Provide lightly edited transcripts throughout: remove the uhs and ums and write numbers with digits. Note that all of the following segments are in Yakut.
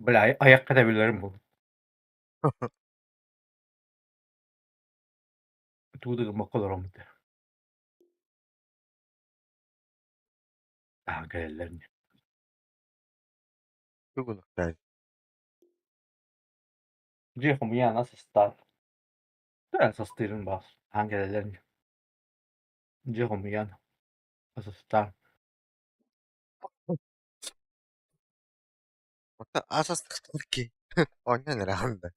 Бля, айахха тэбилэрим бу. Тугу да гыммакка олороммут. Аа, кэлэллэр ини. Тугунуктаай. Дьиэ хомуйан ас астаан. Ас астыырын баас. Аан кэлэллэр ини. Дьиэ хомуйан ас астаан. Оттон ас астыахтаах киһи оонньоон эрэҕин да.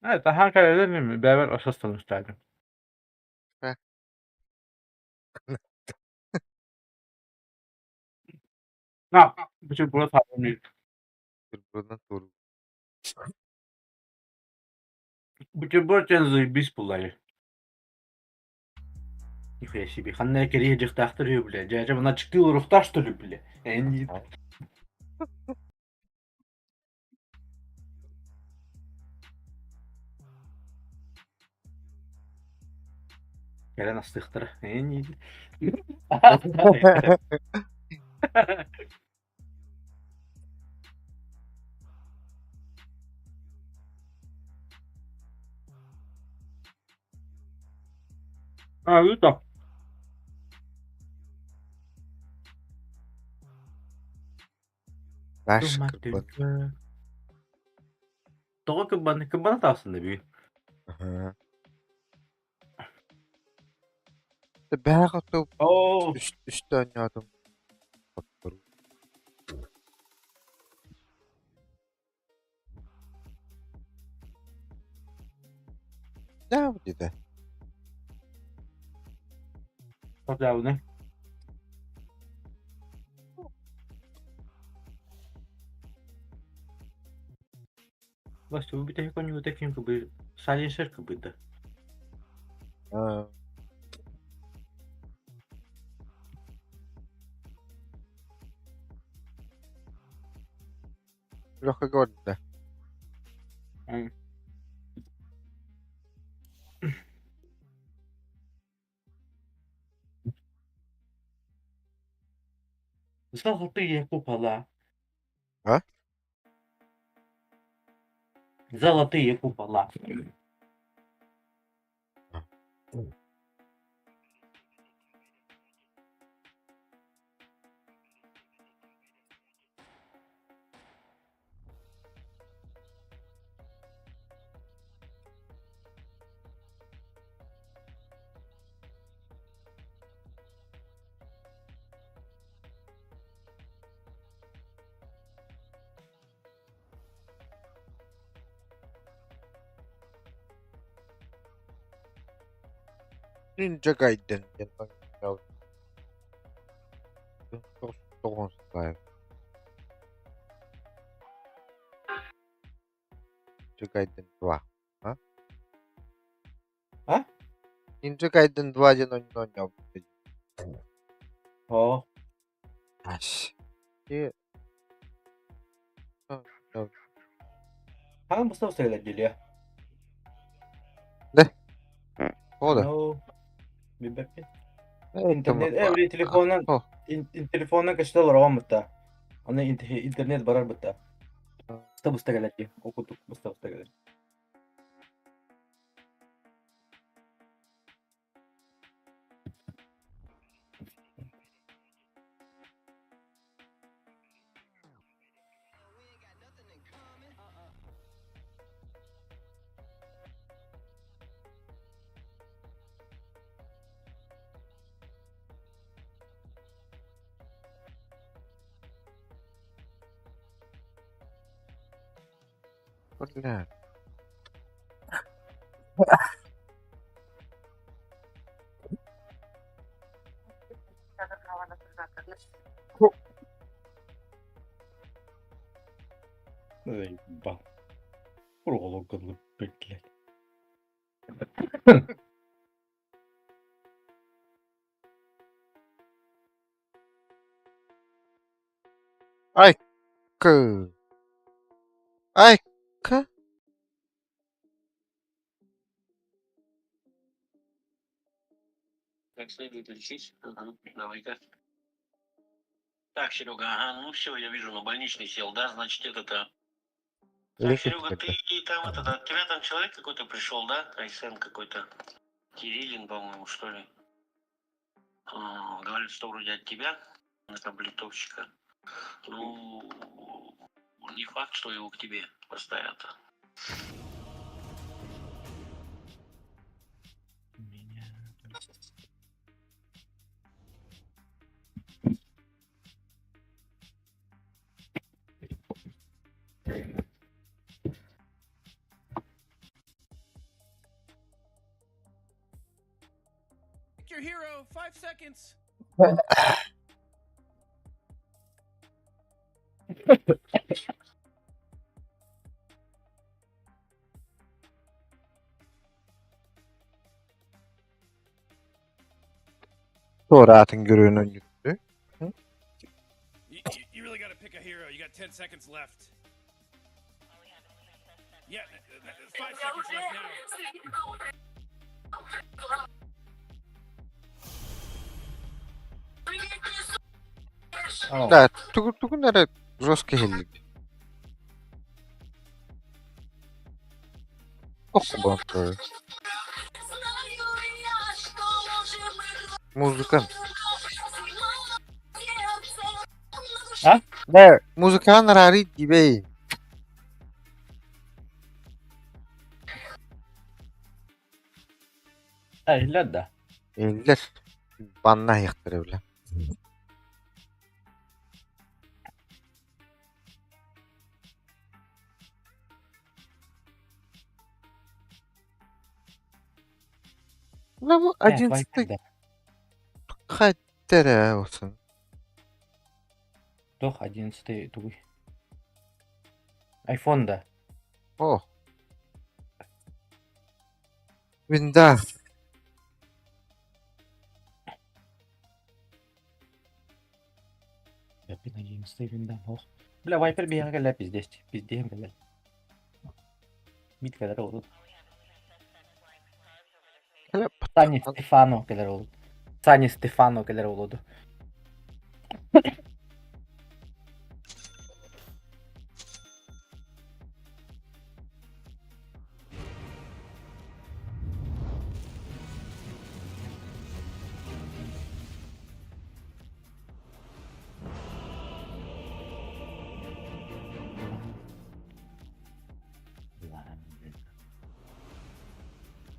Ээ, таһаан кэлэллэр ини, бэйэбэр ас астаныахтаатым. Э. На, бутерброд хаалан Бутербродунан туоруур. Бутерброд диэн заебись буоллаҕа. Нихуя себе, ханна эрэ кэрийэ дьахтаахтар үһү бля, дьээдьэ мына аччыктыы олоруохтаах что ли бля? Эн Кэлэн астыахтара. Эн А, это. Наш кырбан. Тоҕо кырбан кырбана таҕыстын да бүгүн. Аһаа. Бээх оту Оо, үс үстэ оонньоотум. Хотторуу. Да, диэтэ. Сордообуна. Вася, вы бүтэһик оонньуута ким кыбы Сайленсер кыбыта. Аа. Леха көрдө. Золотые купола. А? Золотые купола. Ninja Gaiden диэн Ninja Gaiden 2. А? А? Ninja Gaiden 2 диэн оонньообут. Оо. Аш. Хаһан быстах сэлэр диэлиэ? Да. Тоҕо да? No. Билбэппин. Интернет, э, телефонунан, телефонунан көстө олороҕун бытта. Аны интернет барар бытта. Быста-быста кэлэр дии. Ол курдук быста-быста кэлэр. Бля. Заебал. Уролог, блядь. Айка. Айка. Как следует лечить. Ага, давай-ка. Так, Серега, ага, ну все, я вижу, на больничный сел, да, значит, это-то. Так, Лечить Серега, это. ты там этот, от тебя там человек какой-то пришел, да? Айсен какой-то. Кириллин, по-моему, что ли. А, говорит, что вроде от тебя, на таблетовщика. Ну, не факт, что его к тебе поставят. Меня... Pick your hero. 5 seconds. Sonra atın görüğünün gitti. You really got to pick a hero. You got 10 seconds left. Yeah, 5 seconds left now. Oh. Да, тугу тугу нэрэ жестко хеллик. Ох, Музыка. А? Да, музыка нравится тебе. А, да. Эллер. Банна яқтыры бля. Ну, бу 11 Да. хаттере olsun. Тох, 11 тугуй. Айфон, да. О. Винда. Блин, 11 винда, ох. Бля, вайпер бегали, пиздец. Пиздец, бля. Митка, здорово. Хлеб. Сани Стефано кэлэр ол. Сани Стефано кэлэр олоду.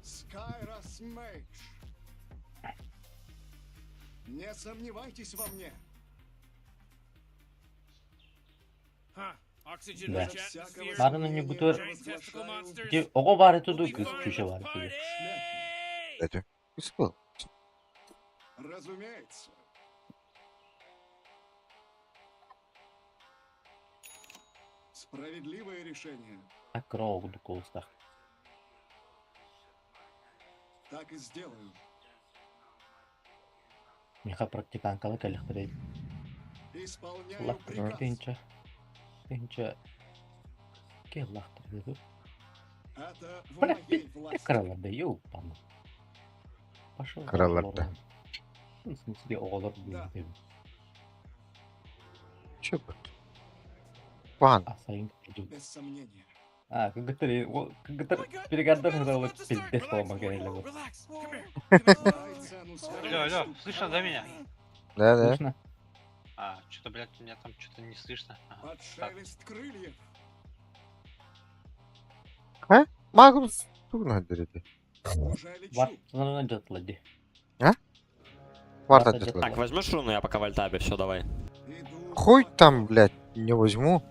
Скайрос Мейдж. Не сомневайтесь во мне. Huh. Oxygen Да. rich atmosphere. Марына не бутыр. Giant testicle monsters. Ди ого бары We'll туду be кыз fine. күшө Let's бар туду. party! Это. Успел. Разумеется. Справедливое решение. Акро огду колстах. Так и сделаю. Миха практиканкалы кэлэхтэрэй. Исполняю Лахтыр приказ. тынча. Тынча. Ке лахтыр деду. Это в Бля, моей власти. Краларды ёпану. Пошел. Краларды. В смысле, оголор Да. дейм. Че бут? Пан. А сайын Без сомнения. А, кгтр, Oh кгтр my God, перегаддар the battle's хыралы about to start. пиздец Relax, болма boy. керелі вот. Relax. Come here. Come here. Дай цену своему Алло, алло, поступку. слышно, да, меня? Да, да. Слышно? А, что-то, блядь, у меня там что-то не слышно. Ага. Под шелест крыльев. Магнус тугна дереді. Уже лечу. Вартанан жатылады. Варта Варта жатылады. Так, возьмешь руну, я пока в альтабе, все, давай. Иду Хуй в там, блядь, не возьму.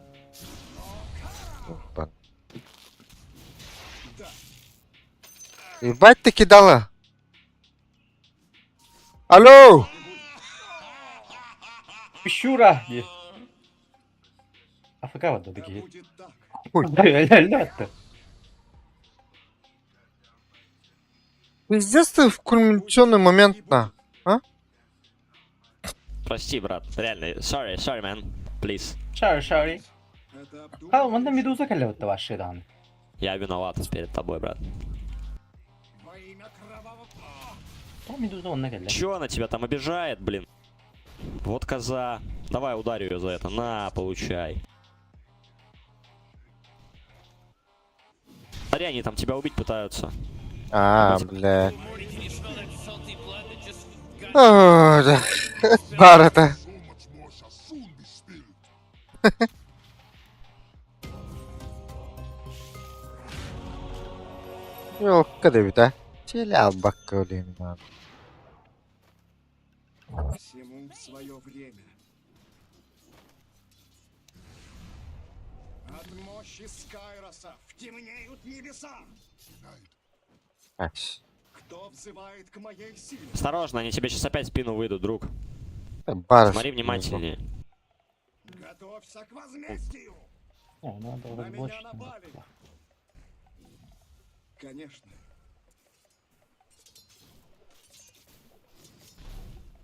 Ебан. Да. Ебать ты кидала. Алло! Пищура! АФК вот Да такие. будет так. Хуй. Ля-ля-ля-то. Пиздец ты в кульминационный момент на. Прости, брат, реально, sorry, sorry, man, please. Sorry, sorry. Это Ха, обдуманное онда решение. медуза кэлэ вашидан. Я виноват перед тобой, брат. Во имя кровавого... Тоҕо Медуза онно кэллэ? Чё она тебя там обижает, блин? Вот коза. Давай ударю ее за это. На, получай. Смотри, они там тебя убить пытаются. А, бля. Оо, да. Баар этэ. Ёлка да эбит, а. Чили албакка өлүөн Всему свое время. От мощи Скайроса темнеют небеса. Ас. Кто взывает к моей силе? Осторожно, они тебе сейчас опять в спину выйдут, друг. Баар. Смотри внимательнее. Готовься к возмездию! О, надо На меня разблочить. напали! Конечно.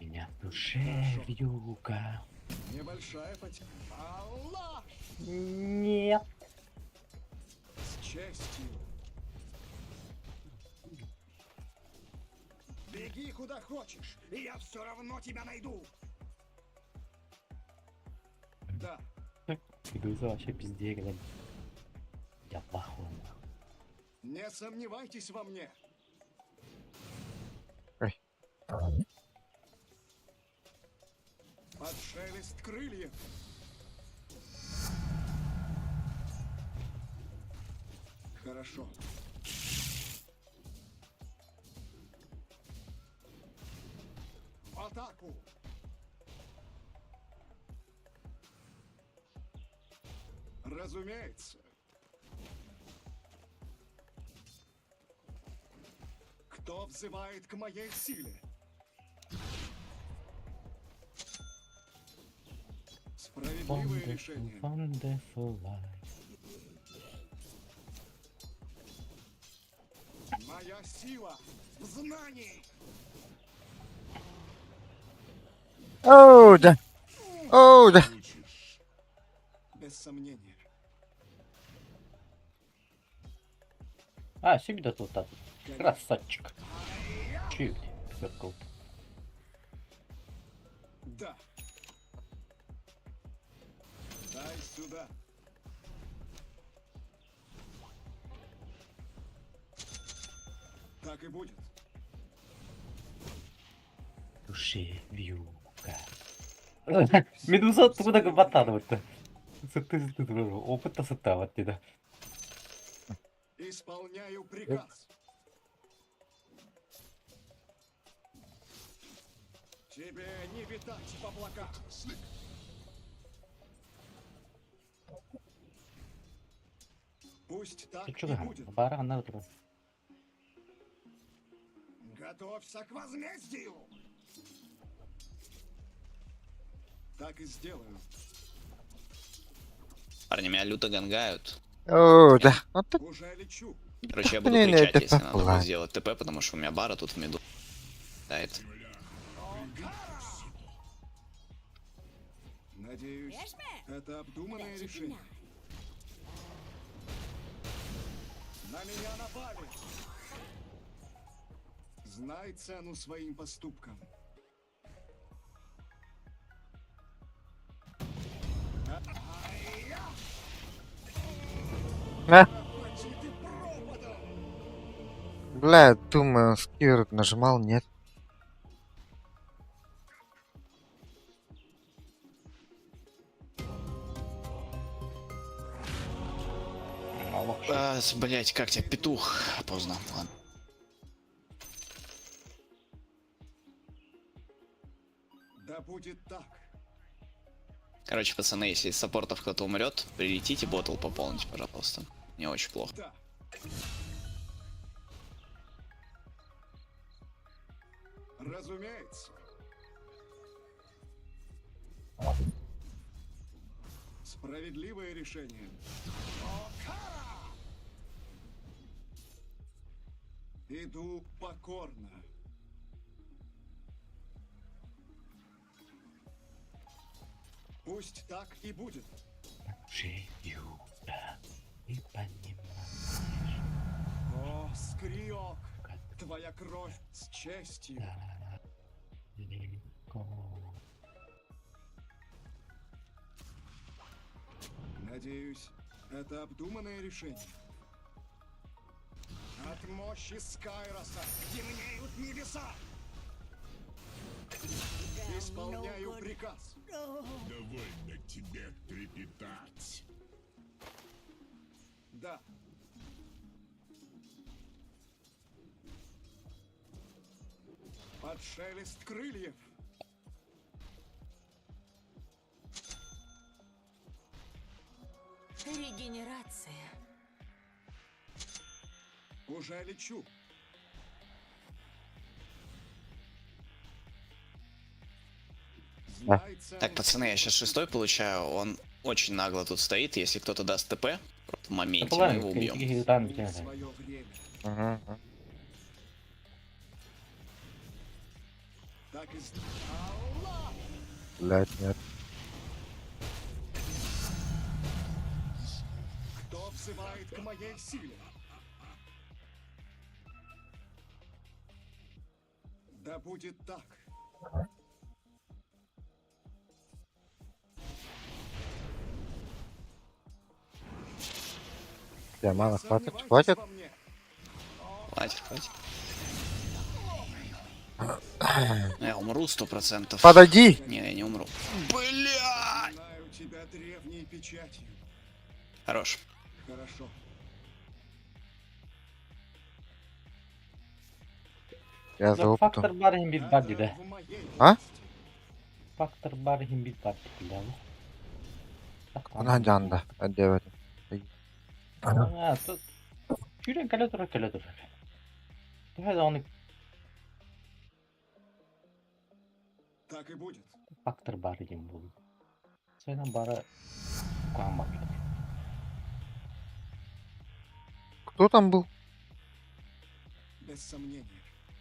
Меня в душе вьюга. Небольшая потеря. Аллах! Нет. С честью! Беги куда хочешь, и я все равно тебя найду! Да, Медуза вообще пизде, блядь. Я в ахуе, нахуй. не сомневайтесь во мне. Ой. Под шелест крыльев. Хорошо. В атаку! Разумеется. Кто взывает к моей силе? Справедливое Wonderful, решение. wonderful life. Моя сила в знании. Оо, да. Оо, да. Без сомнения. А, всегда тут так. Конечно. Красавчик. Чуть. Прикол. Да. Дай сюда. Так и будет. Души вьюга. Медуза откуда батанывать-то? Опыта сытавать да. Исполняю приказ. Тебе не витать в облаках. Пусть так Ты и чё, будет. бара надо туда. Готовься к возмездию. Так и сделаю. Парни, меня люто гангают. Оо, да. Вот ты Уже лечу. Короче, я буду Не, не, кричать, это если надо попла. будет сделать ТП, потому что у меня бара тут в миду. Да, это. Надеюсь, это обдуманное решение. На меня напали. Знай цену своим поступкам. А? Поди ты пропадом! Бля, думаю, скирт нажимал, нет. А, блять, как тебя, петух? Поздно, ладно. Да будет так. Короче, пацаны, если из саппортов кто-то умрет, прилетите ботл пополнить, пожалуйста. Мне очень плохо. Да. Разумеется. Справедливое решение. Окара! Иду покорно. Пусть так и будет. Души вьюга. Ты понимаешь, О, Скриок! Твоя кровь с честью. Надеюсь, это обдуманное решение. От мощи Скайроса темнеют небеса! Исполняю приказ. Довольно тебе трепетать. Да. Под шелест крыльев. Регенерация. Уже лечу. Знай цену Так, пацаны, я сейчас шестой получаю. Он очень нагло тут стоит. Если кто-то даст ТП, в моменте мы его убьем. в свое время. Мгм. Так и с- Аллах! Блядь, нет. Кто взывает к моей силе? Да будет так. Бля, мана хватит? Сомневайтесь Хватит? во мне. Хватит, хватит. Ну, Я умру 100%. Подойди! Не, я не умру. Бля! Знаю тебя древней печатью. Хорош. Хорошо. Я за оптом. Фактор бар иһин бит бар Это дии. в моей А? власти. Фактор бар иһин бит бар дии. Она жанда. Әдебет. Сүүрэн кэлэ турар кэлэ турар. Төһө даҕаны Так и будет. фактор бар диэн буолуо. Сойнан бара куһаҕан бар. Кто там был? Без сомнения.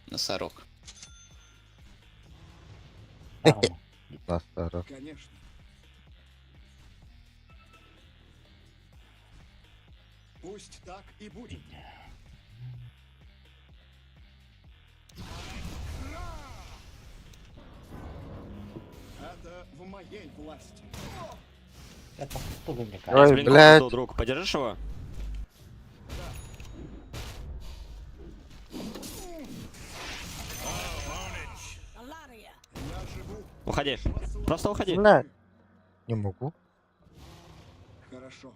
Носорог. Таарыма. Носорог. Конечно. Пусть так и будет. Это в моей власти. Это тугу мне Я Ой, с блинком блядь. иду, друг. Подержишь его? Я живу Уходи. во славу. Просто уходи. Бля. Не могу. Хорошо.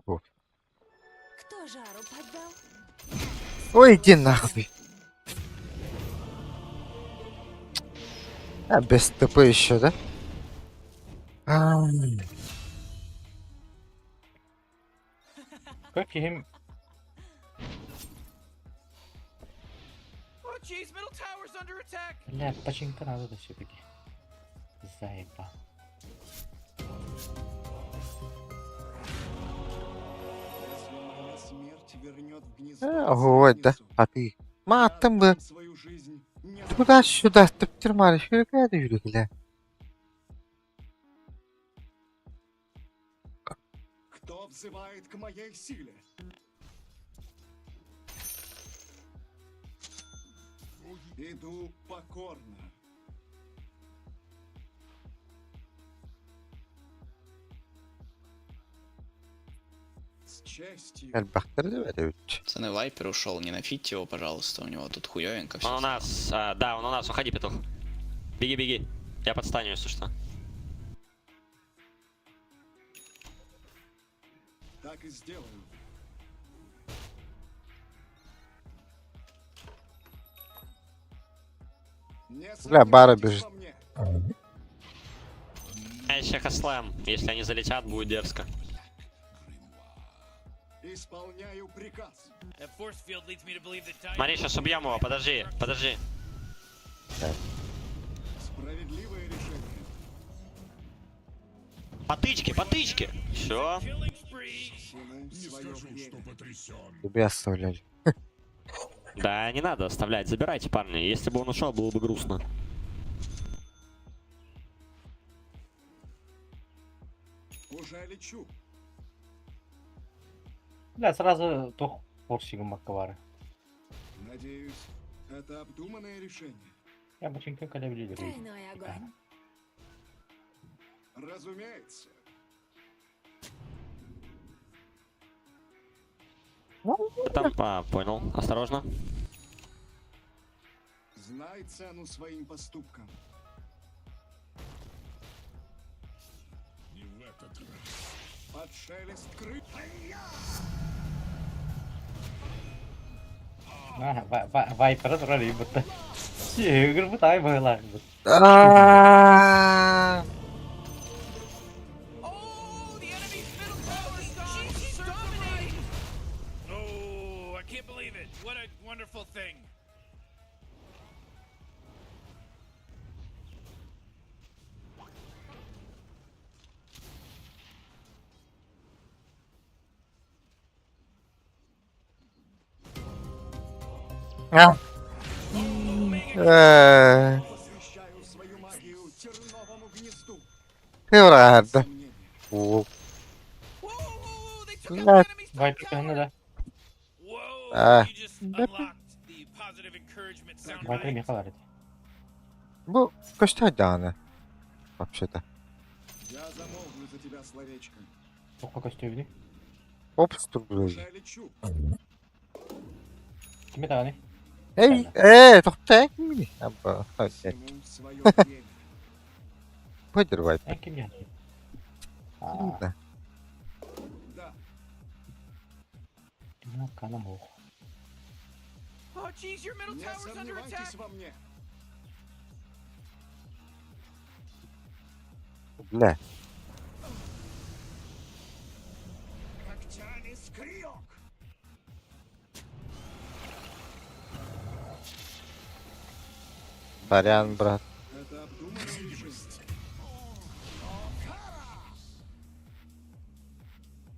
Кто жару поддал? Ой, иди нахуй. А, без ТП еще, да? Ам. Как им Бля, починка надо все-таки. Заебал. Если моя смерть вернет в гнездо Вот, да. царницу, А ты? я Матом бы. отдам свою жизнь не за Туда-сюда, төптер юргілі. Кто взывает к моей силе? Иду покорно. С честью. Пацаны, Вайпер ушел. Не нафите его, пожалуйста. У него тут хуевенько Он у все. нас. А, да, он у нас. Уходи, петух. Беги, беги. Я подстаню, если что. Так и сделаю. Не Бля, Бара сомневайтесь бежит. во мне. А еще хаслэм. Если они залетят, будет дерзко. Исполняю приказ. Смотри, сейчас убьем его. Подожди, подожди. Справедливое решение. Потычки, потычки. Все. Всему Не свое скажу, время. что потрясен. Тебе оставляли. Да, не надо оставлять. Забирайте, парни. Если бы он ушел, было бы грустно. Уже лечу. Бля, сразу тох порщигым маккавары. Надеюсь, это обдуманное решение. Я бачинка калябили. Тройной огонь. Разумеется. Там, а, понял. Осторожно. Знай цену своим поступкам. Не в этот раз. Под шелест кры... Вайпера турар бутта. Сүгүр бутай быһылаах бут. Aaaa! Oh, I can't believe it. What a wonderful thing. Ah. Eee, Посвящаю свою магию терновому гнезду. Kıvrardı. Сомнения. Oo. Bunlar. Вайпер кыһына да. Whoa, Ah. you just unlocked the positive encouragement Вайпер soundbite. миэхэ баар этэ. Bu gösterdi Вообще-то. Я замолвлю за тебя словечко. Туохха көстүбүнүй? Hop durdu. Уже лечу. Кими даҕаны? Ey, eee, tohta mi? Abba, hadi. Всему свое время. Budur vay. Эн ким диэн? Аа, Да. Да, канам ох. Oh, jeez, your middle не tower's under attack. сомневайтесь во мне. Бля. Когтями скриок! Сорян, брат. Это обдуманное решение.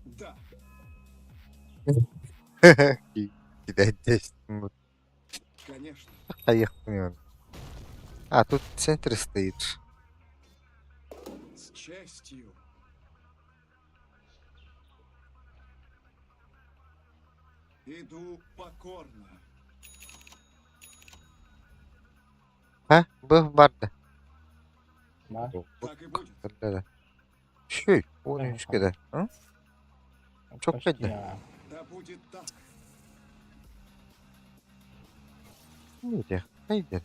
Да, Кидать 10 минут. конечно. А я хуй. А, тут в центре стоит. С честью. Иду покорно. Ha, bu vardı. Баа. Так и будет. Да. Şey, 13 kadar. Hı? Çok belli. Да будет так. Neydi? Neydi?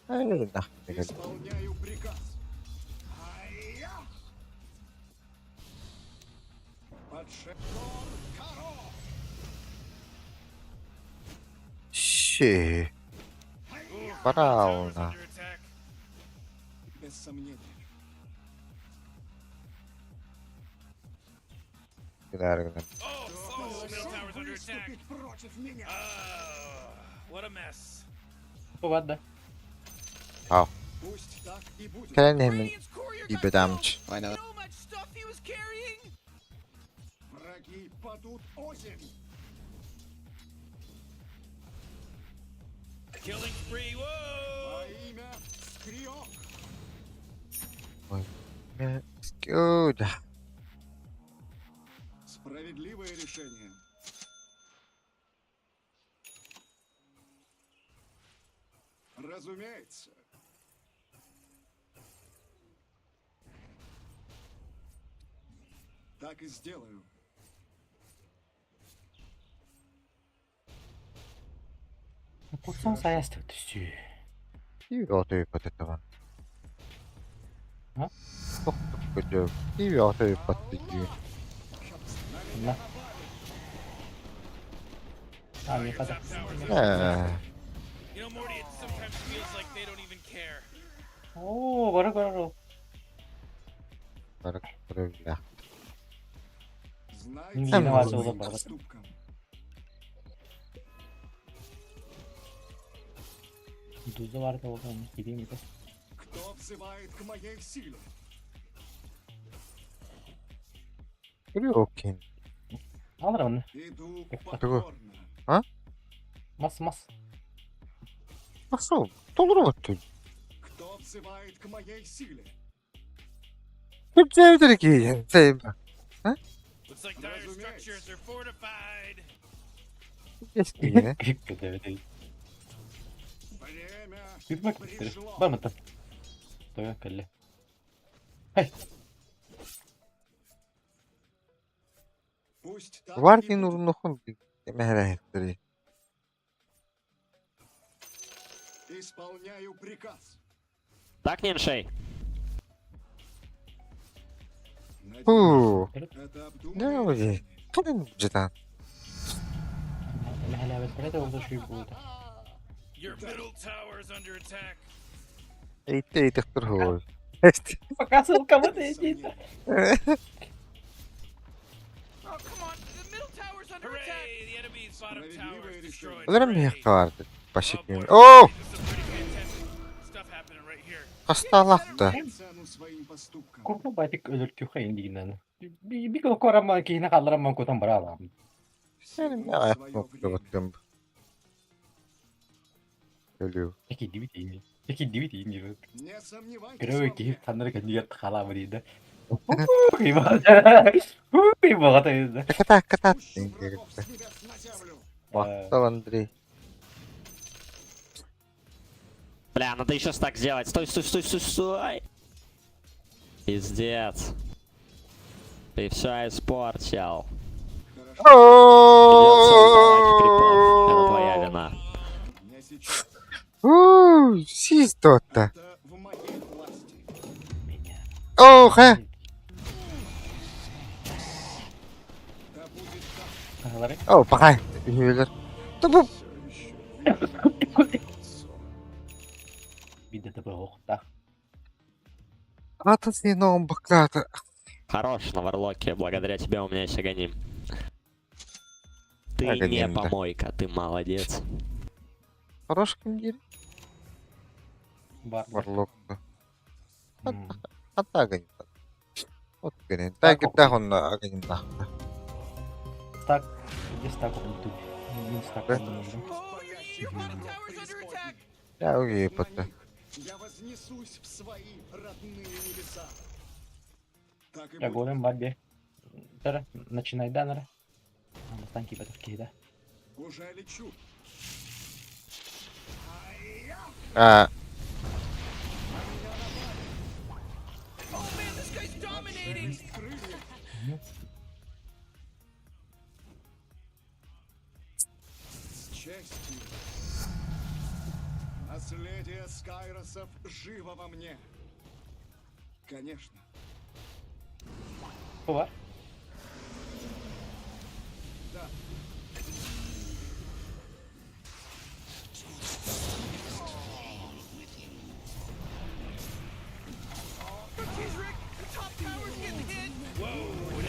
Hayır, nah. Исполняю приказ. Ай-я! Под Каро! Şey, Tower's Bravo. under attack. Без сомнения. Gider gider. Oh, oh, middle tower's under attack. Выступить против меня! What a mess. Бу баар да. Пусть так и будет. Keren hemen Radiant's courier got gibi killed. damage. Давай, давай. You know how much stuff he was carrying? Враги падут озимь! Killing spree. Whoa. Во имя Скриок! Good. Справедливое решение. Разумеется. Так и сделаю. Курсан саястык түстүү. İyi bir patladı. Ha? Çok kötü. İyi bir otoyu patladı. На. Аа, миэхэ да. Top tower's under attack. Eee. You know, Morty, it sometimes feels like they don't even care. Оо, бара бара. Bırak bırak. Знай Не цену виноват, своим Улыбалась. поступкам. Дуза бар да болған кирейм это. Кто взывает к моей силе? Yok ki. Алыр оны. Иду Чего? покорно. Мас мас. Nasıl? Dolur mu tüm? Кто взывает к моей силе? Hep sevdir ki. Sevim. Looks Разумеется. Киһини. Время Тыытма пришло. Бармыттан. Тойон кэллэ. Хай. Пусть так и Варкин будет. урунухун эмэһэрэһиттери. Исполняю приказ. Так, Ниншей? Надеюсь, Хуу. это обдуманное Не решение. Кэлин житан. Эмэһэлээбэттэрэ да уонна шүй буолда. Эйтэ эйтехтер хуой. Показывал кому-то Без иди. сомнения. Справедливое решение. Олорон миэхэ барды. Пашик. Оо! Хастаалаахта. Цену своим поступкам. Курпу батик өлөртүхэ индигинэн. Би корама киһини хаалларан кутан бараалаам. Всему свое время. Өлүү. Экидибит ини. Экидибит ини. Не сомневайтесь Көрөбө во киһи мне. ханнары кэннигэр хаалаабы диидэ. Баҕата диидэ. Ката ката. Пущу врагов с небес на землю. Махтал Андрей. Бля, надо еще так сделать. Стой, стой, стой, стой, стой. Пиздец. Ты все испортил. Хорошо. Придется удавать крипов. Это твоя вина. Не сейчас. Уу, сис туотта. Это в моей власти. Оо, хэ. Да будет так. Хаалары. Оо, пахай. Үһүөлэр. Тубу. Все еще лицо. Бидде табы оохта. Атын сен оон баклаата. Хорош на Варлоке. Благодаря тебе у меня есть Аганим. Ты не Аганим, да. помойка, ты молодец. Хорош ким диир? Бар. Варлок. М. Хатта аганим. От гэнэ. Тагирдаах онно аганим наахта. Стак. Где стак он тут? Мин стак. Да. Я уги На патта. них я вознесусь в свои родные небеса. Так и Я будет. голем барби. Тара, начинай данара. Бастан кипа киһи Уже лечу. Аа, Шелест крыльев. С честью. Наследие Скайросов живо во мне. Конечно. Бар. Да.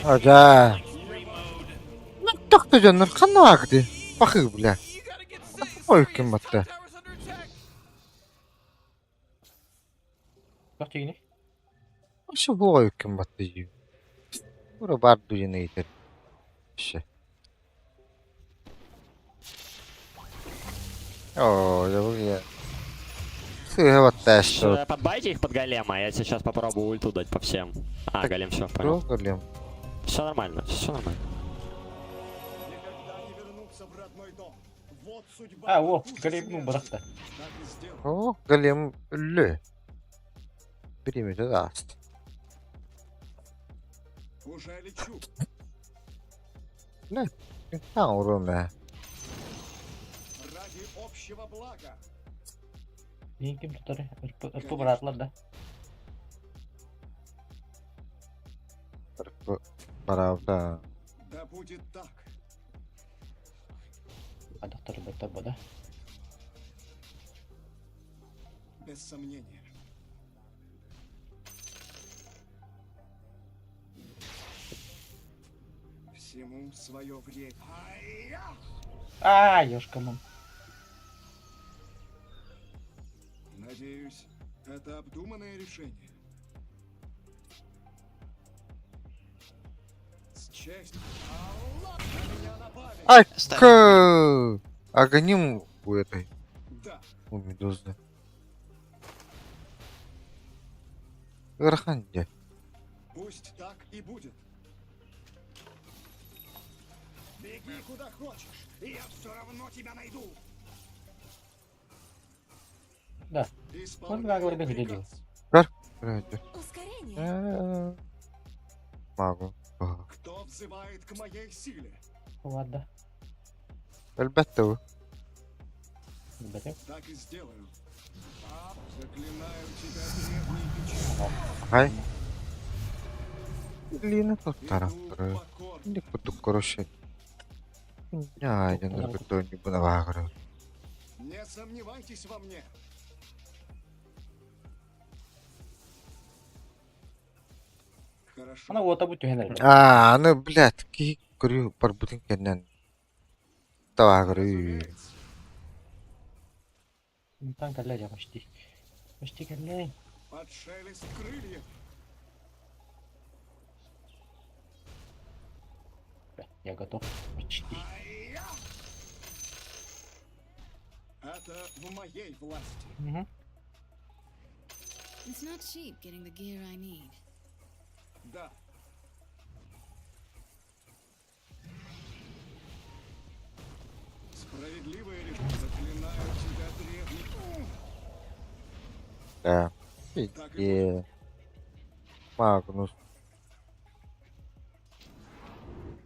ажаа. Тохто дьоннор ханна аакты. Пахы бля. Ой ким батта. Тох тигини. Ошо буой ким батта ю. Ура бар дуйна итер. Ше. Оо, я буги. Сыга батта что. Подбайте их под голема, я сейчас попробую ульту дать по всем. А, голем, все, понял. Голем. Все нормально, все нормально. Никогда не вернуться в родной дом. Вот судьба. А, о, хуже голем ну смерти. барахта. Так и сделаю. Оо, голем өллө. Биримите даст. Уже лечу. Таң уруна. Ради общего блага. Мин ким тутары? Ырпы баратлар да. Барабда. Да будет так. Адактар бата бада. Без сомнения. Всему свое время. А, ёшка мам. Надеюсь, это обдуманное решение. С честью. На меня напали. Ай, Ставим. к. Аганим у этой, Да, у медузы. Ыарахан дии. пусть так и будет. Беги куда хочешь, и я все равно тебя найду. Да. Исполняю говорит, где приказ. Көрөөчү. Ускорение. Э, Магу. Кто взывает к моей силе? Ладно. Өлбөт да бу. Бэтэ. Так и сделаю. Заклинаю тебя древней печатью. Хай. Илиини туттаран Иду турар. покорно. Инник курдук короче. Ньаа, дьоннор бааҕырар. Не сомневайтесь во мне. Хорошо. Ана уота бу түһэн эрэр. Аа, аны, блядь, киһи көрүү барбытын кэннэн табааҕырыы. Разумеется. Мантан кэллэ дьэ почти. Почти кэллэ. Под шелест крыльев. Я готов. Почти. Ай-я! Это в моей власти. Мгм. It's not cheap getting the gear I need. Да. Справедливое решение. Заклинаю тебя, древний. Да. Так и Пиздец. Магнус.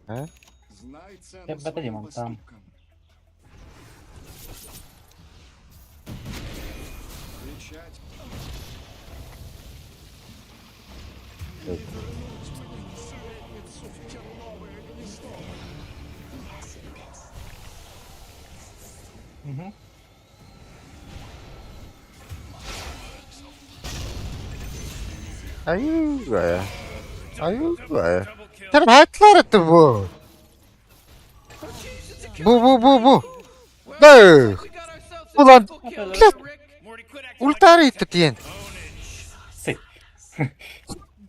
А? Знай цену Я своим батальон там. поступкам. Печать. Не вернуть мне наследницу в терновое гнездо. Мгм. Аюга. Аюга. Тэр хайтлаар это бу. Бу бу бу бу. Да. Ulan блядь. Ультары это диэн. Сый.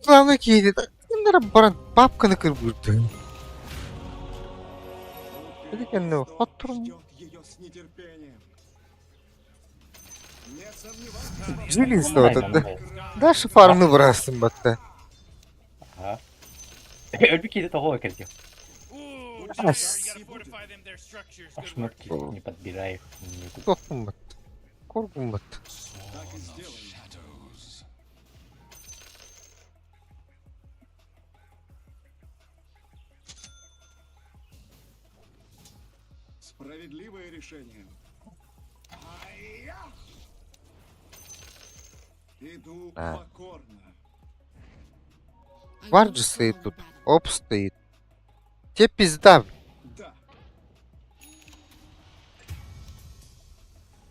Главное киһи кинилэр баран папканы кырбыырды. Жуткое кэннэ гнездо хотторум. ждет ее с нетерпением. Не сомневайтесь во мне. Джилис вот это. Дальше фармы бырастым батта. Ага. Өлбүт киһи тоҕо кэлдэ. Ас. А шмотки не подбирай их. Не купи. Тохтум бат. Коргум бат. Так и сделаю. Справедливое решение. Ай-я! Иду А. покорно. I Варджи won't стоит fall in тут. battle. Оп стоит. Те пизда. Да.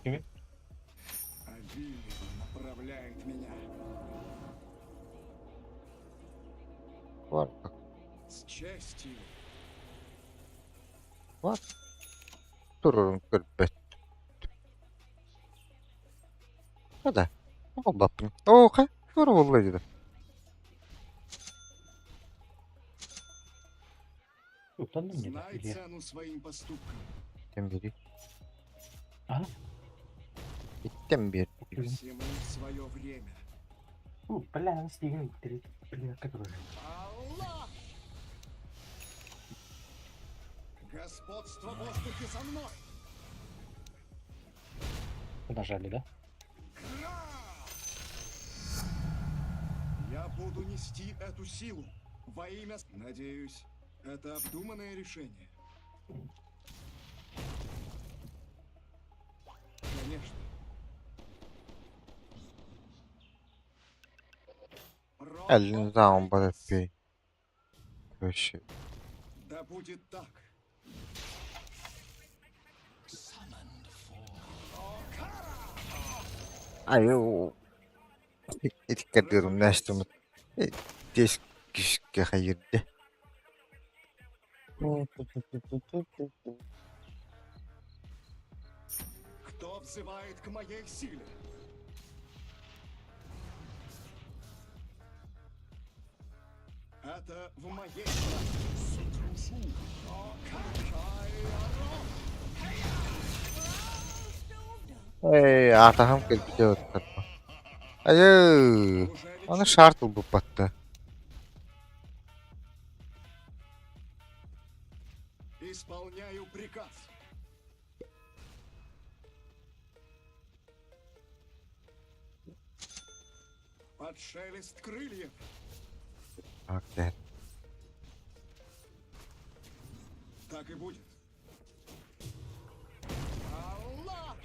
Кими? Обилие направляет меня. Варда. С честью. Турурун көрбөт. Хада. Ол баппын. Оо, хай. Тура болла деді. Утандым не Знай Или... цену своим поступкам. Иттен бери. А? Иттен бери. Всему свое время. У, бля, стигн, бля, как это? Аллах! Господство в воздухе за мной! Нажали, да? Кра! Я буду нести эту силу во имя... Надеюсь, это обдуманное решение. Конечно. Elini zaman bana bir. Короче. Да будет так. Аю. Этиккердерум нэштум. Дес кишке хайырды. Кто взывает к моей силе? Это в моей власти. Сокрушу. Эй, атахам келбите оттарма. Аю. Оны шарт bu battı. Исполняю. Под шелест крыльев. Окей. Так и будет. Аллах!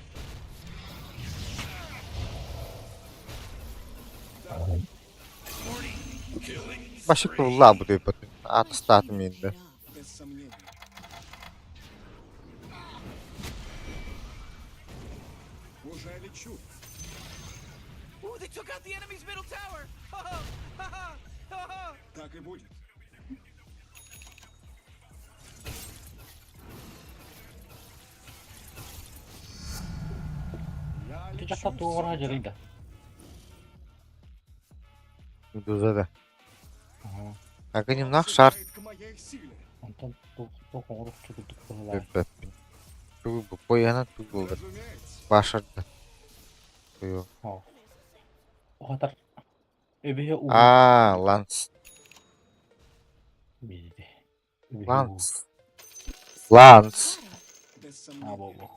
Башик ыллаабыт аатыстаатым ииннэ. Без сомнения. Уже лечу. Так и будет. Я Ити лечу дьахтар тугу всегда. дьарыйда. Медуза да. Аһа. Агонимнаах шар Взывает к моей силе. Онтон туох туох оҥоруох чугурдук быһыылаах. көрбөппүн. Тугу бу пояна тугу буолар. Разумеется. Башарда. Туйу. Оо. Уһатар өбүһэ уу Аа, Ланс. биэрдэ. Өбүһэ уу. Ланс. Ланс. Без Аа сомнения. буолуо.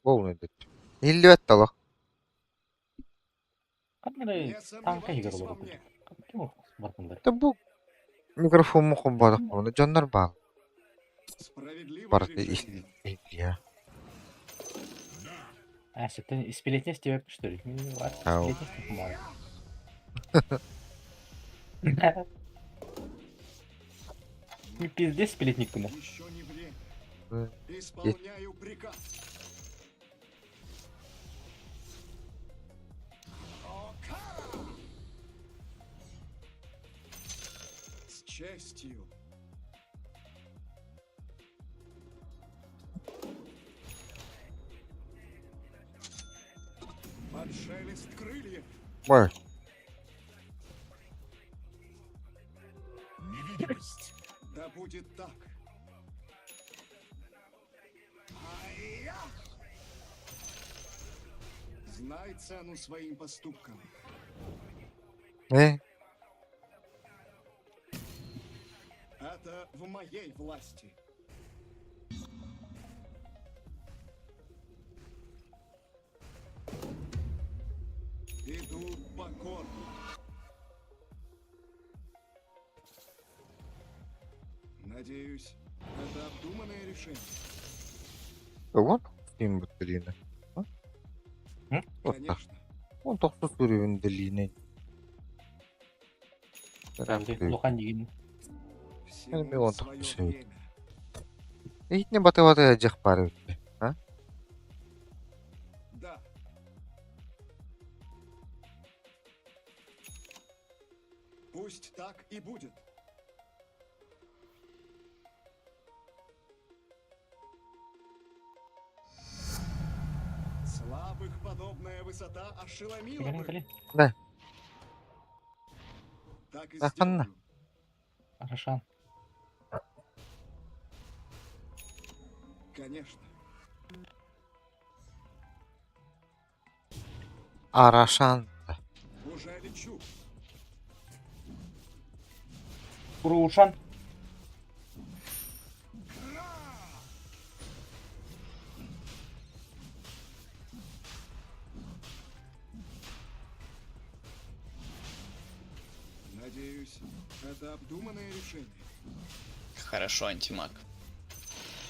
Полный дэт. Иһиллибэт да олох. Ханна эрэ Не тааҥка иһигэр сомневайтесь во олорор мне. курдук. Ким барбыннар? Да бу микрофоммун холбоотохпуна дьоннор баал. Справедливое Барыта решение. иһиллиэ. А, септен испилетнес диэбэппин что ли? Мин бар Ау. испилетнес диэн Не пиздец сплетникпин. Еще не время. Э, Исполняю приказ. Ока! С честью. Под шелест крыльев. Ой, Невидимость. Да будет так. Ай-я! Знай цену своим поступкам. э, Это в моей власти. Иду покорно. Надеюсь, это обдуманное решение. вон им бутылина. М? Вот так. Конечно. Он тохсус уровень длины. Улахан диин. Всему миллион свое тысяч. время. Итне батываты жах пары. А? Да. Пусть так и будет. Слабых подобная высота ошеломила Кэлин бы. кэлин. Так и Да, ханна. сделаю. Арашан. Конечно. Арашан. Уже лечу. Урушан. Надеюсь, это обдуманное решение. Хорошо, антимаг.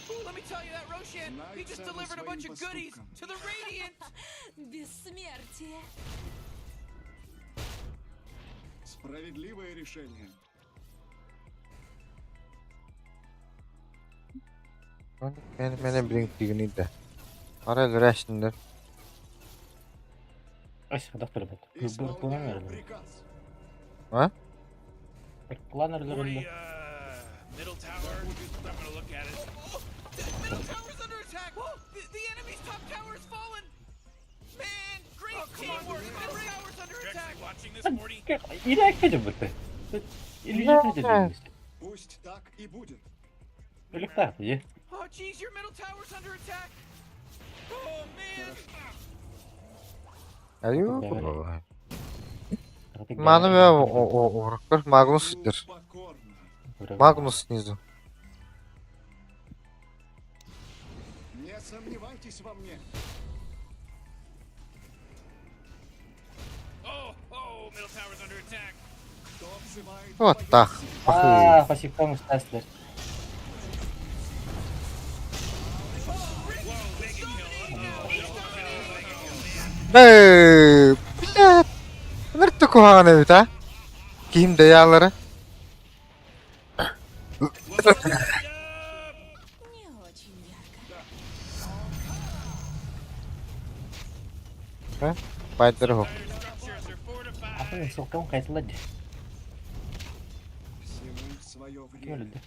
Знай цену своим поступкам. Бессмертие. Справедливое решение. Мен менен билин тигини да. Ара грашндар. Ась, хадах көрбөт. Планер. Исполняю приказ. А? Планер Morty, леринде. middle tower. I'm gonna look at it. You're actually watching this, Morty? Илэ кэжэ бүттэ. Илэ кэжэ бүттэ. Пусть так и будет. Өлүктаах дии. Аю. Да. Маны бе о о Магнус Иду сидер. покорно. Магнус снизу. Не сомневайтесь во мне. Взывает Вот моя так. сила. Пахы. Аа, пассивка устаслар. Ээ, блядь. Ынырык куһаҕан эбит а. Киһим дэйаалара. Не очень ярко. Байдыр оһох. Атын суохтан хайсылар дии. Всему свое Ким время. өлөрдө?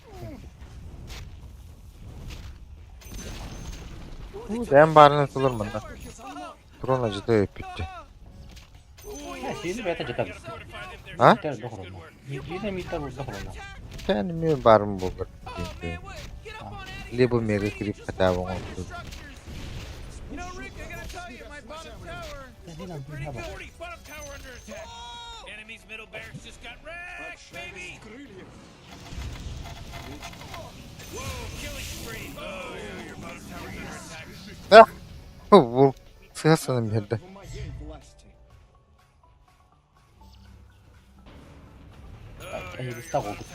Бэйэм баарынан тулар манна. Туран ажыта өппүттэ. Э, сиини бэйэтэ дьатар. А? Миитэр дохолонно. Биирдэ миитэр дохолонно. Кэн эмиэ баарым буолар. Либо мега кирип хотя бы оҥорбут. Под шелест крыльев. Ah! Бу сыа санам биэрдэ. В моей власти. Эйиста буолбут.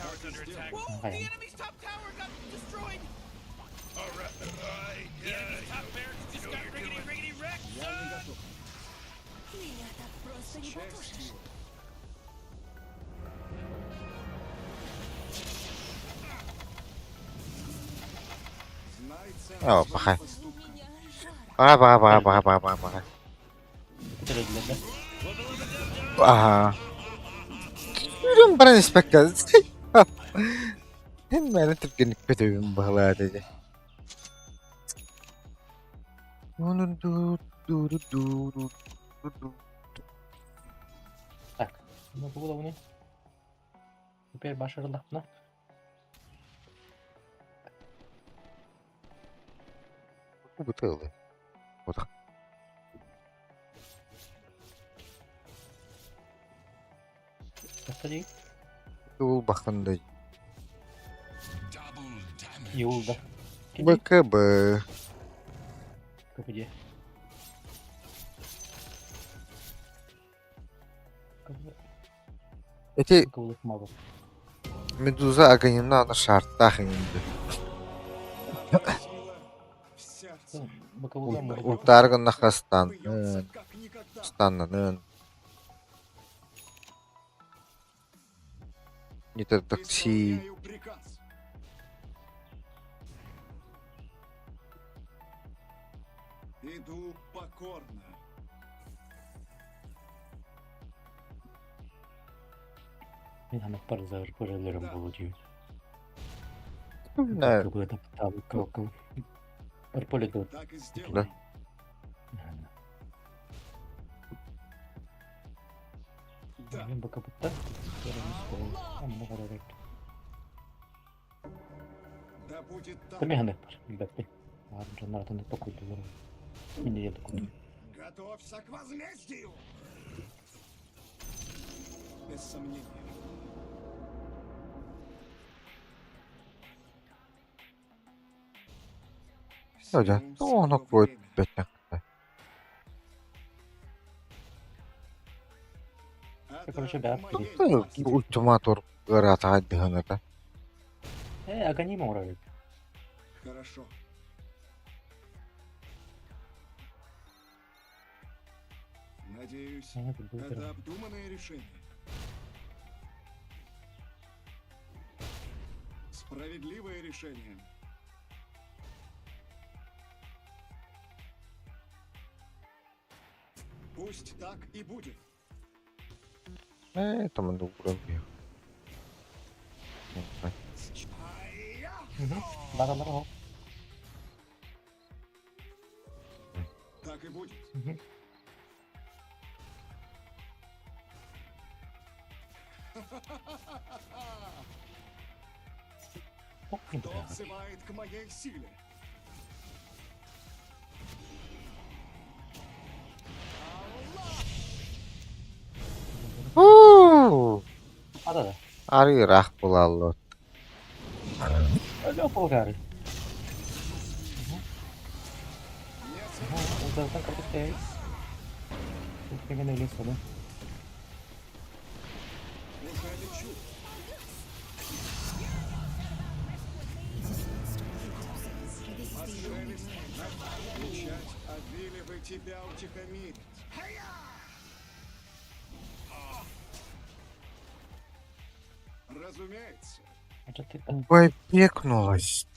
Хайа. Я не готов. Меня так просто не потушишь. Знай цену О, своим пахай. поступкам. Меня жар. Баҕа баҕа баҕа баҕа баҕа баҕа баҕа. Көтөрөллөр. Аха. Үрүм баран испэккэ. Эн мээнэ түргэнник көтөбүн баһылаата дии. Так. Ну, тугу да буну? Теперь башырыллахпына. Бутылы. Вот. Баста дии. Тул бахында. Юлда. БКБ. Көпүдэ. Эти Кыбылык мабы. медуза агонина на шартах инде. Сила в сердце. Бакабылга мабы. Ултаргын хастан. Бьется как никогда. Станнанын. Не такси. Исполняю приказ. Иду покорно. Мин ханак бар зар көрөлөрүм болу дии. Не, Кыбылы таптабы кыл. Бір поле Так и сделаю. Да. Да. Мен бакабытта. Да будет так. Тами ханак бар. Билбеппин. Арын жоннартын токуйдулар. Мине елді күндү. Готовься к возмездию! Без сомнения. Öyle. Всему Onu своё koy. время. Бетне. Это Короче, в да. моей власти. Ультиматор гарата дыханата. Э, аганим орары. Хорошо. Надеюсь, это обдуманное решение. Справедливое решение. Пусть так и будет. Э, там он уровень. Баралар о. Так и будет. Кто взывает к моей силе? Уу! Ада да. Ары рах булаллы. Өлө болгары. Узардан карточка. Тут деген эле сону. Уже лечу. Под шелест Печать Авилевы тебя утихомирит. Разумеется. Ой, пекнулась.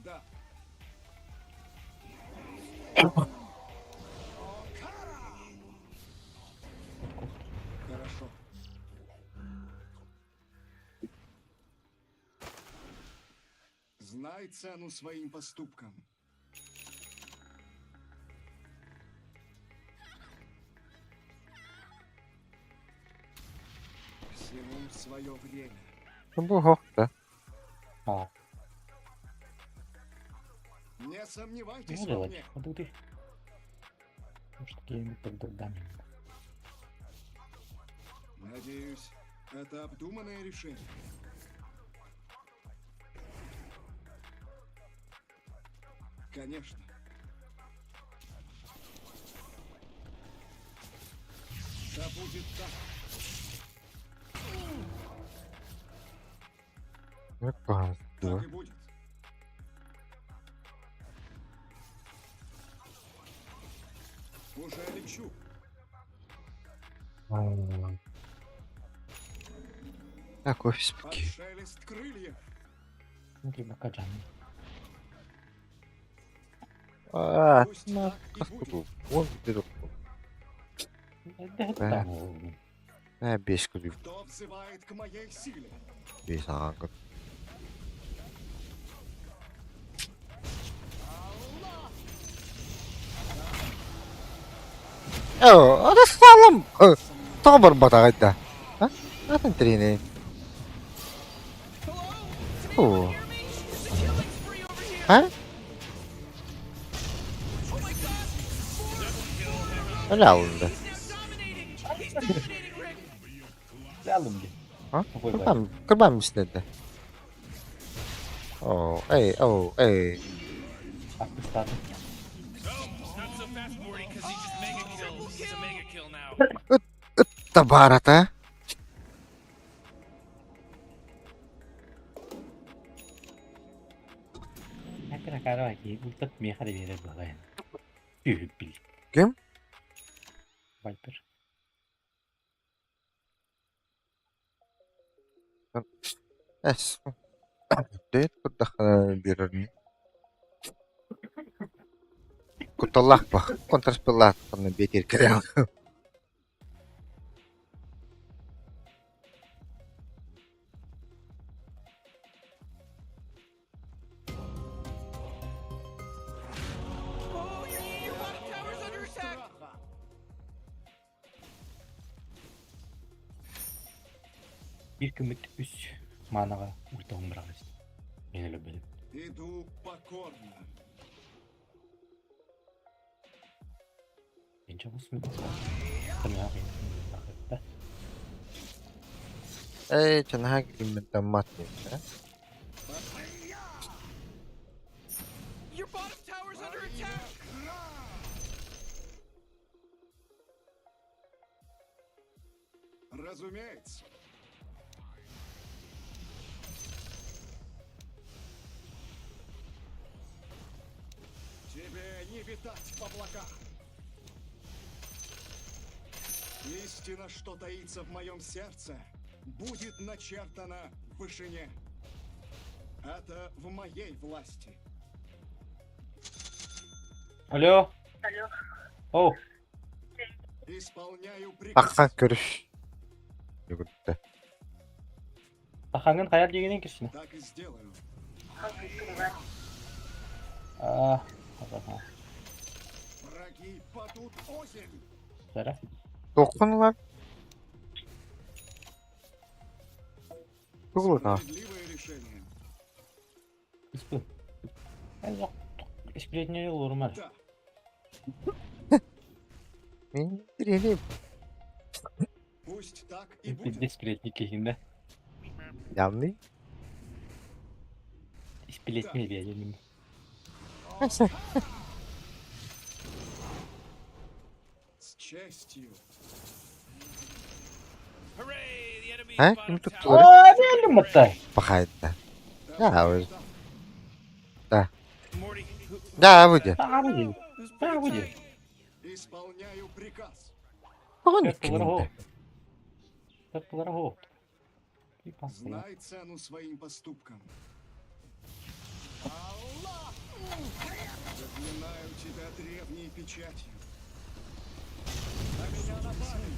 Да. Хорошо. Знай цену своим поступкам. Всему свое время. Бу да. Не сомневайтесь во мне. Надеюсь, это обдуманное решение. Конечно. Да будет так. Да. Так и будет. Уже лечу. Так, офис Под пики. шелест крыльев. А, Пусть так и будет. он где-то. Бес күлү Кто взывает к моей силе? бес аңгы. О, ада салым. Тоҕо барбатаҕайда. А? Атын тренер. О. А? Öyle alındı. Ha? Kurban, kurban mısın dedi. Oh, ey, oh, ey. Not so fast, Morty, because he just mega kills. It's a mega kill now. Табарата. Ким? Вайпер. Эс. Дет курдахана бирерни. Куталлах бах. Контрспеллах панна бетер керен. Oh, your bottom tower's under attack. Биир күммүт үс маанаҕа ультаҕын быраҕар Мин өлөрбүтүм. Иду покорно. Инче бус мин. Эй, чанаха киммин таммат. Your bottom tower's under attack. Разумеется. Тебе не витать в облаках. Истина, что таится в моем сердце, будет начертана в вышине. Это в моей власти. Алло. Алло. О, Исполняю приказ. Аххан көрүш. Бүгүттэ. тахаҥҥын хайар диэгинэн кирсинэ. Так и сделаю. Аа, аха. Враги падут озимь. Сара. Тоххунулар. Тугулута. Справедливое решение. Испы. Эн испилетне олорумар. Да. Мин тренер. Пусть так и будет. Испилетник киһинде. Явный. Испилетне биэлим. С честью. Э, ким туттулар? Пахайда. Да, вы. Да. Да, выйди. Исполняю приказ. Тоҕо кининде? Знай цену своим поступкам. Аллах! Заклинаю тебя древней печатью. На меня напали!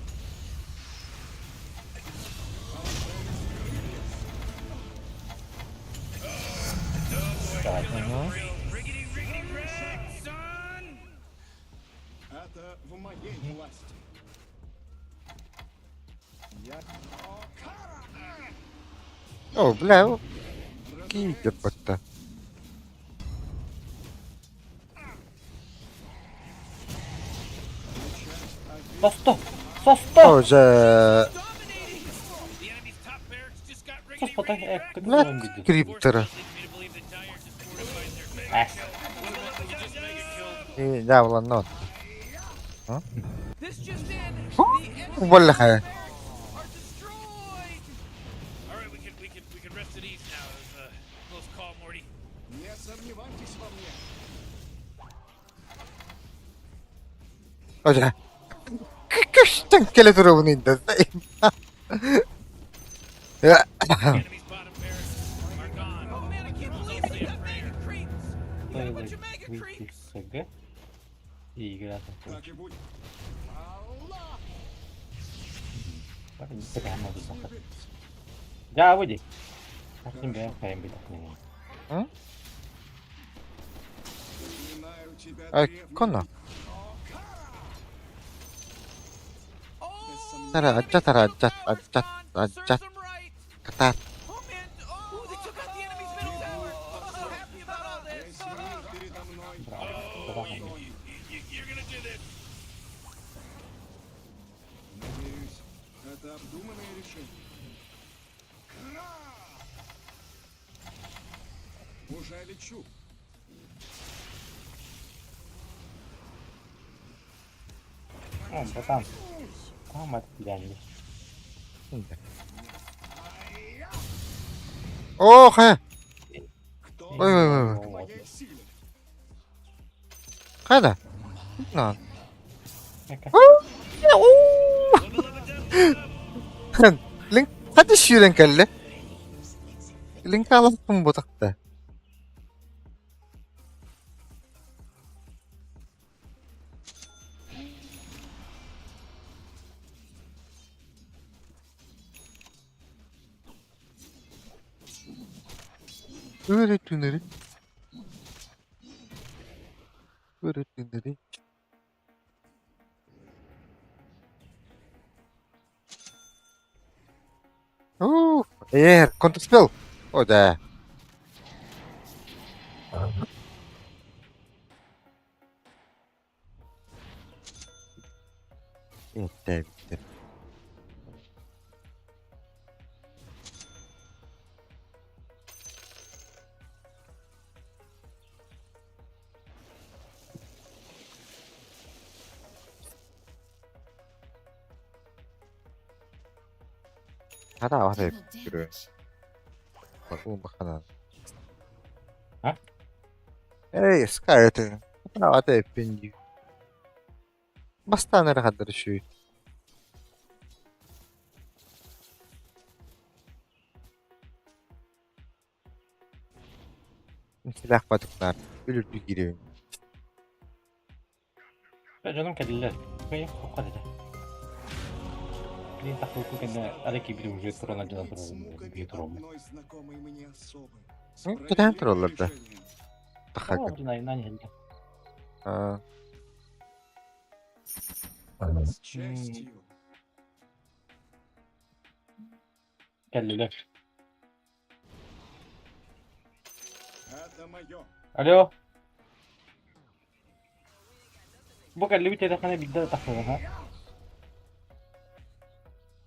Это в моей власти. Я... О, бля, киирдэ батта. Состо! Состо! О, дьэ, бля, криптера. Э, да, ладно. Буоллаха. Не сомневайтесь во мне. О, дьэ. Көстөн кэлэ туругун индэ. Так и будет. Аллах! Заклинаю тебя Ай, древней конно. Без сомнения. Тара, адьа, тара, адьа, адьа, адьа. Катаат. Весь мир передо мной. Надеюсь, это обдуманное решение. Кра! Уже лечу. Оо, хайа. Кто Ой, ой, ой, ой. к моей силе? Хайда. На. Линк, хата сүүрэн кэллэ. Линк аласпын бутахта. Öğretinleri. Öğretinleri. Оо, Ээ, counterspell. О, да. Это, это. Хата бата көрө. Уу бахана. А? Эй, Sky это. Хата бата пинди. Бастан эрэ хаддар шүй. Силах батыктар. Үлүрдүү кииребин. Дьонум кэллилэр. Кыайа хоххот этэ. Блин, тахтылку кэннэ ара киирбит уже туран алдьанан С турар муками биир туруом. одной знакомой мне особы. Кэтээн тураллар да. Справедливое решение. Тахака. Динайнан иһэллэр. Аа, С честью. Кэллилэр. Это мое. Алло. Бу кэллибит диэтэххинэ биирдэ да тахсыаҕын ха.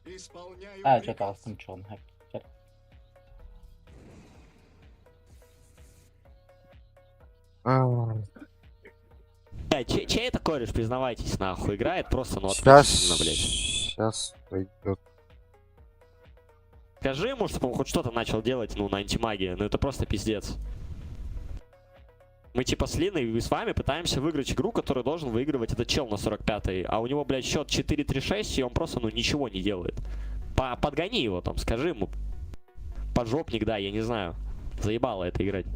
Исполняю Аа, чэ приказ. таҕыстым чуон. Чэ. аа. Бля, чей, чей это кореш, признавайтесь, нахуй, играет просто, ну, Сейчас, отвратительно, блядь. сейчас пойдет. Скажи ему, чтобы он хоть что-то начал делать, ну, на антимагии. Ну, это просто пиздец. Мы типа с Линой и с вами пытаемся выиграть игру, которую должен выигрывать этот чел на 45-й. А у него, блядь, счет 4-3-6, и он просто, ну, ничего не делает. По подгони его там, скажи ему. Поджопник, да, я не знаю. Заебало это играть.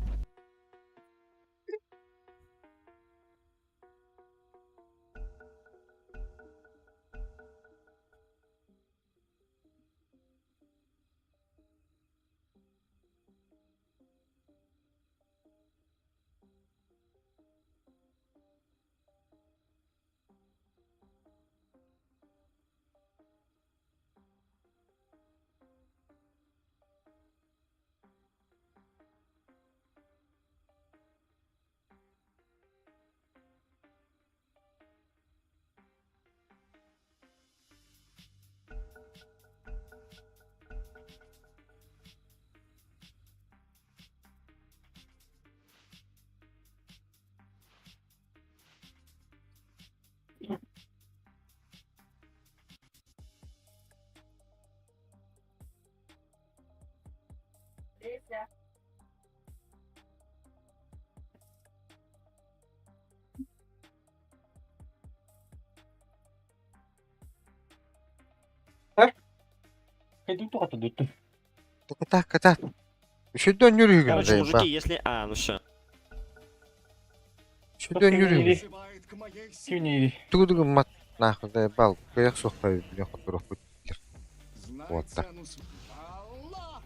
Кытаа, кытаа. Үчүгэй нүрүгүн Короче, заебал. мужики, если... А, ну все. Үчүгэй нүрүгүн. Призывает к моей силе. Тугу мат нахуй заебал. Кыйах сухпай блин хотурохпут. Знай Вот так. цену св- Аллах!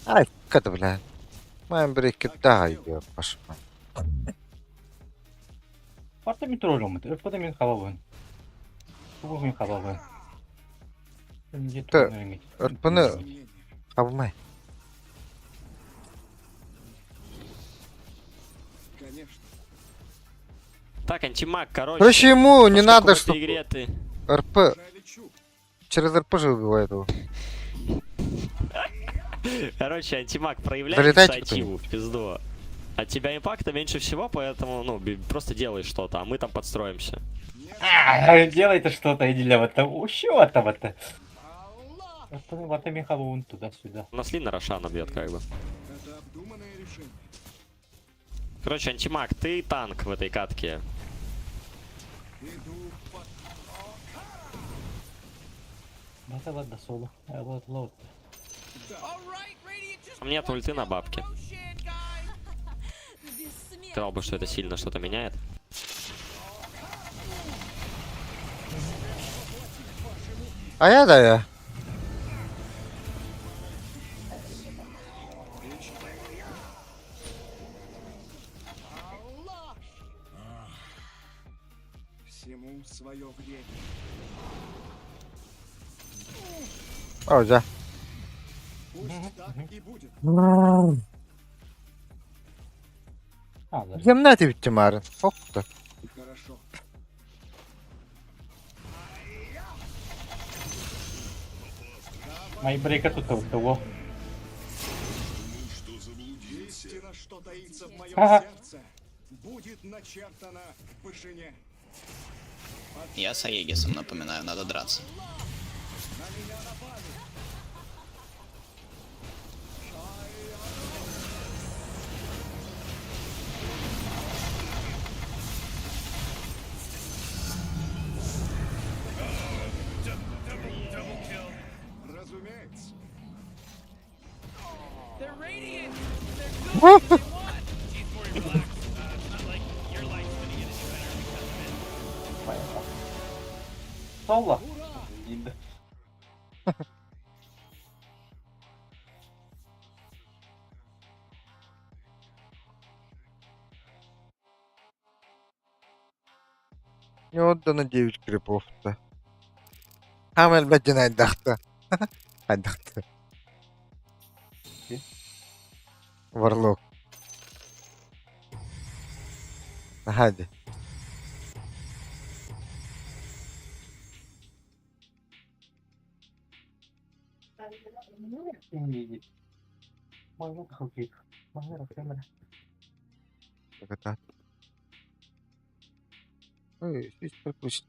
Ай, ката бля. Майн брейкер да ёб вашу мать. Барта мен тролль Өрпөдө мен хабабын. Тугу мен хабабын. Та- Өрпөну Изменения. хабымай. Конечно. Так, антимаг, короче. Короче, ему не поскольку надо, в этой чтобы игре ты... РП Уже лечу. через РП же убивает его. Короче, антимаг, проявляй Залетайте инициативу, в пизду. От тебя импакта меньше всего, поэтому, ну, просто делай что-то, а мы там подстроимся. Нет. Делай-то что-то, иди для вот того. Еще там это. Аллах! Барта мен хабабын туда-сюда. У нас Лина Рошана бьет, как бы. Это обдуманное решение. Короче, антимаг, ты танк в этой катке. Иду под... Бата бата соло. Вот лот. У меня нет ульты на бабке. Сказал бы, что это сильно что-то меняет. А я да я. Аллах! Всему свое время. О, да. Пусть так и будет. А, да. Гемнати биттим арын. Хокта. Хорошо. Май брейка тут того. Истина, что таится в моем Ага. сердце, будет начертана в вышине. Я с Аегисом, напоминаю, надо драться. На меня напали. Разумеется. They're radiant. They're good. They won. Jeez, Morty, relax. It's not like your life's gonna get any better because of it. Соло. Не отдано 9 крипов-то. Хамел бәдден айдахты. Айдахты. Варлок. Хади. Это. Ой, здесь прокрутить.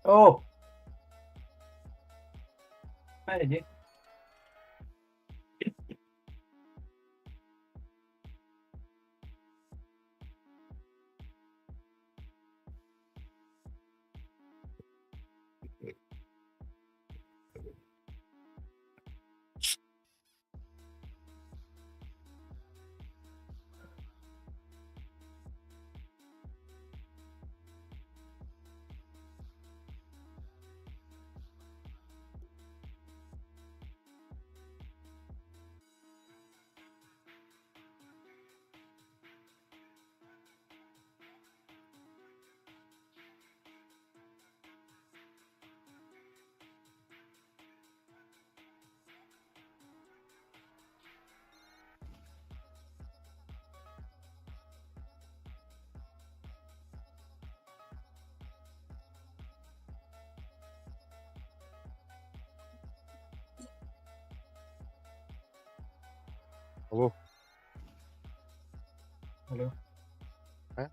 Оо! Хайди. Алло. Алло. А?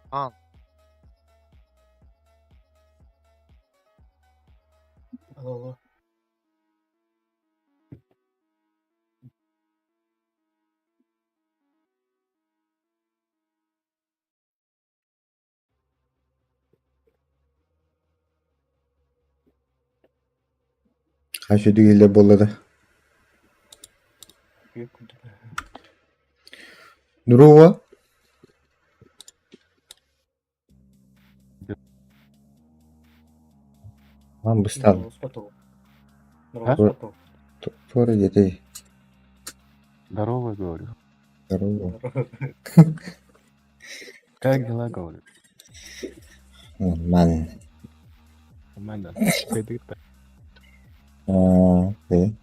А. Алло, алло. Хас үтүгүллэр буолла да? Друга? Аан быстаан. Туора диэтэй. Здорово, говорю. Здорово. Как дела, говорю? Нормально. Нормально. Кайдык-то. Аа, окей.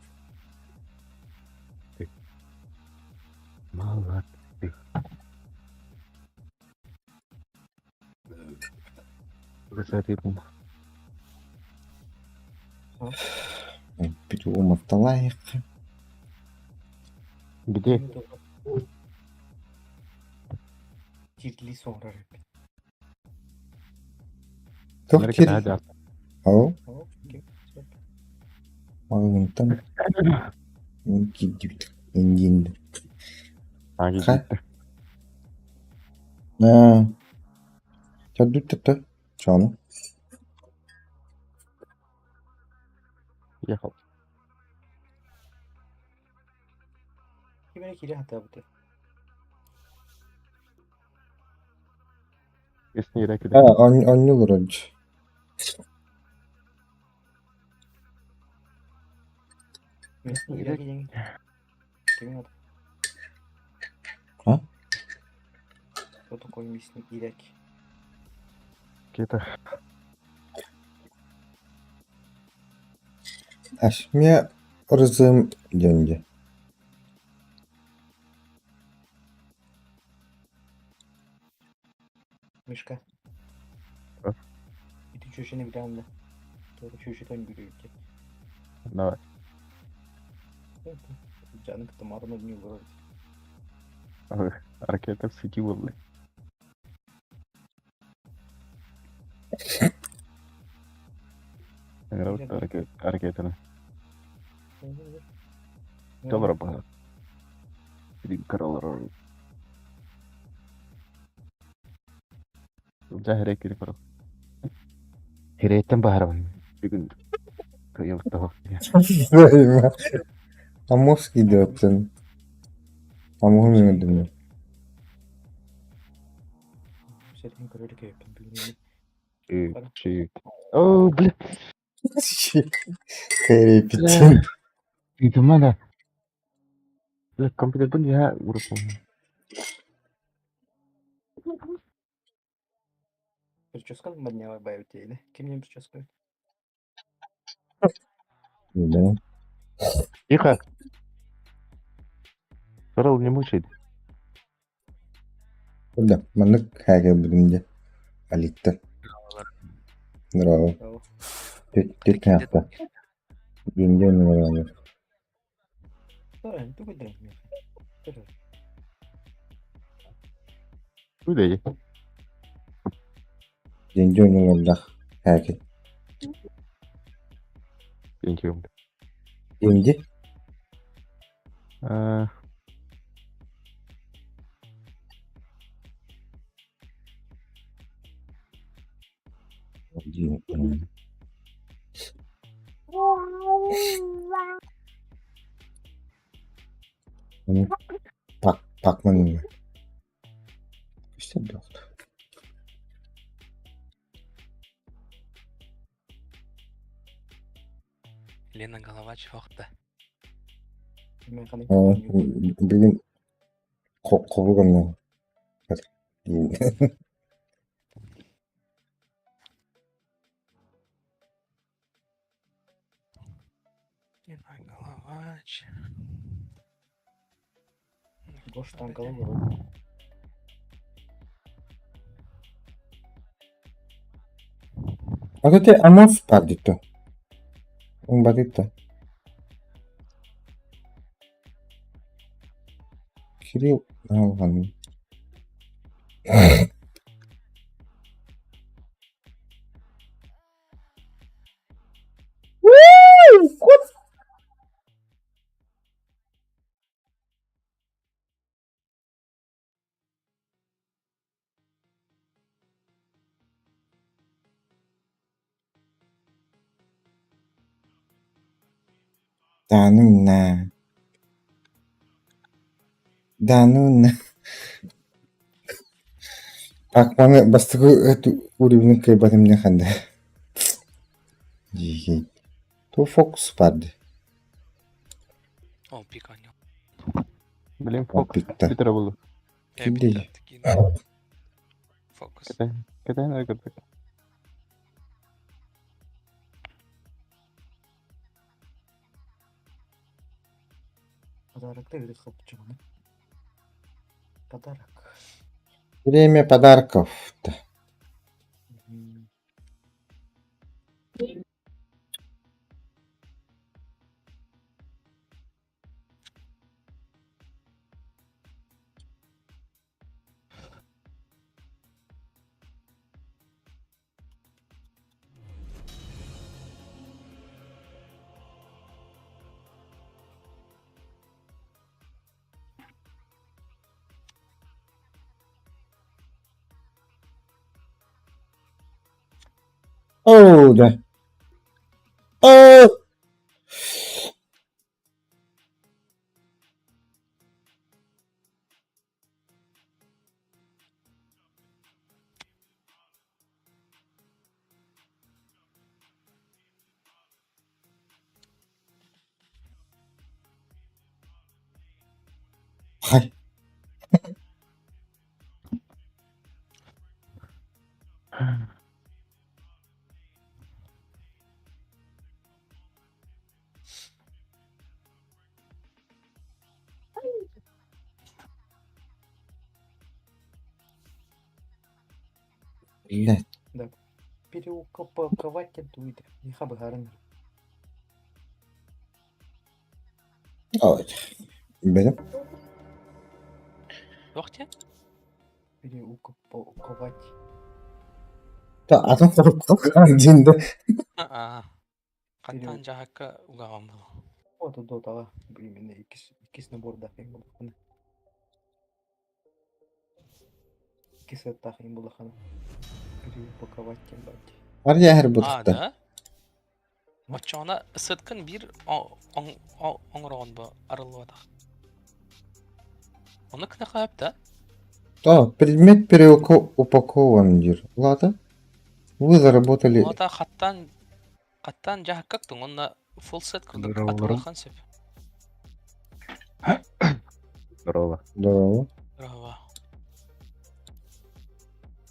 Молодцы. Высоты. Бүтү Где? Кирли соҥорор эбит. Туох кир? Ау? Маҕаһыынтан киирдибит. Индиин. Ха? Аа. Төрдүт Чону. Ехал. Ким эрэ киирэ сатаабыта. Аа, онньу олорор А? Кто такой мясник Ирек? Где-то. Ашмия ырзым диэн Мишка. Ити чүөчэни билэҕин да? Туора чүөчэтэн бүрүүтэ. Давай. Дьааны кытта маатын одньуу олорор Ракета в сети была. Ракетаны. Добро баар. Королор. Дьэ хэрэг кири корол. Хэрэйтэн баарабын. Бүгүн кыйылтаҕа. Аммосский диэттэн. Амуһун үҥэрдим. Сэрин көрөр кэппин бүгүн. О, блин. Кэрипитин. Ыытыма да. Компьютербын иһэ урукку. Прическа моднявая байбытейли. Ким не прическа? Да. Тихо. Сарал, не мучай. Да, маннык хээкэлбитим дьэ. Алиттан. Браво. Түт хаахта. Дьиҥдэ оннугар Үлэйи. Дьиҥдэ оннугар хээкил. Thank you. Дьиҥди. А, Пак Пакман Көстөр Лена Головач охта. Бүгүн хобугамна Лена Головач. Гош танкалы А то Амос пардito. Un batito. Кирилл Алган. Да ну на. Да ну на. Пакманы бастакы уровень кыайбатым диэн ханна. Дии. Ту фокус барды. О, пиканьо. Блин, Фокс. Питта. Питера был. Кимдей? Фокус. Кэтээн көрдүк. Подарок ты хлопчик. Подарок. Время подарков. Оо, да. Оо! Хай. Блядь. Да. Переупаковать дует. Не хабы Ой. Бэлэм. Туох диэн? Переупаковать. Да, атын хорук диэн да. Аа. Хантан дьаһакка угаҕан буолуо. Вот дотаҕа именно иккис иккис набордаах ең буллаххына. Иккис аттаах ең буллаххына. Переупаковать диэн баар дии. Арыйа Аа, бутта. да? Оччоҕуна сыткын биир оҥороҕун бу арыллыбатах. Ону кына да? Да, предмет переупакован диир. Ладно. Вы заработали Ота хаттан Хаттаан дьаһакка туҥ уонна full set курдук Здорово. атылахан сөп. Здорово. Здорово. Здорово.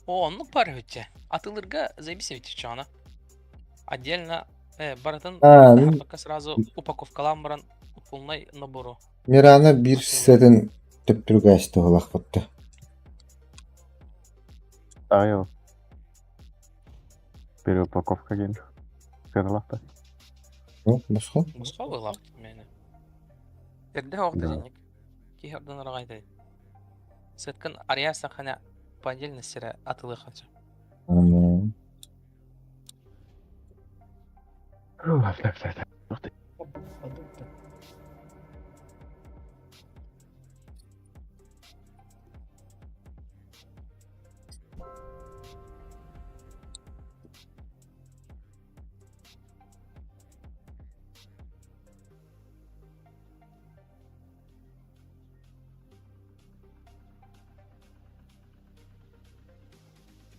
О, оннук баар үһүччэ. Атылырга заебись эбит чаана. Отдельно барытын А, ну, пока сразу упаковкалаан баран полный набору. Мирана биир сетин төптүрүгээс туһулахпытта. Тайо. Переупаковка ген. Сыаналаахта. Ну, босхо. Босхо быһыылаах мээнэ. Эрдэ оҕо Да. дьинник. Киһи ордон араҕайдай. Сыткын арыйа сахана по отдельности эрэ атылыахха сөп.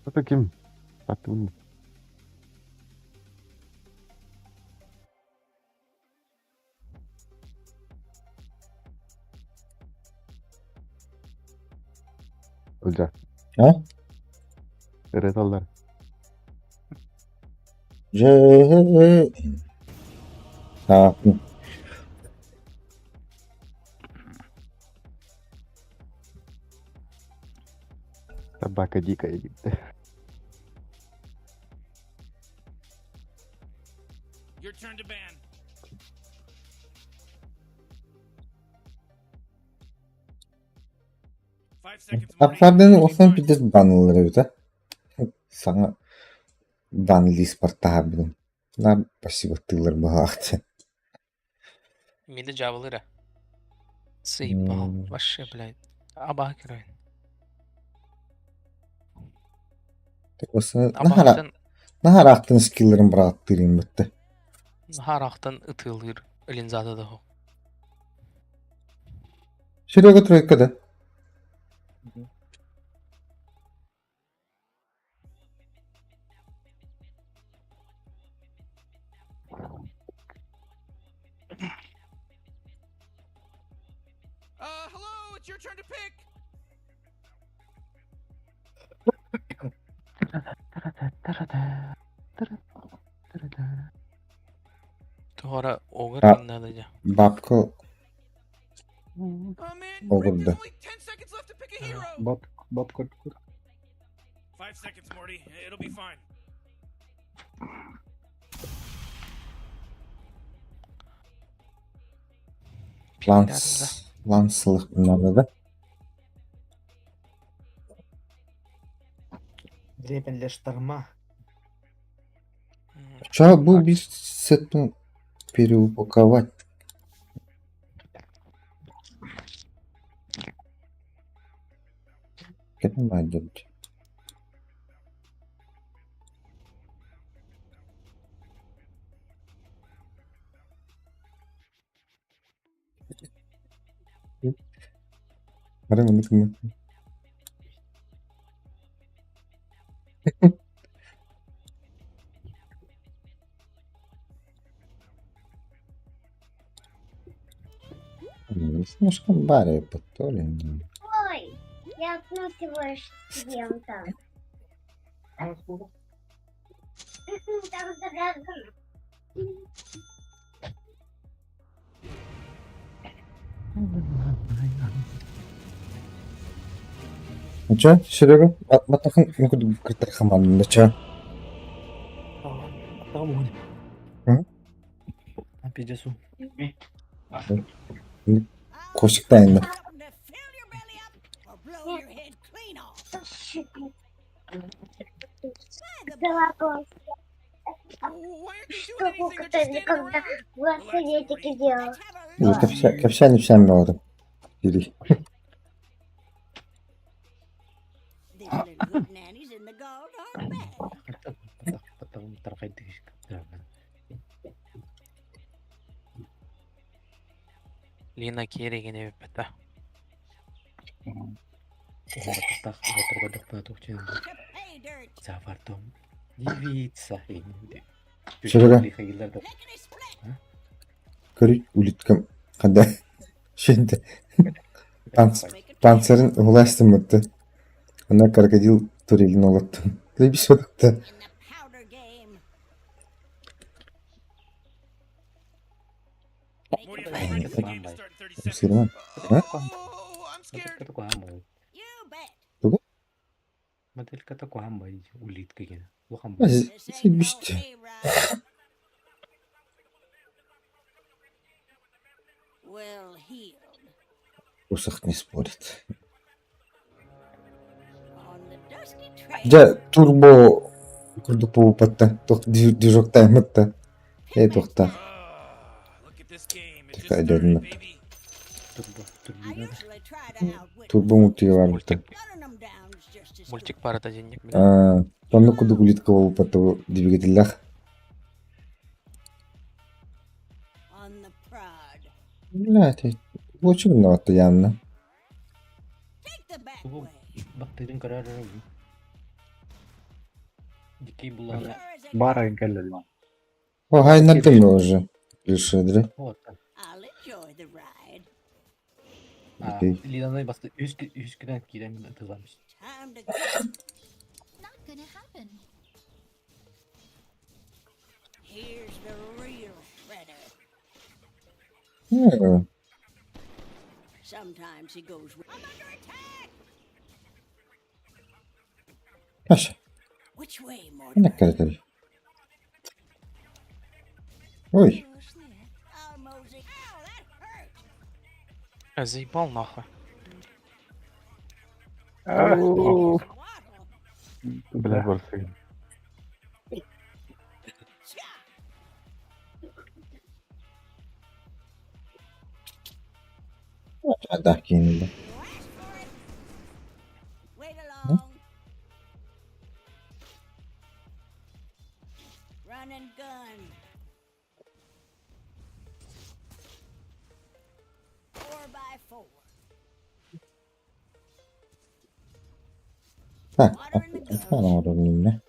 Это ким? Атун. Ылдьа. А? Ырыталлар. Дьэ. А, Собака дикая диэбитэ. Your turn to ban. 5 seconds, Morty. Аппардын It'll be улахан fine. пиздец банылар эбит а. Саҥа бан лист бартаһарбытым. На спасибо тыылар быһаахты. Мида дьаабылыыра. Заебал. Вообще, блядь. Абаһы көрөйүн. Наһаа Абаһыттан наһаа ыраахтан скиллэрин быраҕаттыырым бытта. наһаа ыраахтан ытыалыыр линзата да Серега тройка да? Hello, it's your turn to pick. Туора огыр А. гыннада дьэ. Бабка Oh man, Rick, Огурда. there's only 10 seconds left to pick a hero. Баб, бабка. 5 seconds, Morty. It'll be fine. Lans, Lansылық bunlarda да. Время для шторма. Ча бу биир сетпин переупаковать. Кэтэн баайдабыт. Бары маннык Слишком баре подтолен. Ой, я окно всего лишь съем там. Там загазано. Ча, Серега, матахан кыртар хаманна ча. Там М? Пиздецу. Косиктайна. Why aren't they doing Штуку, anything? They're just которую standing когда around. глазоветики делал. Капсян капсян баҕатым. Или. Лина керегин эбиппэтэ. Девица. Серега. Көрүй, улиткам ханда şimdi панцирын уластымытты. Она крокодил турелин олоттум. Заебись вот. Сирман. А? Тугу? Модельката куһаҕан бай улитка гена. Улахан Заебись. Усах не спорит. Дьэ, турбо курдук буолбатта, туох движоктааммыт ээ туохтаах Турбо мультига барбыта. Мультик парата денег. Оннук курдук улитка буолбатта двигателлээх. Блядь, очень виновата явно. Баттыырын көрөр Дикий булана. Бара кэллэ. О, хайнардым уже. Лишедри. Вот. Линаны басты үс күнэн киирэн тылламмыт. Паша. Ханна Ой. Заебал нахуй. Бля, барсыгын. Да, кинули. Так, оформлено.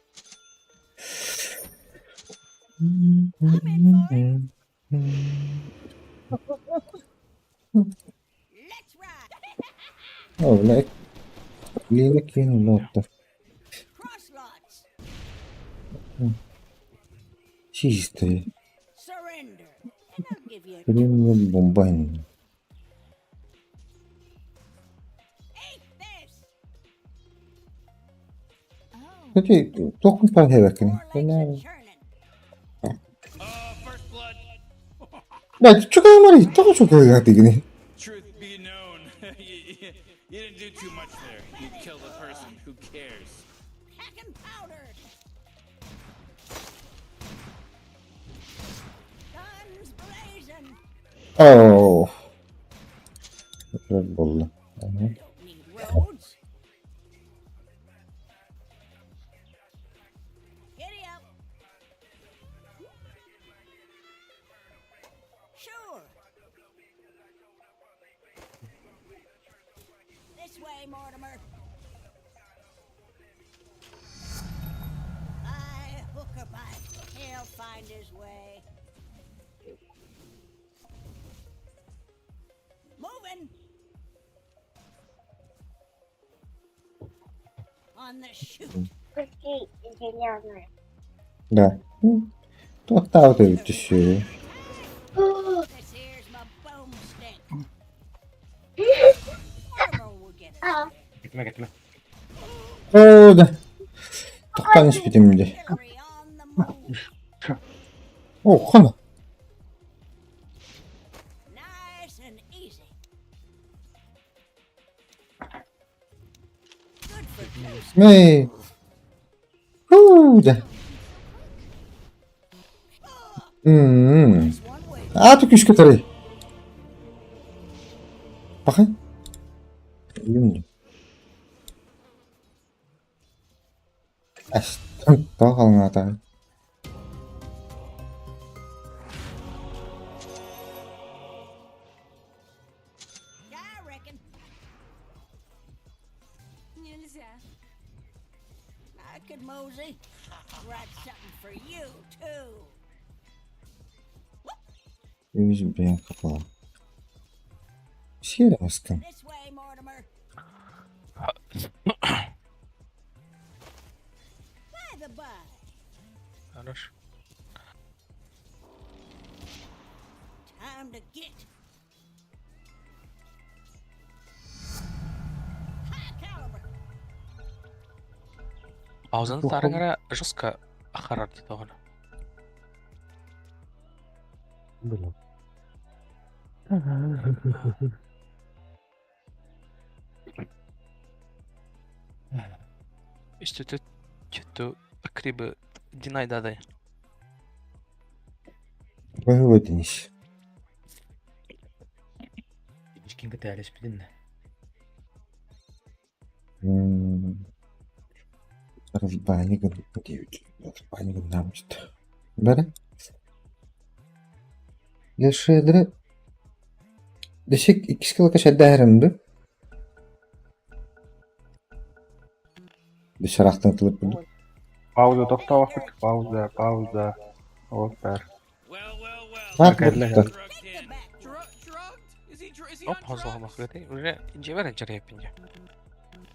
О, бля, Лена кинула. Чистый. Премиум бомбайн. Кстати, тоқым панхевекин. Блядь, что говорит? Только что говорит, Оу. Болды. Да. Туохтаабыт эбит түсүө. Кэтимэ кэтимэ. Оо да. Тохтоон испитим дии. О, хана. Мэй. Хуу, да. А, tu күүскэ Баха. Юм. Ас, тоҕо Нельзя. I could mosey. Brought something for you, too. Үс бэйэм хапала. Сиэрэ маскын. This way, Mortimer. By the by. Хорош. Time to get. High caliber. Паузаны тарыңара жестко ахарар дейді оған. Блин. Үстүтү чөттү крибы динайдадай. Баһыба Денис. Ичкин кытаалеспитин да. Разбани гын разбани гыннаабыт. Бары. Гешедре Дешек иккис кылака шаддааһырымды. Дешарахтан тылып буду. Пауза тохтоохпут. Пауза, пауза. Вот так. Баар Кэллэ, буолта. кэллэ. Оп, паузалаға бақырды. Уже жебер жарайып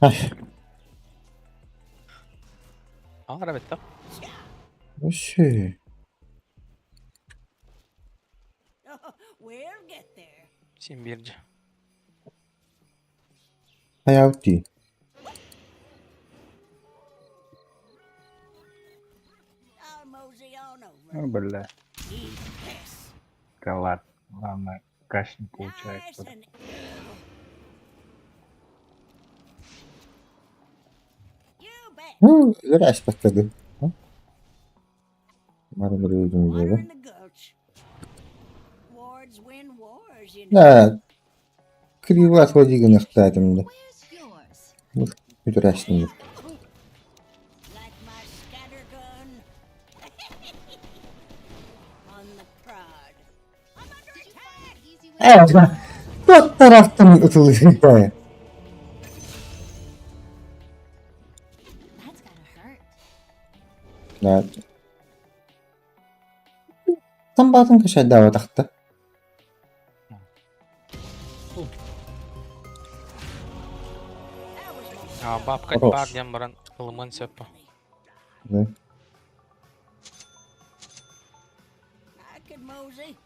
Ай, Ағара бетті. Вообще. We'll get there. Сен берді. Хайаути. I'll mosey on over. Ну, бля. Eat this. Да ладно. Главное, каш не получается. Nice and You bet. Ну, зря спаттады. Бары бір өзім Water деді. in the gulch. Wards win wars, you know. Да, криво отводи гынахтаатым да. Бүтүрәстин. Like my scatter gun. On the prod. I'm under attack! Э, тот тарафтан ытылышыппа. Да. Тамбатын кашайдаба тахта. А, бабка Хорош. бар дем баран ылымын сөппі. Да. I could mosey.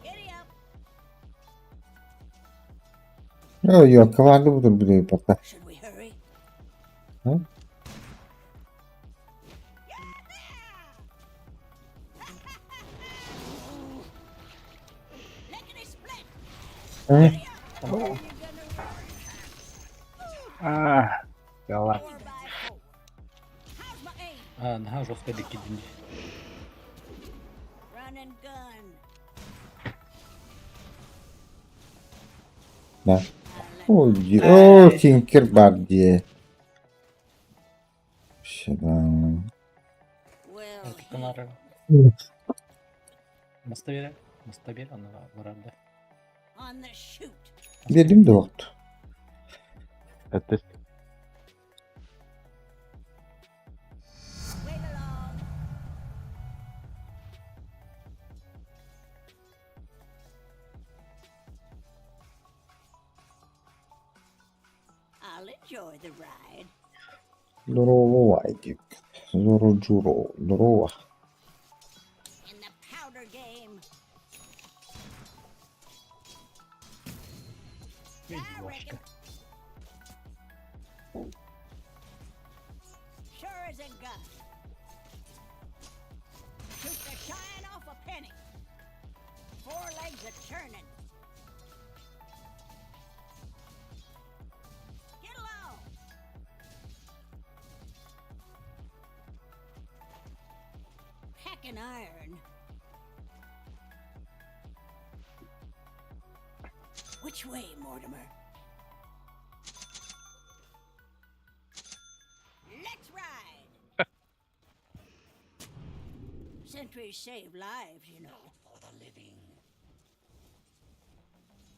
Giddy up. Ой, коварды буdur bu parta. Should we hurry? Hı? Lickety split. Hı? А, да ладно. Four by four. How's my aim? А, наһаа жестко диккидин. Run and gun. Да. Ой, о, Тинкер бар дие. Шедан. Well, Кытынары. Баста бер. Баста бер аны барар да. on the shoot. Dedim de oldu. Это Wait along. I'll enjoy the ride. Здорово, Вайдик. Здорово, Джуро. Здорово. In the powder game. I reckon. Sure as a gun. Shoot the shine off a penny. Four legs a churning. Get along. Packing iron. Which way, Mortimer? Let's ride. Sentries save lives, you know. For the living.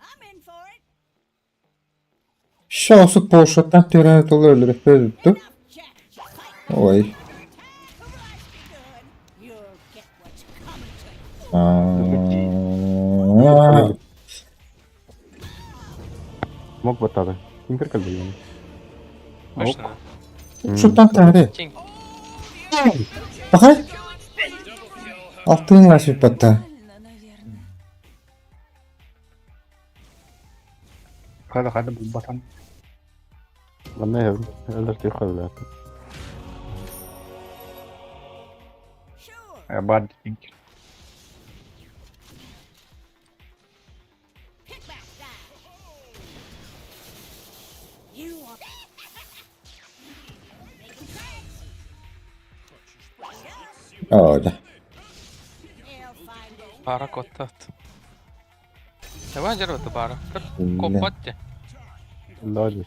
I'm in for it. Şansı Porsche'dan Tyranidal'ı öldürüp öldürdü. Ой. А. Мог баттады. Тинкер кэлбэйэн. Точно? Шуттан тары. Тинь. Бакай. Алтын лашып батта. Хада хада булбатан. Манна өлөр түйхалла. Бад Тинкер. Оо, да. Бара коттат. Давай дервата бара. Бля. Копатте. Ладно.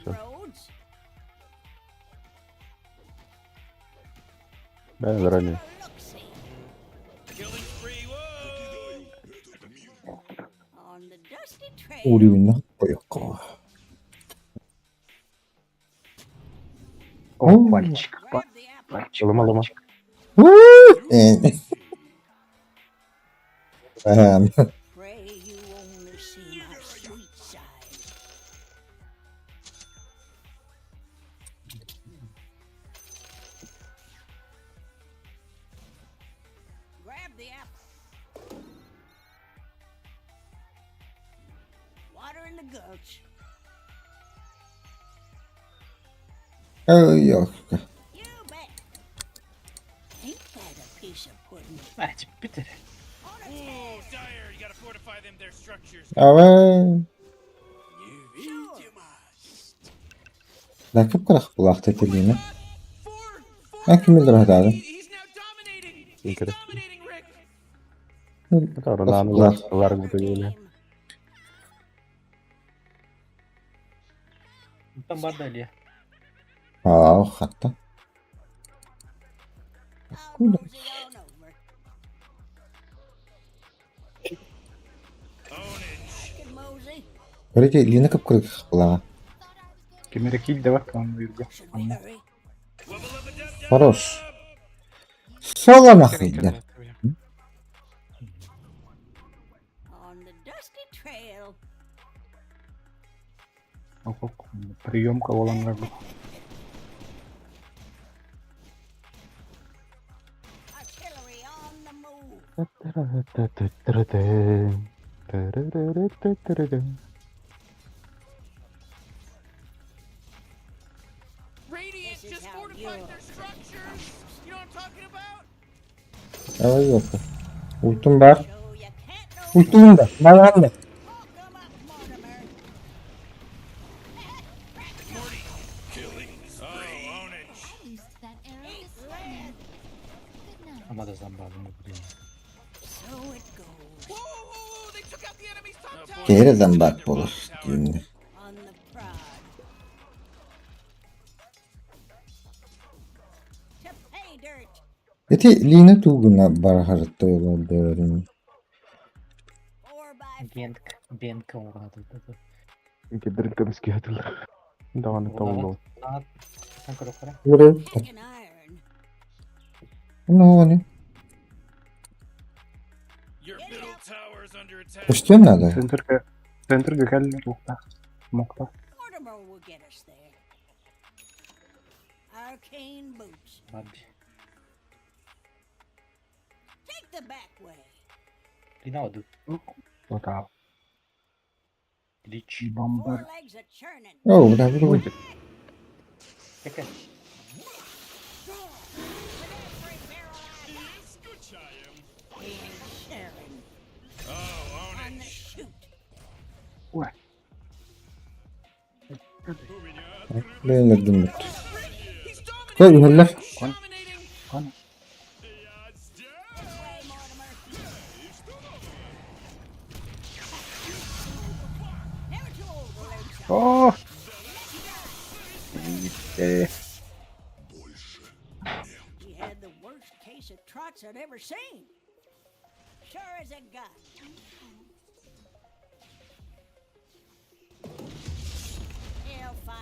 Да, заранее. Уровень поехал. О, пальчик. Пальчик. Лома, лома. Эм. Grab the apple. Water in the gulch. Ой, ёлка. You bet. Ain't that a piece of pudding? Питер. Авай. Rakip kırak bulak tetirliğini. Ben kim bilir hadi. Тинкер. Лар, лар буду Там бар далее. Aa, hatta. Куда? Көрете, Лина кып кырык булага. Кемере кил давай там уйга. Хорош. Соло нахуй, да. On the dusty trail. Приемка болан Artillery on the move. Radiant This is just how fortified you their structures. You know what I'm talking about? Давай ёлка. Ультум бар. Ультум да. Балан да. Ама да замбадым, блин. So it goes. Kere zambak болur. Şimdi. On the prod. To pay dirt. Eti Lina тугуна бар харытта yollar Бенк, бенк оңғады. Кедерге бізге атылыр. Даваны табылды. Ну, они. Что надо? Центрге, центрге кәллер оқта. Мокта. Mortimer will get us there. Arcane boots. Take the back way. Риналду. Ота. Лич. Бомбар. Four legs a churning. О, да, да. Какая? We ain't sharing. On the shoot. Ой. Beğenirdim. Koy yuvarlar. Кон. Кон. О! Э. He had the worst case of trots I'd ever seen. Sure as a gun. They'll find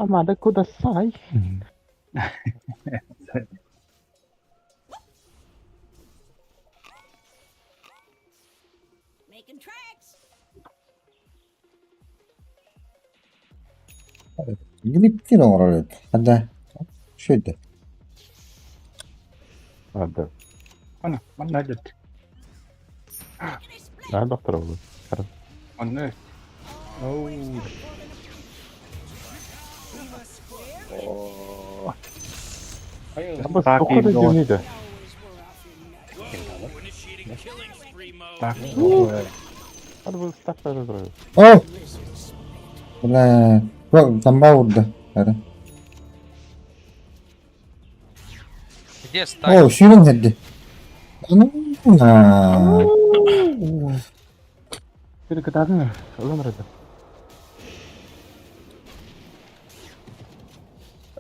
Амада кудасай. Making tracks. Грипптин оҥорор эбит. Ханна? Үчүгэй Ада. Ана, манна дьэт. Наһаа доктор буолуо. Онно. Оу. Абы тоққа да жемейді. Так. Hadi bu стакта тұрады. О! Бля, тамба урда. Ара. Где стак? О, сүүрэн хэрдэ. На. Biri кытаатын ылан ырады.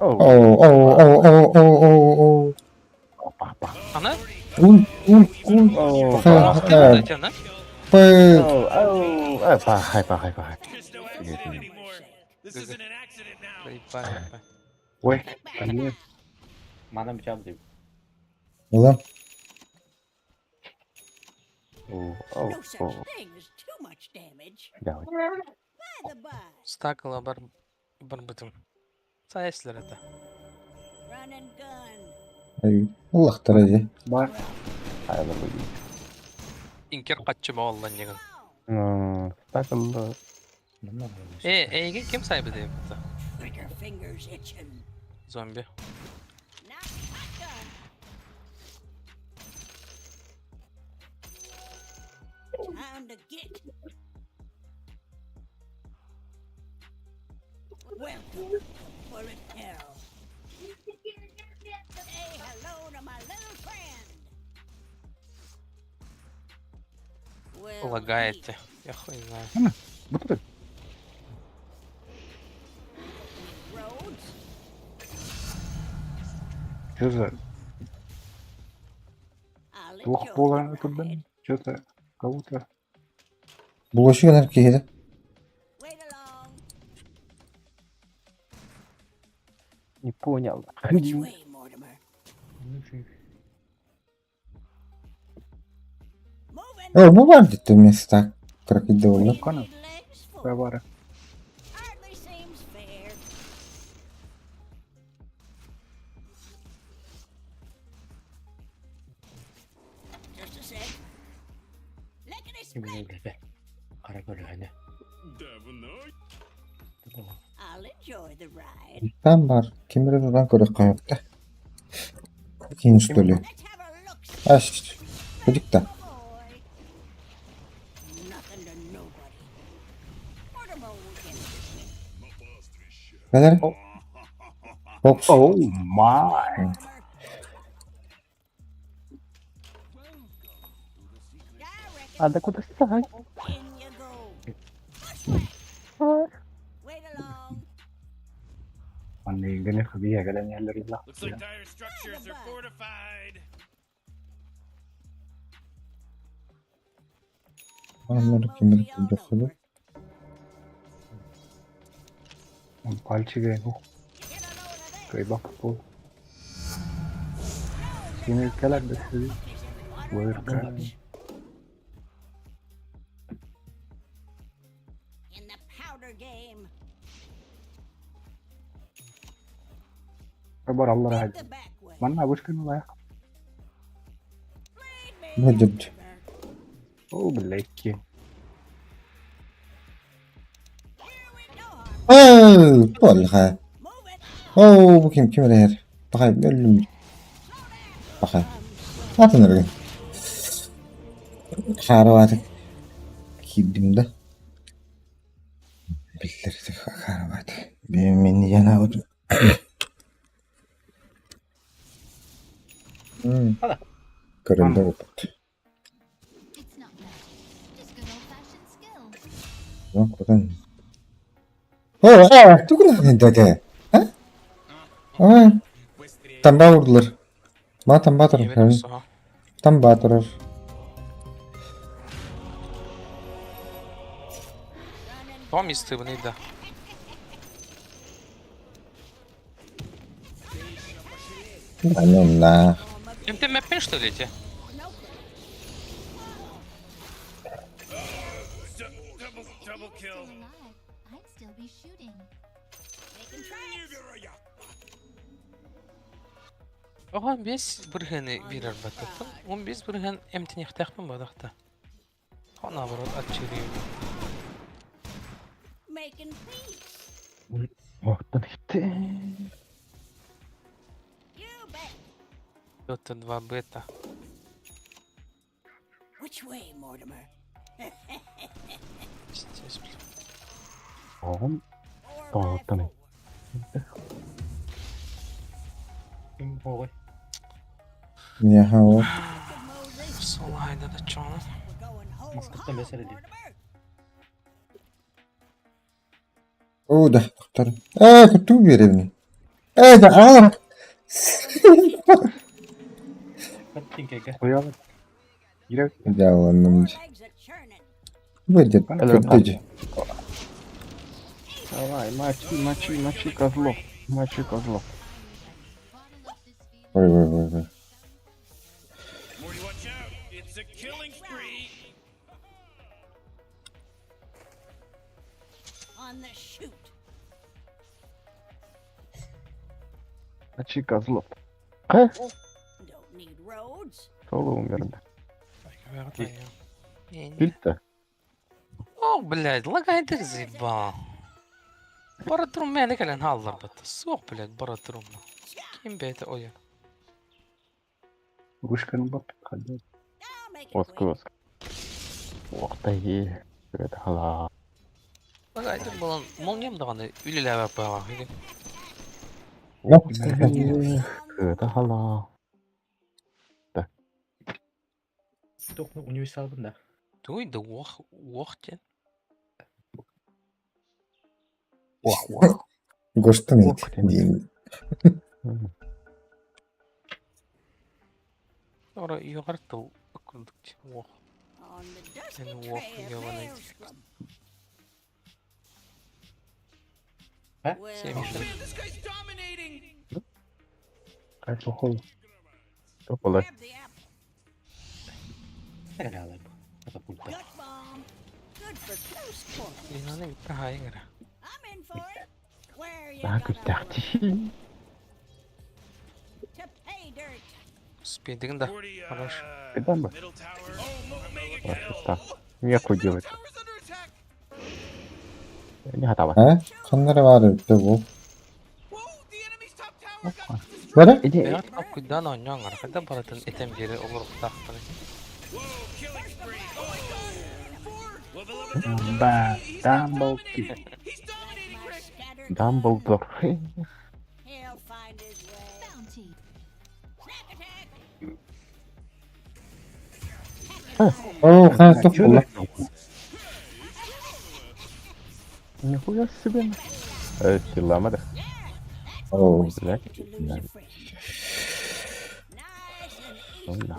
О, о, о, о, о, о, о. Ана? Ул, ул, ул. Ох ты, вот эти, на? Пэ. Пахай, пахай, пахай. Проебали. Ой, конечно. Манам бичам деп. Улан. О, о, No such о. thing as too much damage. Давай. By the by, Стакала бар барбытым. Сайслер это. run and gun. Ай, Улахтара дии. Бар. Инкер катчы болла неген. Стакылы. Э, эйге ким сайбы деп это? Trigger fingers itching. Зомби. Not shotgun. Time to get. Welcome to Bullet Hell. Say hello to my little friend. Well, Лагает. Я хуй знаю. Бұтыр. roads. Что за I'll двух enjoy пола the турдан? ride. Что-то кого-то. Булашыгын эркеһиде. Wait along. Не понял. Which way, Mortimer? Moving. О, бу бар дитте места. Крокодил болла. Кана. Legs for Бара. hardly seems fair. Just a sec. Lickety split. Кара көлөһөнө. I'll enjoy the ride. Там бар. Кимре тудан көрө кайыкта. Кин что ли? Let's have a look. Аш. Кудикта. Boy. Nothing to nobody. Mortimer will get it. Кадер? Бокс. Oh my. I reckon Ада куда стай? in you go. Bushwhack. Wait along. Манна ингene хабия галан ялларilla. Looks like dire structures are fortified. Аннары кимре кудасылы. Он пальчиге ну. Кайбак пол. Кими калак бэсси. Вырка. In the powder game. Бар аллар Take хад. the back way. Манна бушкин лая. Lead me, Бу Mortimer. О, блядь. Here we go. Оо, болха. Move it. Оо, бу ким ким эрэр? Бахай, өлүм. Бахай. Атын эрген. Харабаты кийдим да. Биллер харабаты. Мен яна отум. Көрүндө опыт. It's not magic, just good old-fashioned skill. Кутан. О, а, тугун дәдә. А? А. Тамба урдылар. Ма тамба турар. Тамба турар. Том истыбный, да. Да ну на. Эмтэммэппин что ли эти? Оҕо 5 бырыһыаны биэрэр баттаттан, 15 бырыһыан эмтэниэхтээхпин бадахта. О, наоборот, аччыырыы. Making peace. Оттон хитте. You bet. Дота 2 бета. Which way, Mortimer? Пиздец, блин. Оҕом Four by тоҕоттон. four. Ким оҕой? Миэхэ вот. Солайда да чё? We're going whole Маскаттан hog, бэсэр дии. Mortimer. О, да, доктор. Э, куту беребини. Э, да, а. Каттинкеге. Куялы. Кирек. Да, ладно. Four legs a churning. Выйдет, выйдет. Давай, мочи, мочи, мочи козлов. Мочи козлов. Ой, ой, ой, ой. Morty, watch out! It's a killing spree! On the shoot. Мочи козлов. Э? Don't need roads. Соло умер. Не, не. Кильта? О, блядь, лагает их заебал. Бара турум мен кэлэн хаалларбат. Суох, блядь, бара турум. Ким бэйэтэ ой. Вышканы бап ходил. I'll make it Оск, quick. оск. Ох ты, это хала. Лагает буолан молниям даҕаны үлэлээбэт баҕа. Ну, Это хала. Туох универсалбын да. Туй да уох уох диэн. Ох, ох. Гоштан Ох, диэн. Ора югар тыл курдук уох. On the dusty And walk trail ёбаный. maelstrom. А? Well, Семь. Man, this guy's dominating! Кайф похол. Топола. grab the apple. Кэрэлэп. Катапульта. Gut bomb. Good for close quarters. Линаны битта хайгара. I'm in for it. Where you Так, gonna look тахти. to pay dirt? Спидигин да. Morty, Хорош. Кидан бы. middle tower. Oh, mega kill! Так. Нехуй делать. Tower's under attack! Не готово. Э? Ханнары бар өттө бу. Whoa, the enemy's top tower got destroyed! Бара? Иди. Бэйэт куйдаан оонньоон хайда барытын этэн биэри олоруохтаахпын. Whoa, killing spree! Oh my god! Four! Level up down Ба, He's Дамбл dominating! He's dominating, My Rick! scattered Дамблдор. He'll find his way. Bounty. Snack attack. О, ханна топола. Нихуя себе. Э, силама да. О, Блядь. To lose a friend. Nice and easy. Да.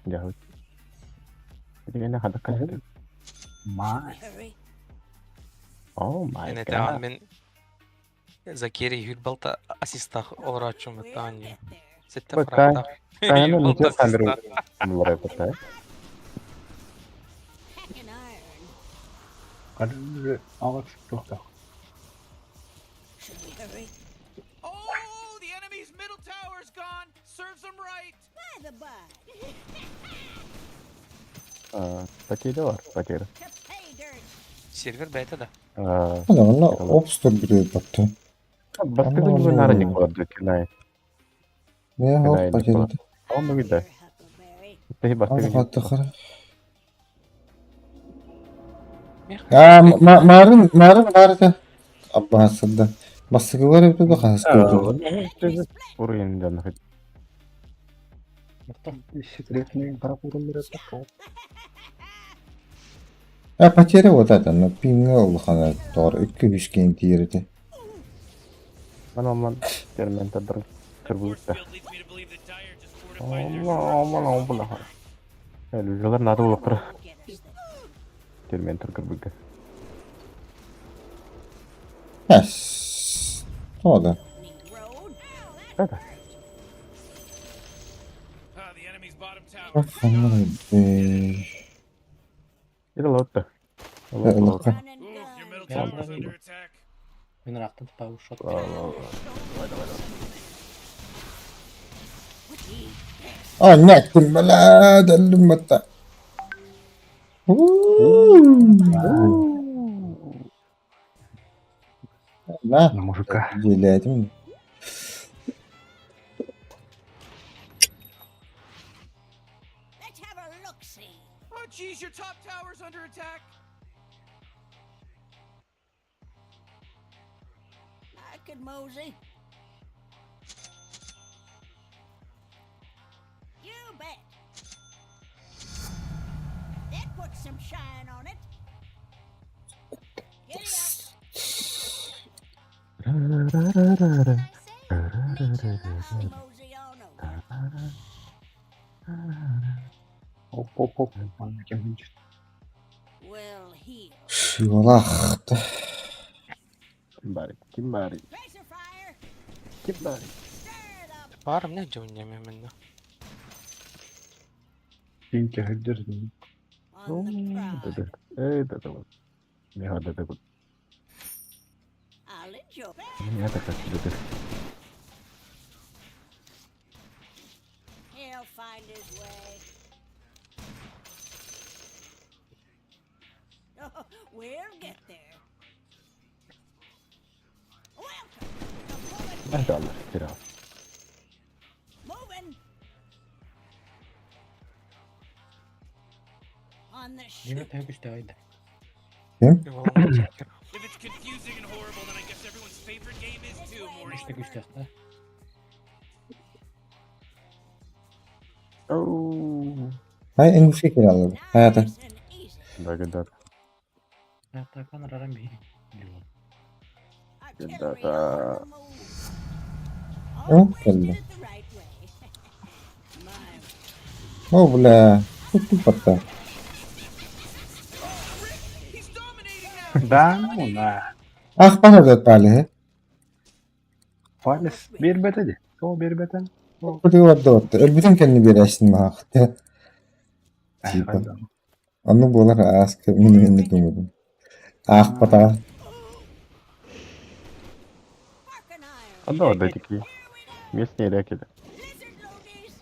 Я. Иди на хада кале. Май. Hurry. О май Эн гад. этэ мин Закери хүрбалта ассистах олорааччым We'll таанья. get there. Сетте Бакай. фрактах. Кайна Балта ничего камеру. ассистах. Млорай потай. Hacking iron. Кадыр ағаш тоқта. Should we hurry? Oh, the enemy's middle tower's gone! Serves them right! By the by. Потеря бар, потеря. To pay dirt. Сервер бэйэтэ да. Ана, онно обстор бүрүү баттı. Баскы да нара не кладу, кинай. Не Кинай хоп не потеря. Он вида. Here, Huckleberry. Ты баскы Аны хаттахара. Мех. А, марын, марын барда. Аббасында. Басыгылар өтө да хаскы. Уровень да нахуй. Секретный парапурын А потеря вот это, но пинга улхана тор 2-3 кен тиерде. Ман ман термен тадар That force кырбыта. field leads me to believe that Dire just fortified their Оман оман. Элюжалар надо было про Get us there. термен тур кырбыка. Эс. Тода. Need road. Ow, that Это. Ити Ыллахха. Мин ыраахтан паушот. А, нет, бля, дәллим батта. На, На мужика. дьиэлээтим. Let's have a look see. Oh, jeez, your top tower's under attack. I could mosey. You bet. That puts some shine on it. Giddy up. I'll mosey on over. Оп-оп-оп. Манна кем хынчыт. Well heeled. Шивалах. Ким баарый? Ким баарый? Tracer fire. Ким баарый? Stir the Баар эмне дьоҥ минна. Кинке хыддыр. on the prod. Да-да. Эй, да-да. вот. Меха да-да. вот. I'll enjoy. Меня так отсюда. He'll find his way. Oh, we'll get there. Welcome to Bullet Да, да, терял. Moving. On the Димэ shoot. төһө күштээх айда. Ким? If it's confusing and horrible, then I guess everyone's favorite game is too, Morty. Күште күштээх да. Оу. Хай энгүшке кире алар. Хаята. Nice and easy. Да, да. Атакан раран биһи. Artillery Да-да. on the move. О, Always кэллэ. did it the right way. My О, бля. Тут батта. He's dominating now. Да, ну на. Ах, пахадат пали. Фалес бир бете. То бир бетен. Кути барда батта. Өлбүтүн кэнни биэрээсин маахты. Типа. Онну буолар ааска мин мин думудум. Аах пата. bark an iron. А да, да, такие. Местные рекеты. Lizard logies.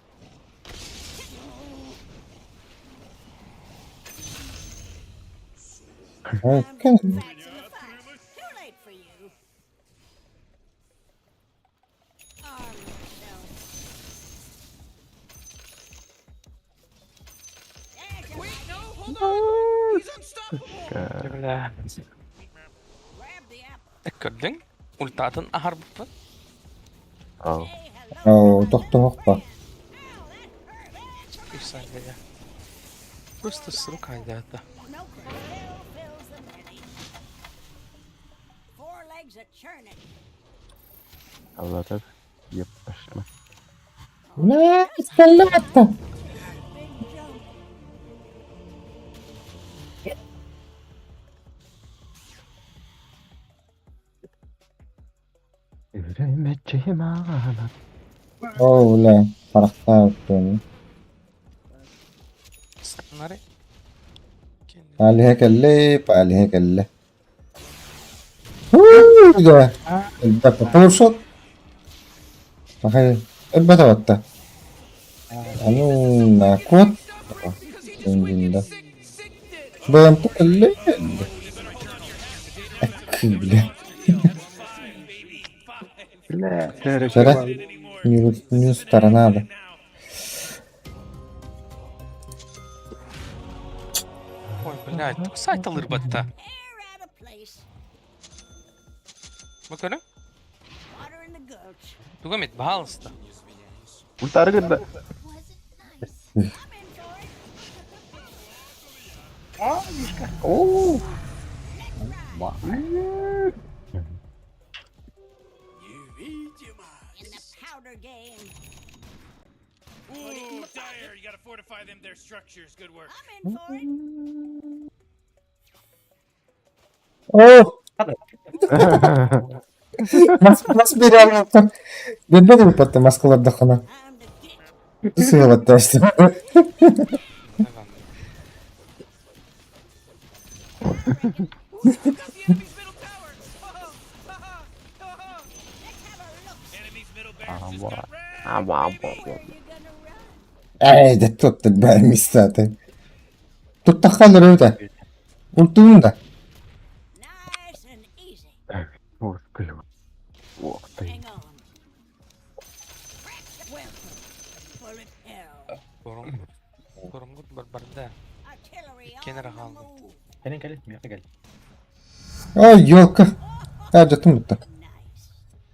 Ой, Time to кэн. put facts in the fight. Too late for you. Arm yourself. There's your Wait, light. no, hold on. He's unstoppable. Бля. Grab the apple. Көрдүң? Ультатын аһарбыппын. Ау. Say hello Оо, to my тохто little хохпа. friend. Ow, that hurt. Писай, бля. Просто с рук айдата. No Phil fills the many. Four legs a churning. Аллатат. Епашма. Бля, кэллэ батта. Big jump. Үреметчи мағана. Оо, бля. Харахтаа туун. Станари. Палиһэ кэллэ, палиһэ кэллэ. Уу, да. Элбэт пуршот. Пахай, элбэт батта. Аны на кот. Because he just went Ингинда. sick, sick did. Бэм кэллэ. Акы, бля. Бля, Сара. Не, не сторона, да. Ой, блядь, сайт алырбатта. Air out of place. Бу көрүң? Water in the gulch. Тугамет, баалыста. Ультары гында. Wasn't nice. I'm in for it. Оу. In the powder game. Ooh, Dire, you gotta fortify them their structures. Good work. I'm in for it. Оо, мас мас бере Бербеди батта маскалар дахана. Time to get. Сыйлатташты. Ээ, да тут баар мистаты. Туттахха да. Ультуун да. Ох ты. Курунгут барбарда. Иккиэн эрэ хаалбыт. Кэлин кэлин, миэхэ кэл. Ой, елка. А, жатым бутта.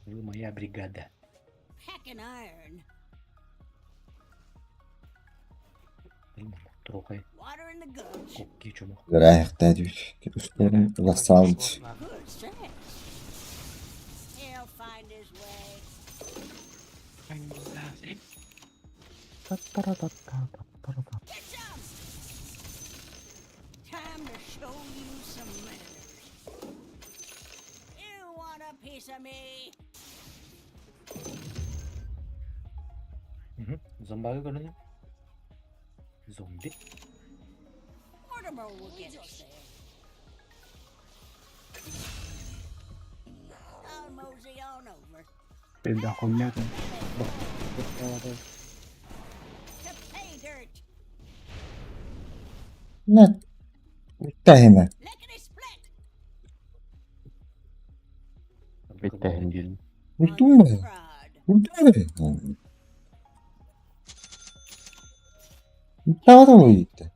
Вы моя бригада. Трохай. Кокки чумах. Ыраахта дүү. Үстэрин лассалд. Time to show you some manners. You want a piece of me? Зомбага көрүнү. Зомби. Mortimer will get us there. I'll mosey on over Пизда хуйня там. to pay dirt. Нэ. Ультахина. Lickety split. Биттэһин диэн. Ультуун да. Ультуун да. Ультаҕа уйта.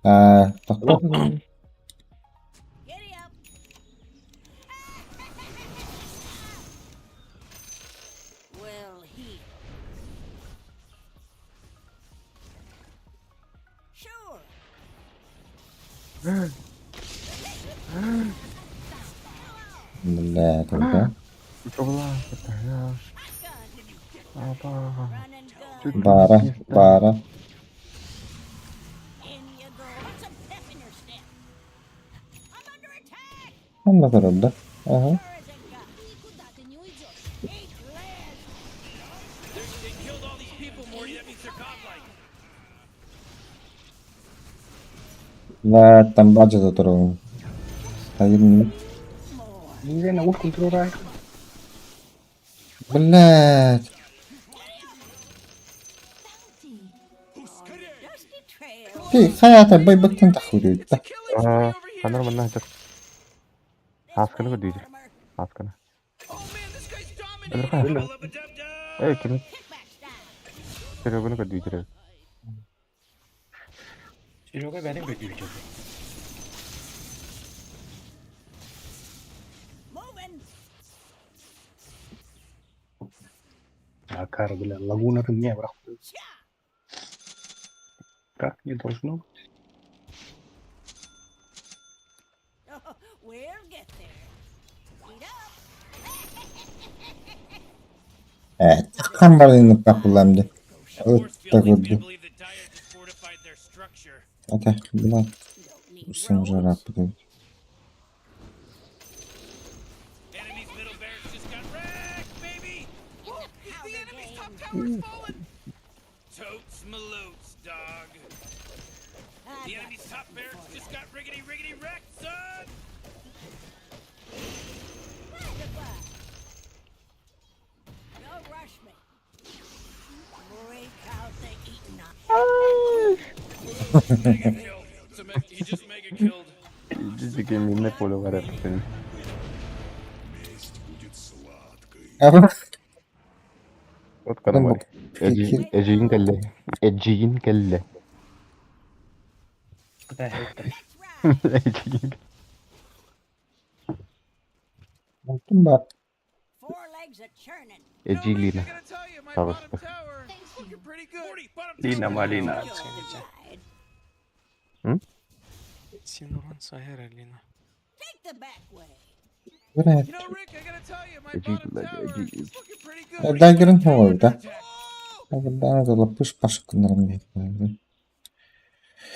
Аа, тохтоо. Giddy up. Well, he. Sure. Бля, тогда. Аба. Бара, бара. In you go. Put some pep in your step. I'm under attack. Онно көрөллөр. Аха. Sure as it got. Никуда ты не уйдешь. Eat lead. They killed all these people, Morty. That means they're godlike. Ла там бажа туруу. Тайын. Нигде ур контролай. Блядь. Dusty trail. Ти хаята байбактан тахуйта. Аа, ханар манна хатар. Аасканы көрдүүр. Mortimer. Аасканы. Oh man, this guy's Өлөрхөн. dominating. Wubba-dub-dub. Эй, кини. Kickback style. Сереганы көрдүүр. Серега бәрин көтүү чөбү. Moving. Акар, бля, лагуна ты мне, брат. Как не должно быть. Oh, we'll get there. Eat up. Э, таххан барын капуламды. Force Ытта field leads me to көрдү. believe that Dire just fortified their structure. Ата, блядь. Don't need Усамжа roads. раппыт. Enemy's middle barracks just got wrecked, baby. In the The powder enemy's top game. tower's fallen. Totes malotes, dog. I The got enemy's top something barracks for just ya. got riggedy riggedy wrecked, son. By the by. Don't rush me. Break out the eating. Mega killed. It's a he just mega killed. Жижиг юм инэ полугаар авсан. Аха. От канамар. Эжигин эжигин кэллэ. Эжигин кэллэ. Кытай хайта. Let's ride. Эжигин. Ультун бар. Four legs a churning. Эжилина. I gotta tell you, my Табыста. bottom tower is looking pretty good. Morty, bottom Лина tower. малина. Enjoy the Извините. ride. Синуран Сахера Лина. Take the back way. Блядь. You know, Rick, I gotta tell you, my Эжиг bottom tower is looking pretty good. Дагерин хуйта. Агда лапыш пашкынарым бит.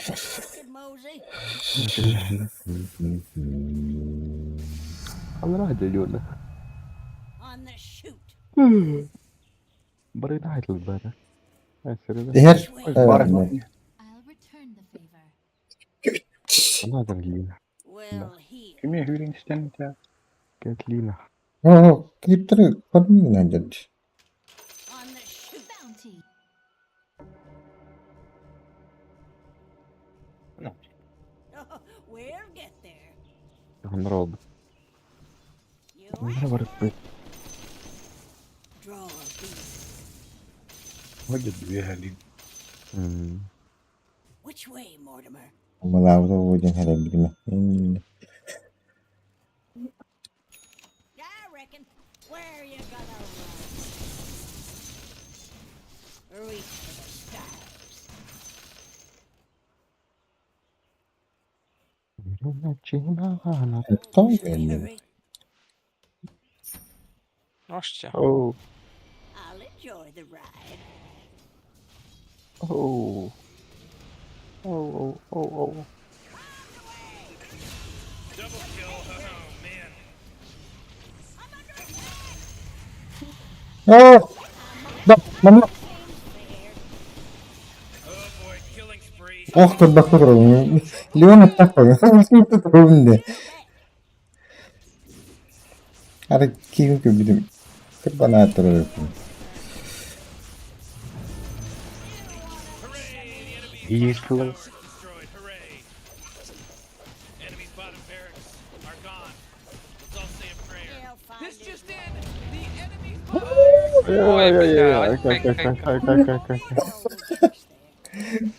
Good mosey. Алра дэлүүнэ. On the shoot. Барыта хайтал бара. Иһэр. Бар. Она Лина. Кими хүрин истэн тя. Кэт Лина. О, клиптеры подмигнан дед. Онрол. Онра барыппыт. Ходит две Галины. Which way, Mortimer? Мылаабыта буолуо диэн эрэ билимэ. I reckon. Where you gonna run? Reach for the stars. Тоң Можете? Оу. I'll enjoy the ride. Оу. Оу, оу, оу, оу. О! Да, мама. Ох, көрбөккө турабын. Леон аттак турабын де. Ары кийин көбүдүм. Кырбана турабын. Есть. Ой, Ой-ой-ой, блядь, кай, кай, кай, кай, кай, кай, кай.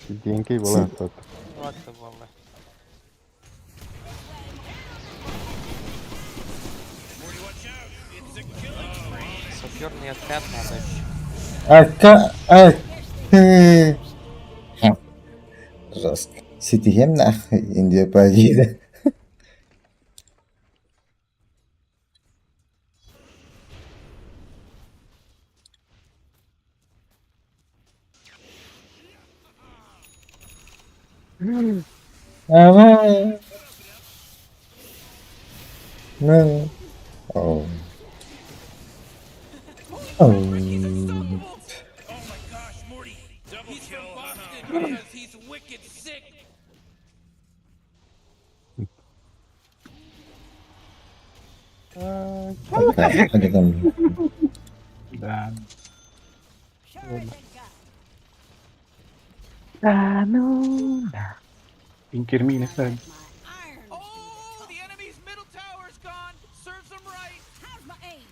Деньги была тут. Вот это было. Саперный отряд надо. Арка, арка. Жестко. Ситихем нах, Индия поедет. Ага. Ну. Оу. Оу. Это там. Да. Да, ну, да. Инкермин сами. How's my aim?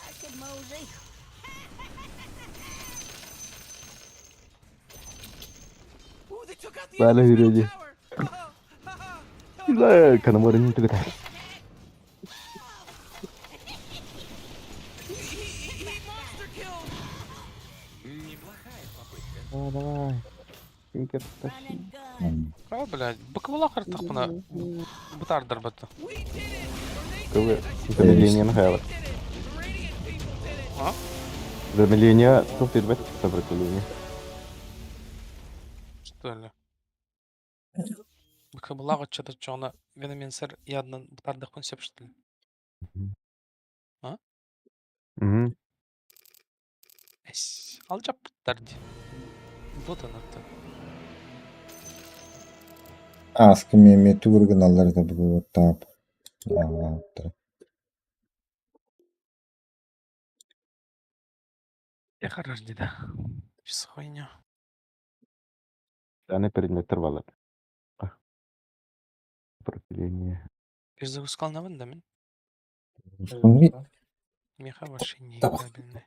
I could mosey. Бәлі үйреде. Да, канаморы не түгіт. Давай, давай. Тинкер, тащи. О, блядь, быквала картахпына. Бутардыр бытты. Кылы, замедление нахайлы. А? Замедление, тух тербет сопротивление. Что ли? Быквала что-то чона. Веноменсер яднан бутардахпын сеп, что ли? А? Угу. Эс, алжап буттарди. Дота натты. Аскы меме түгүргүн аллар да бу тап. Я хорош, деда. Чисто хуйня. Данный предмет рвала. Сопротивление. Перезапускал на вен, да, мен? Меха вообще не играбельный.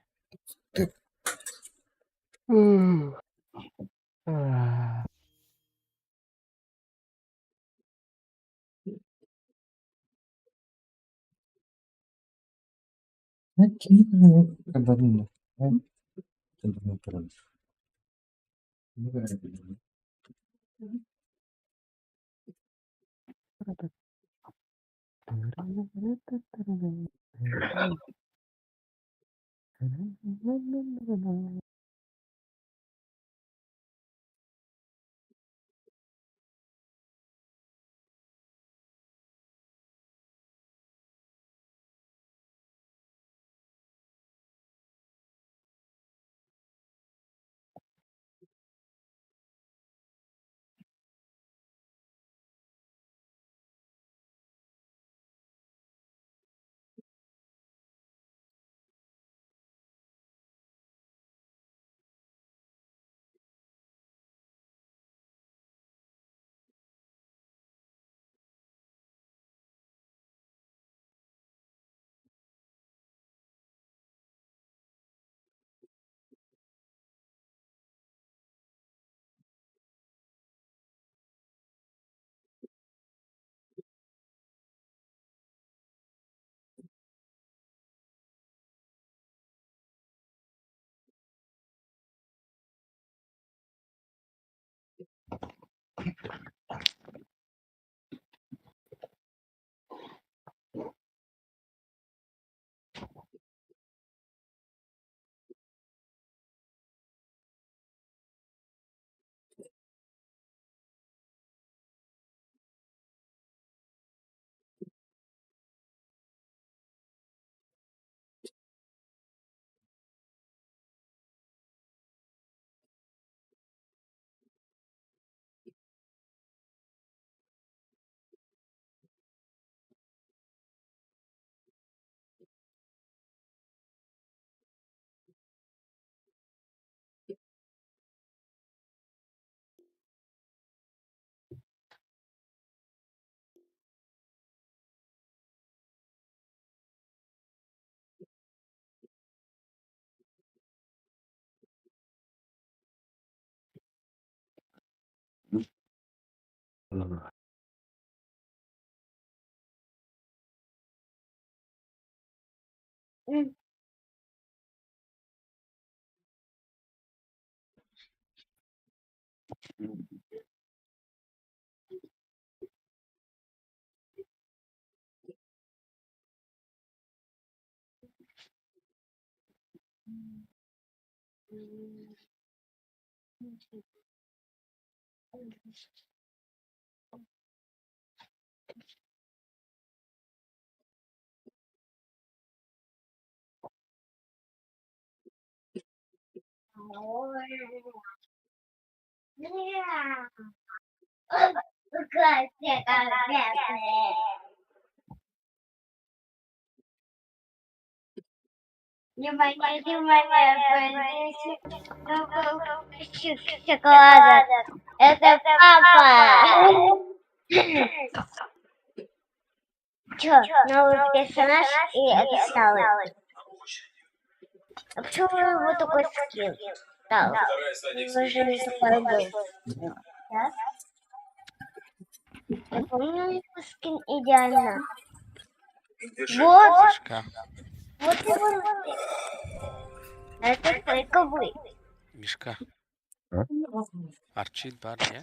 Шоколада. Это папа. Чё, новый персонаж и это стало. А почему у него такой скин стал? Он же не такой был. Да? Я помню его скин идеально. Вот. Мишка. Вот его. Это только вы. Мишка. А? Арчил бар я.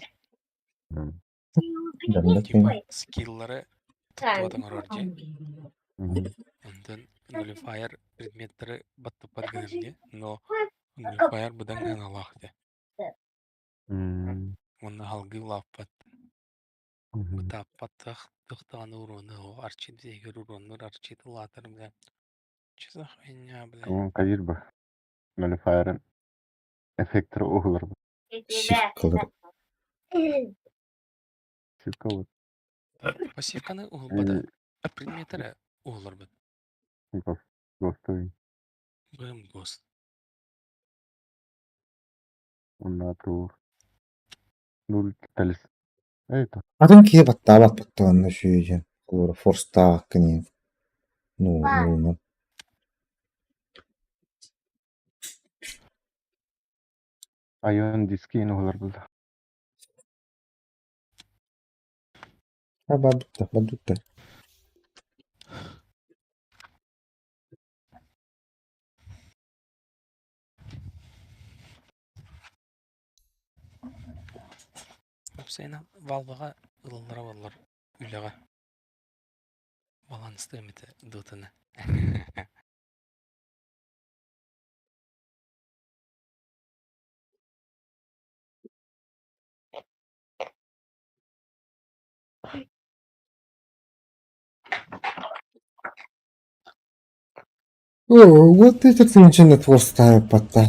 Да, Типа скиллары туттубатаҥ орор дии. Онтон Nullifier предметтеры баттаппат гынар дии. Но Nullifier быдан гыналаах дии. Уонна халгыы улааппат. Бытааппат тахтаҕына уруону о Арчил биһигэр уруоннур Арчил улаатар бля. Че за хуйня, бля? Уон хайыр ба. Nullifier эффектер уһулар ба. Сивкалар. Сивка вот. Пассивканы уһулбата. Предметтері уһуларбыт. Гостовый. Бым гост. Уонна туох. Нуль талис. Это. Атын киһи баттаабат баттаҕына үчүгэй Холобура форстаах кини ну ну Айон дискин уһулар булда. А бардutta, бардutta. Уопсайынан Valve'ға ылаллара буоллар үлэҕэ баланстыам этэ Дотаны. Оо, вот это тынчына форстаабатта.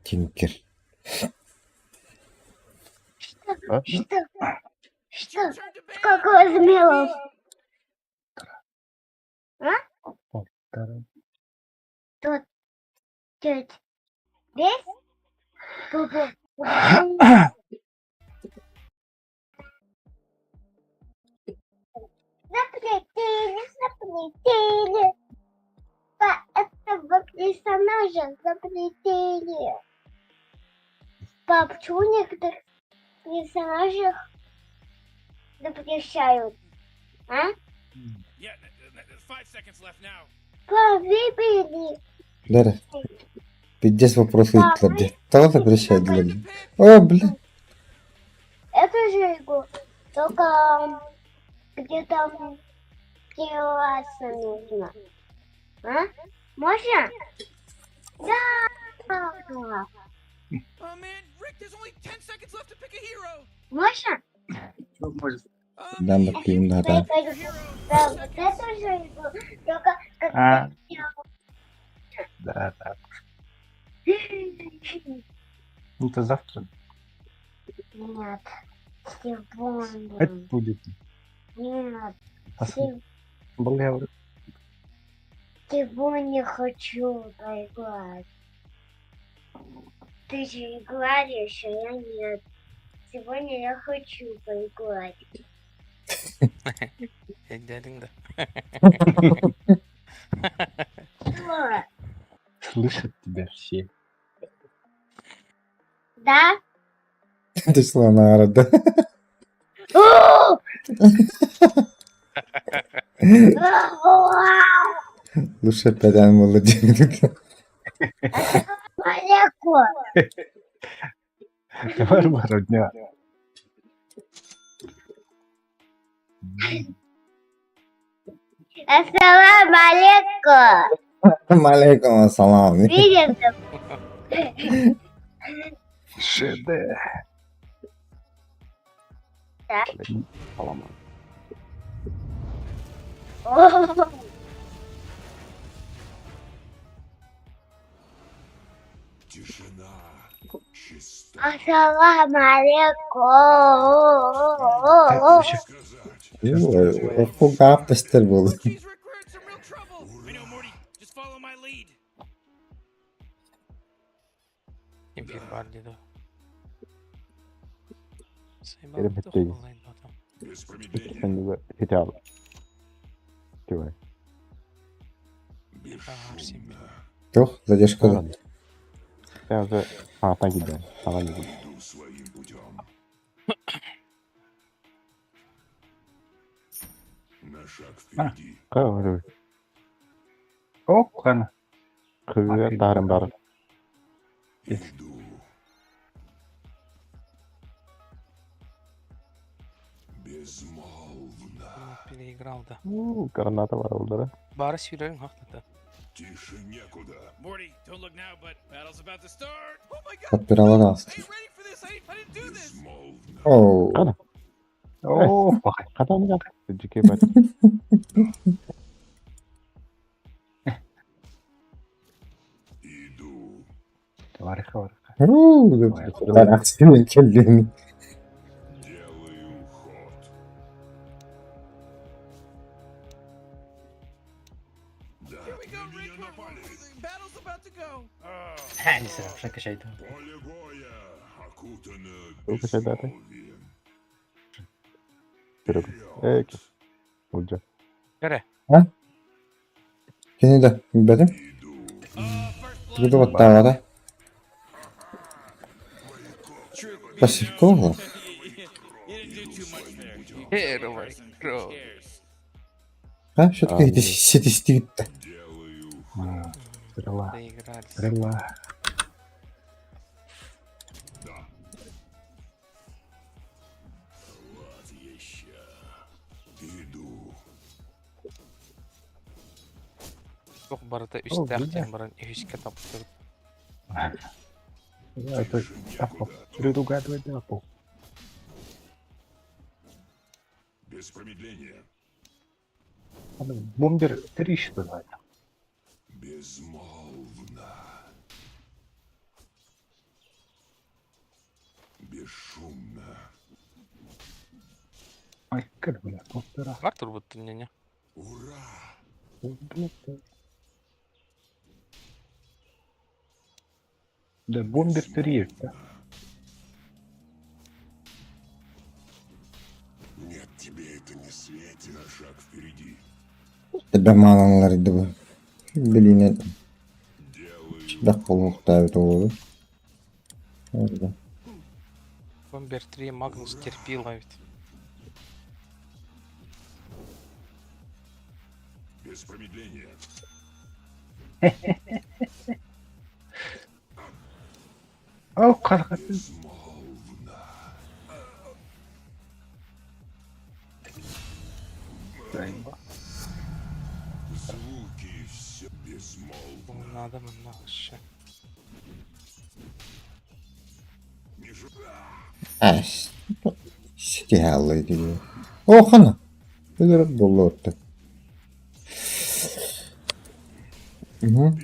Тинкер. А? Что? Что? Сколько размеров? А? Полтора. Тут. Чуть. Весь? Запретили, запретили. По этого персонажа запретили. Пап, почему некоторых персонажах запрещают? А? Yeah, 5 seconds left now. Пап, выбери. Бәрі. Пиздец вопрос ыйыттылар дии. Тоҕо запрещайдылар дии. О, бля. Эту же игру, только где там тренироваться нужно. А? Можно? Да! Можно? Да, бакыйм да. Да, вот эту же игру, только как А. Да, да. Ну, это завтра. Нет, сегодня. Это будет. Нет, Пос- Бля, сегодня хочу поиграть. Ты же играешь, а я нет. Сегодня я хочу поиграть. Дядин да. Что? Слышат тебя все. Да? Ты слона да. Лучше пэдээн буолла дии. Малеко! Давай, родня. Ассалам алейкум! Малейкум ассалам. Видишь? ШД. Да. Поломал. О, Тишина. Чиста. Ассалам алейкум! Кулгаах тэстэр буолла. Импир бар деді. Kerem bitti. Хитал. Тивай. Туох, задержка да. Я уже а, так иди. Давай иди. На шаг впереди. Кай О, кана. Кыгы дарым бар. Иду. Безмолвно. Переиграл, да. У, Граната бар олдары. Бары сүйрерин хақтата. Тише некуда. Подпирала ааста. Оо. Кана. О, Катан гат. Жике бат. Иду. Вариха, вариха. Уу, Тарахсин кэллин. Делаю ход. Да, на меня напали. Несэ, шакашайда. Поле боя окутано Сколько шайдаты? безмолвием. Жүрөк. Эки. Улжа. Көре. А? Кини да, билбэтим. Тугу баттаабата. Пассивка буолла. Первый кровь. А, все-таки ситистигитте. Стрела. Доигрались. Стрела. Вот еще. Иду. Тух барыта О, үстәк бля. тен барын үске таптыр. Это апо. Предугадывать апо. Без промедления. Бомбер 3 что ли? Безмолвно. Бесшумно. Ай, как, бля, полтора. Артур будто не. Ура! Да, бомбер 3, да. Нет, тебе это не светит. На шаг впереди. Тебя маналар иди бу. Билине Делаю да колуктаабыт оҕолору. Да. Бомбер 3 Магнус терпи ловит. без промедления. Ол харахатын. Надо манна вообще. Ас. Ситиһаллай дии. О, хана. Өлөрөр буолла Угу.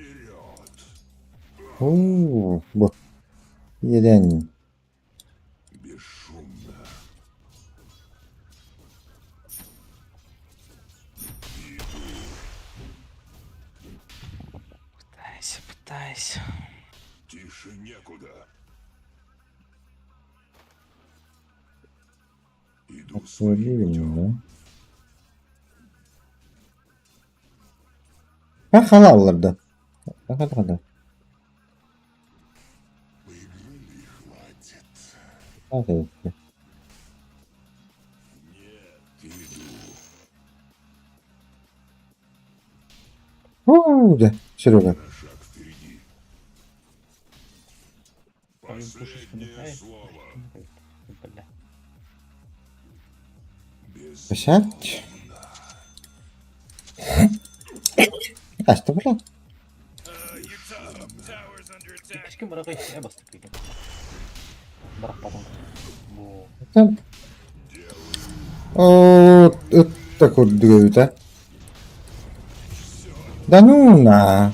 Оо, бу. Иэдээн. Пытайся, пытайся. Тише некуда. Иду Отвалили, да? Халалларда. Хата-хата. Хата. Оо, да, Серега. Бля. Сядь. Аста бля. Кичкин баракай э бастык экен. Барак потом. Бу. Оо, ытта курдук Да ну на.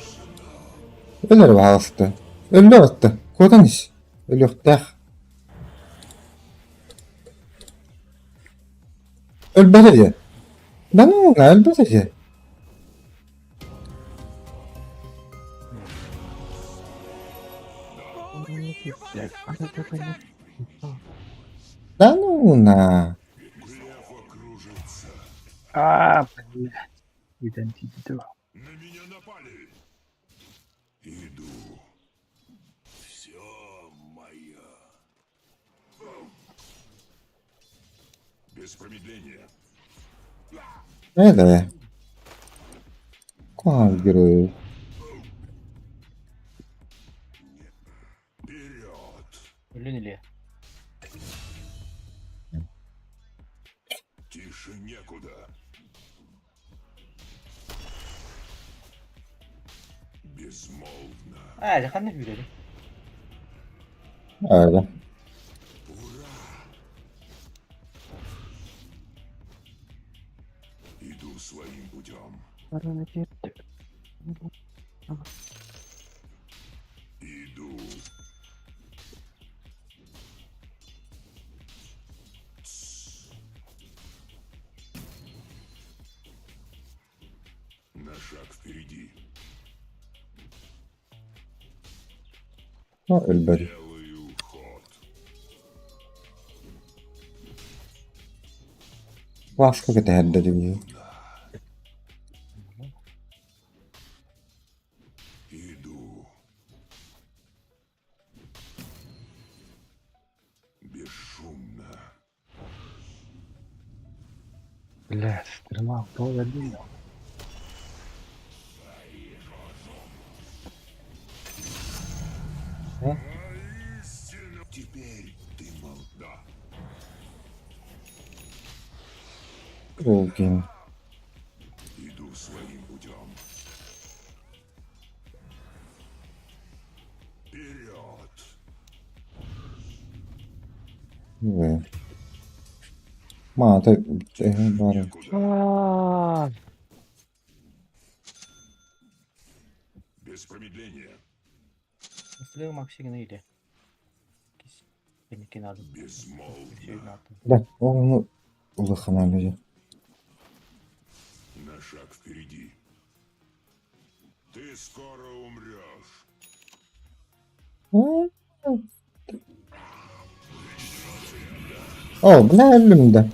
Өлөр баҕаста. Өллө атта. Куотан ис. Өлүөхтээх. Өлбөтө дии. Да ну на, өлбөтө дии. Да ну на. А, блядь. Идентити. На меня напали. Иду. Все мое. Без промедления. Это. Куан герой. Өлүн иле. Тише некуда. Безмолвно. А, жакан не билели. Öyle. Иду своим путем. Иду. На шаг впереди. Өлбөт. Делаю ход. Ласка кэтэһэрдэ дии. Иду. Бесшумно. Блядь, стрела, кто один? Теперь ты молода. Волкин. Иду своим путем. Вперед! Вэ. Маата бары. А, Без промедления. Стрел максигна иле. Безмолвно. Да, ону улахана люди. На шаг впереди. Ты скоро умрешь. О, бля, өллүм да.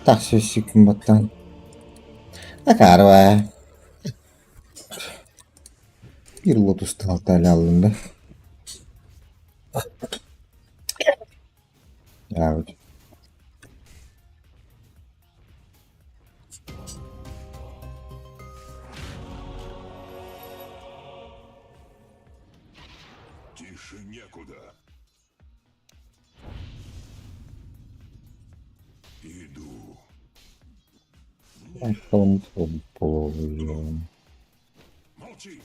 Так, сикин баттан. Акарва. Bir lotus tahtayla alındı. Evet. Тише некуда. Иду.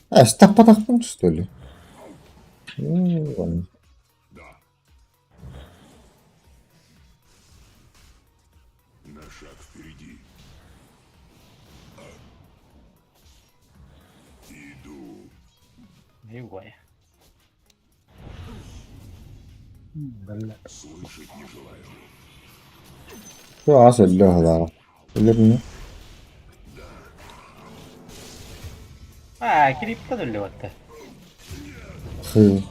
А, стаппатахпын что ли? Ну, ладно. Да. На шаг впереди. Иду. Ой. Бля. Слышать не желаю. Şu ас өллө ыһылааҕа. Өлөр А, крипто өллө Хы.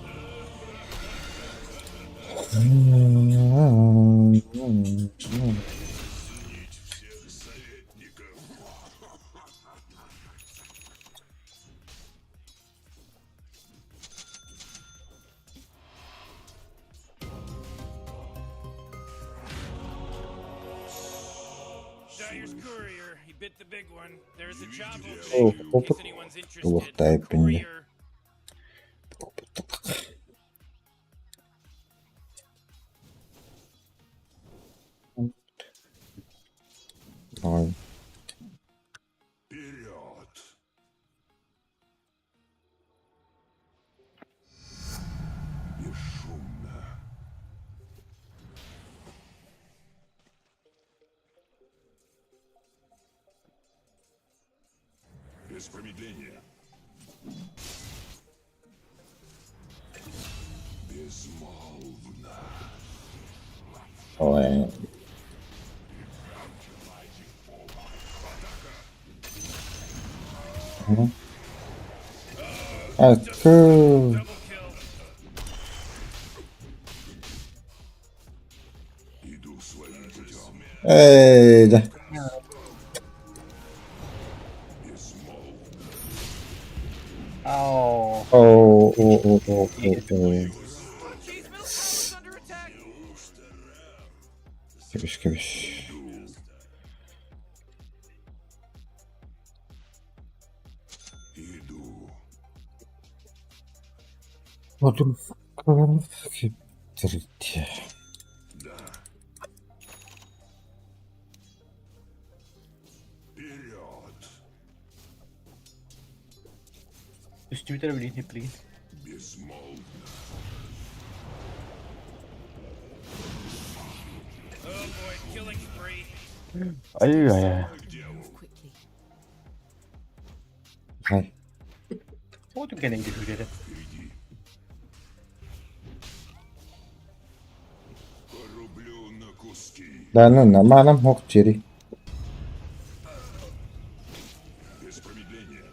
Dyer's courier. He bit the big one. There's a job О, opening in опыт case anyone's interested. Улуохтай эппинде. Courier. Ой. Вперед! Бесшумно. Без промедления. Безмолвно. Ой. Мгм. А, кы. Иду своим путем. Эй, да. Безмолвно. Ау. О, о, о, о, о, о. Кэбис, кэбис. Иду. Отур. Третье. Да. Вперед! Үстүбүтэр билигин билигин. Безмолвно. Oh boy, killing spree. Ай-яй-яй. К делу. Хай. О, түгэнэн күрэрэ. Впереди. Порублю на куски. Да, ну, на манам хок чери. Без промедления.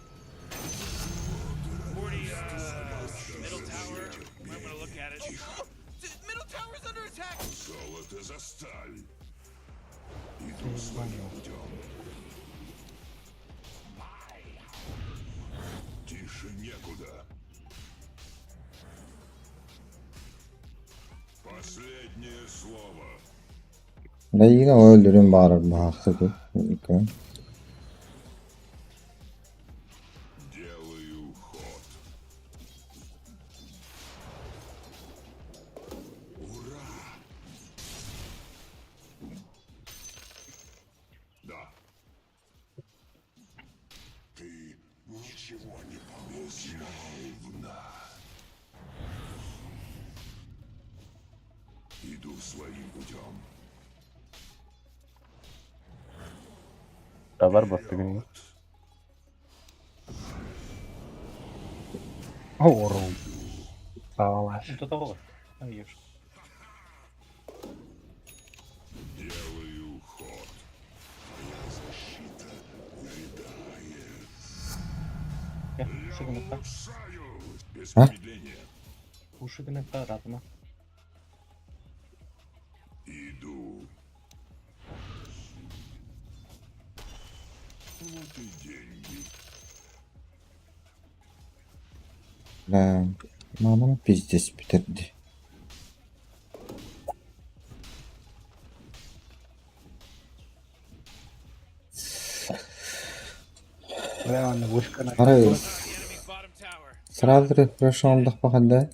Morty, middle tower. Might want to look at it. Middle tower's under attack. Золото за сталь. Иду своим путем. Тише некуда. Последнее слово. Да, yine o öldürün bağırır bu haklı. Делаю ход. Ура! Да. Ты ничего не получишь. Безмолвно. Иду своим путем. Давар бастыгын. Ору. Саалаш. Тотоҕо. Ай, ёш. Делаю ход. Моя защита увядает. Я, ушугунукка. Улучшаю. Без А? промедления. Ушугунукка ратына. Иду. Вот и деньги. Да, манам пиздец битерди. Бля, аны вышка на. Арай The enemy's bottom tower. Сразу рефреш оҥордохпо хайда?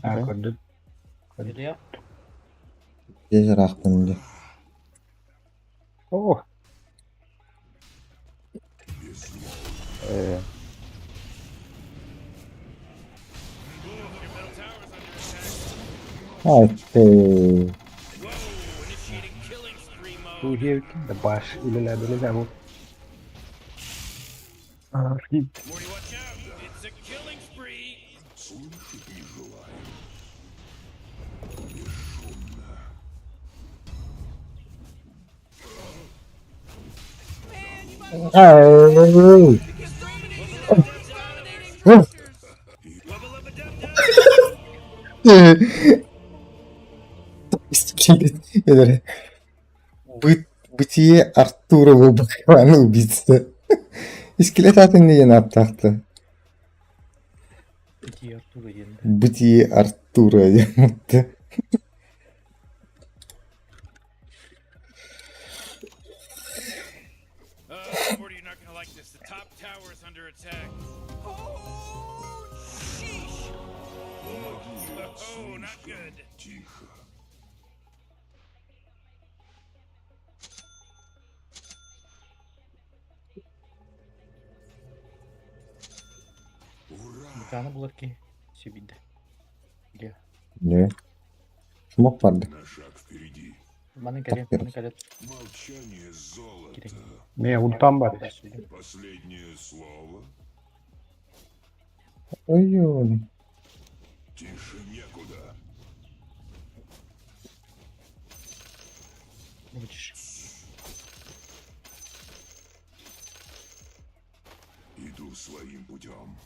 А, көрдүм. Дьэ ыраахпын дии. О, Ай, Туһиэбиккин да баш үлэлээ бу. Ай. Бытие Артура Бакываны убийца. Скелет атын диэн ааттаахта. Бытие Артура диэн. Бытие Артура диэн Мыкааны булар киһи сибидэ. Илия. Не. Смог барды. Маны кэлиэм, маны кэлэт. Не, ультам бар. Ой-ой. Будешь. Иду своим путем.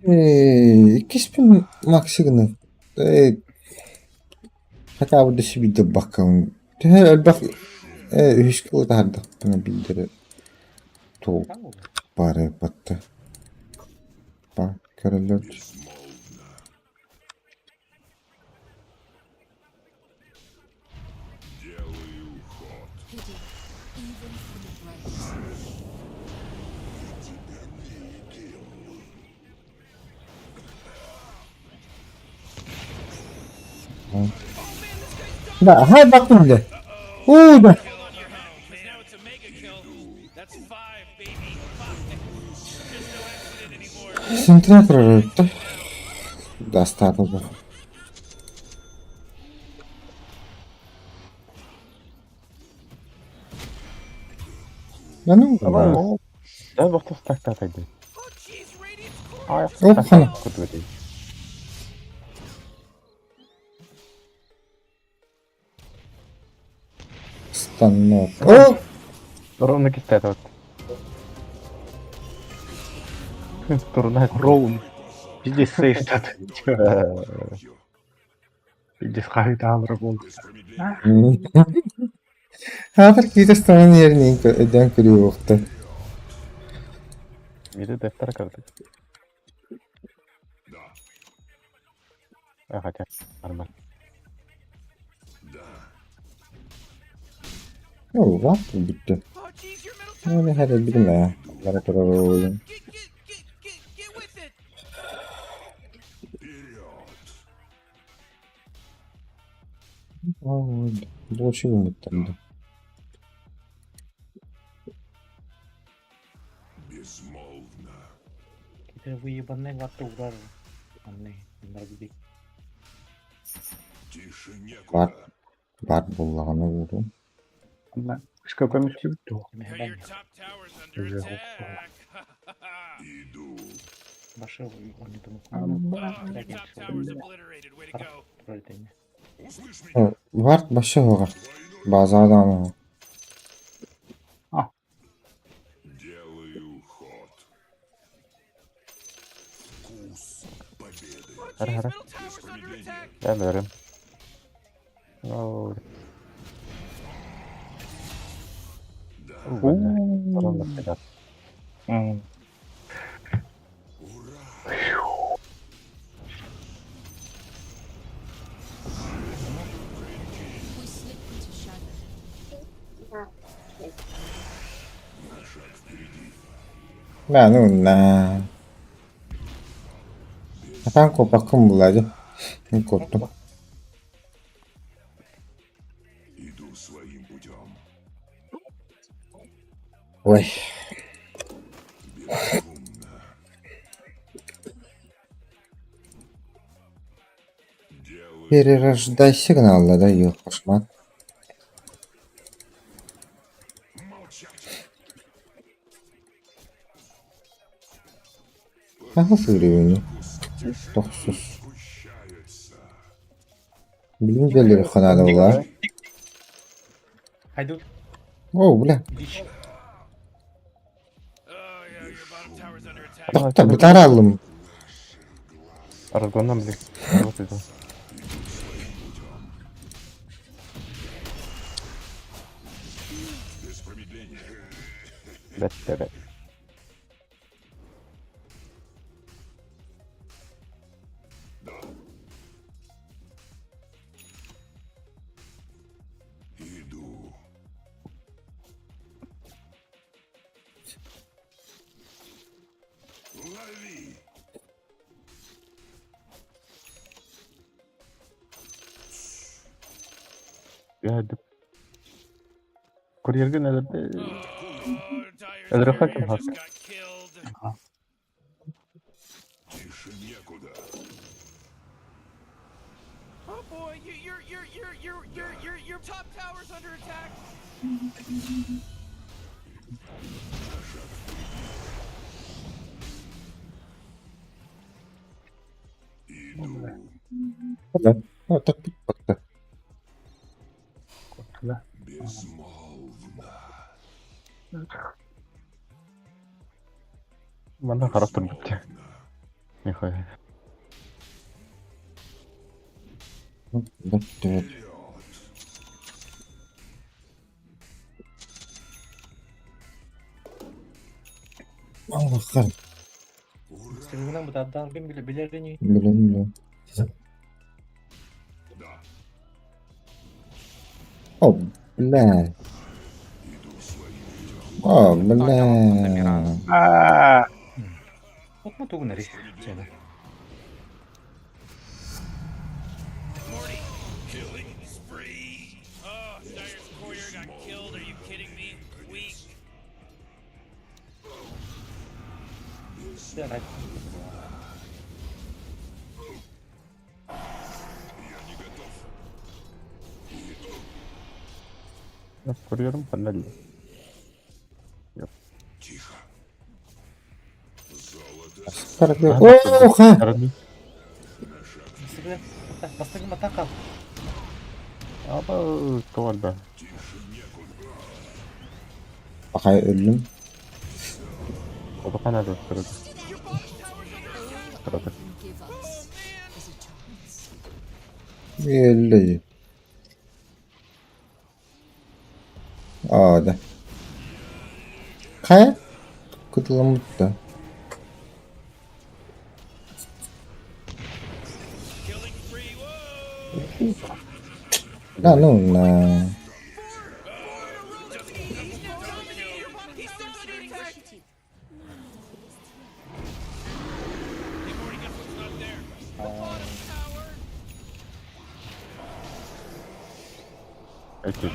Иккиспин Максигына. Э, хотя бы до себе баккам. Төһө элбэх үһүскэ ытаһардахпына билдэрэ туох баары батта. Ба көрөллөр. Pity, even for the brave. Да, хай бактым да. Уу да. Синтра да. Достаточно. Да ну, да. Да, бохтос так так так. Оп, хана. Станок. О! Ровно кистет вот. Турна. Роун. Пиздец сейфтат. Пиздец хайта бол. Хатыр кейде станын ерінен өден көрі оқты. Миде дәфтер кірдік. А, хотя, нормально. О, вап бүтті. Öyle her bilme. Bunlara kadar oyun. Больше вымытан. Китер выебанный ватты урар. Анны, наргуби. Бар, бар боллағаны oldu. Ана, Үшкө көмүс бүттү. Башы он это Варт башы оға. Базардан оға. Хара хара. Я берем. Ну. Ровно кидат. Да, ну на. Атаан куоппаккын булла дии. Мин куоттум. Ой. Перерождай сигнал, да, ее кошмар. Аҕыс гривна. Тохсус. Билигин дэллэриэххэ наада буоллаҕа. Хайдук. О, бля. Тохто, бытаара аллым. Разгоном, блин. Вот это. Бэт, бэт. Я Курьерга өлөрөххө ким хас? Да. Ну, так как-то. Да. Манна харах турбут. Нихуя. Да, да. Аллахар. Сылгынан бытардаан ким билэ билэр ини. Билэн билэн. О, бля. О, бля. Аа. Отма тугунари. Чэна. Курьерым ханна Оха! Бастыгын батан кал. Аба туорда. Бахай өллүм. Улахан ада турар. Турар. Give us is a chance. Өллү. Аа, да. Хайа? Кытыламмыт да. Да, ну на. Эти.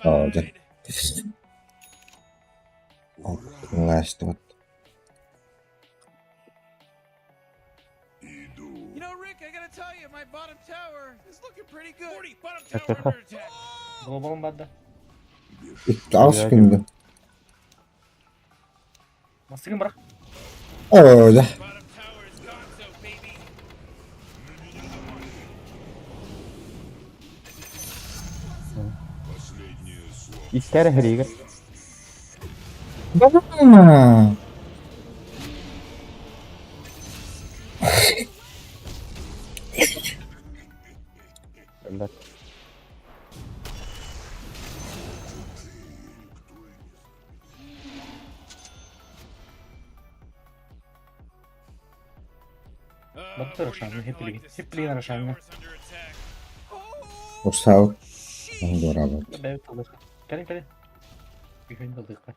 Аа, да. Ngaastыбыт. Глобалын бадда. Аҕыс күндү. Бастыгын бырах. Оо, да. Истер хрига. Да. Бля. Рошанга, хеппилигин. Хеппилигин Рошанга. Урсаабыт. Дуораабыт. Бэйбит талыахха. Кэлин кэлин. Күһүн талыахха.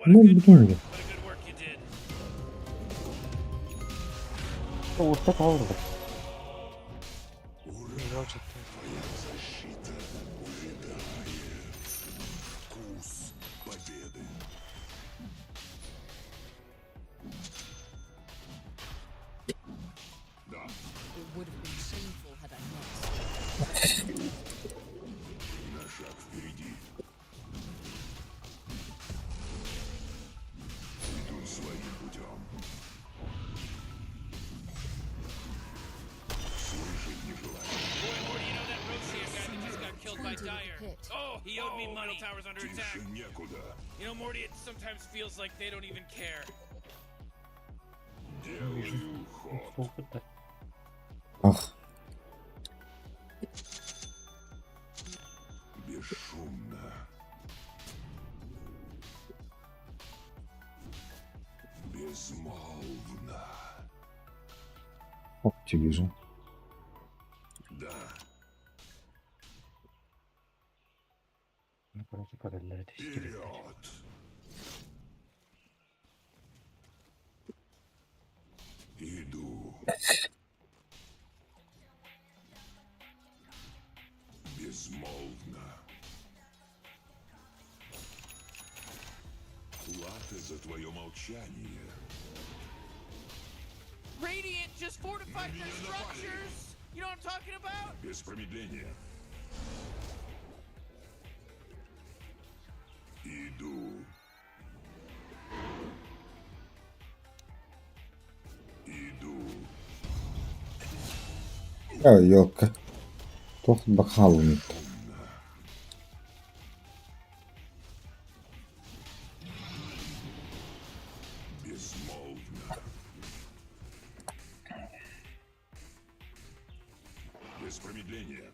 Ну, бүтүн Урса kaldı. It would have been shameful had I not. Killed by Dire. Oh, he owed me money. Tower's under attack. You know, Morty, it sometimes feels like they don't even care. Ах. Бесшумно. Безмолвно. Оп, вижу. Да. Вперед! Иду. Безмолвно. Плата за твое молчание. Radiant just fortified their structures. You know what I'm talking about? Без промедления. Иду. Иду. Я елка. Туох бахалын. Безмолвно. Без промедления.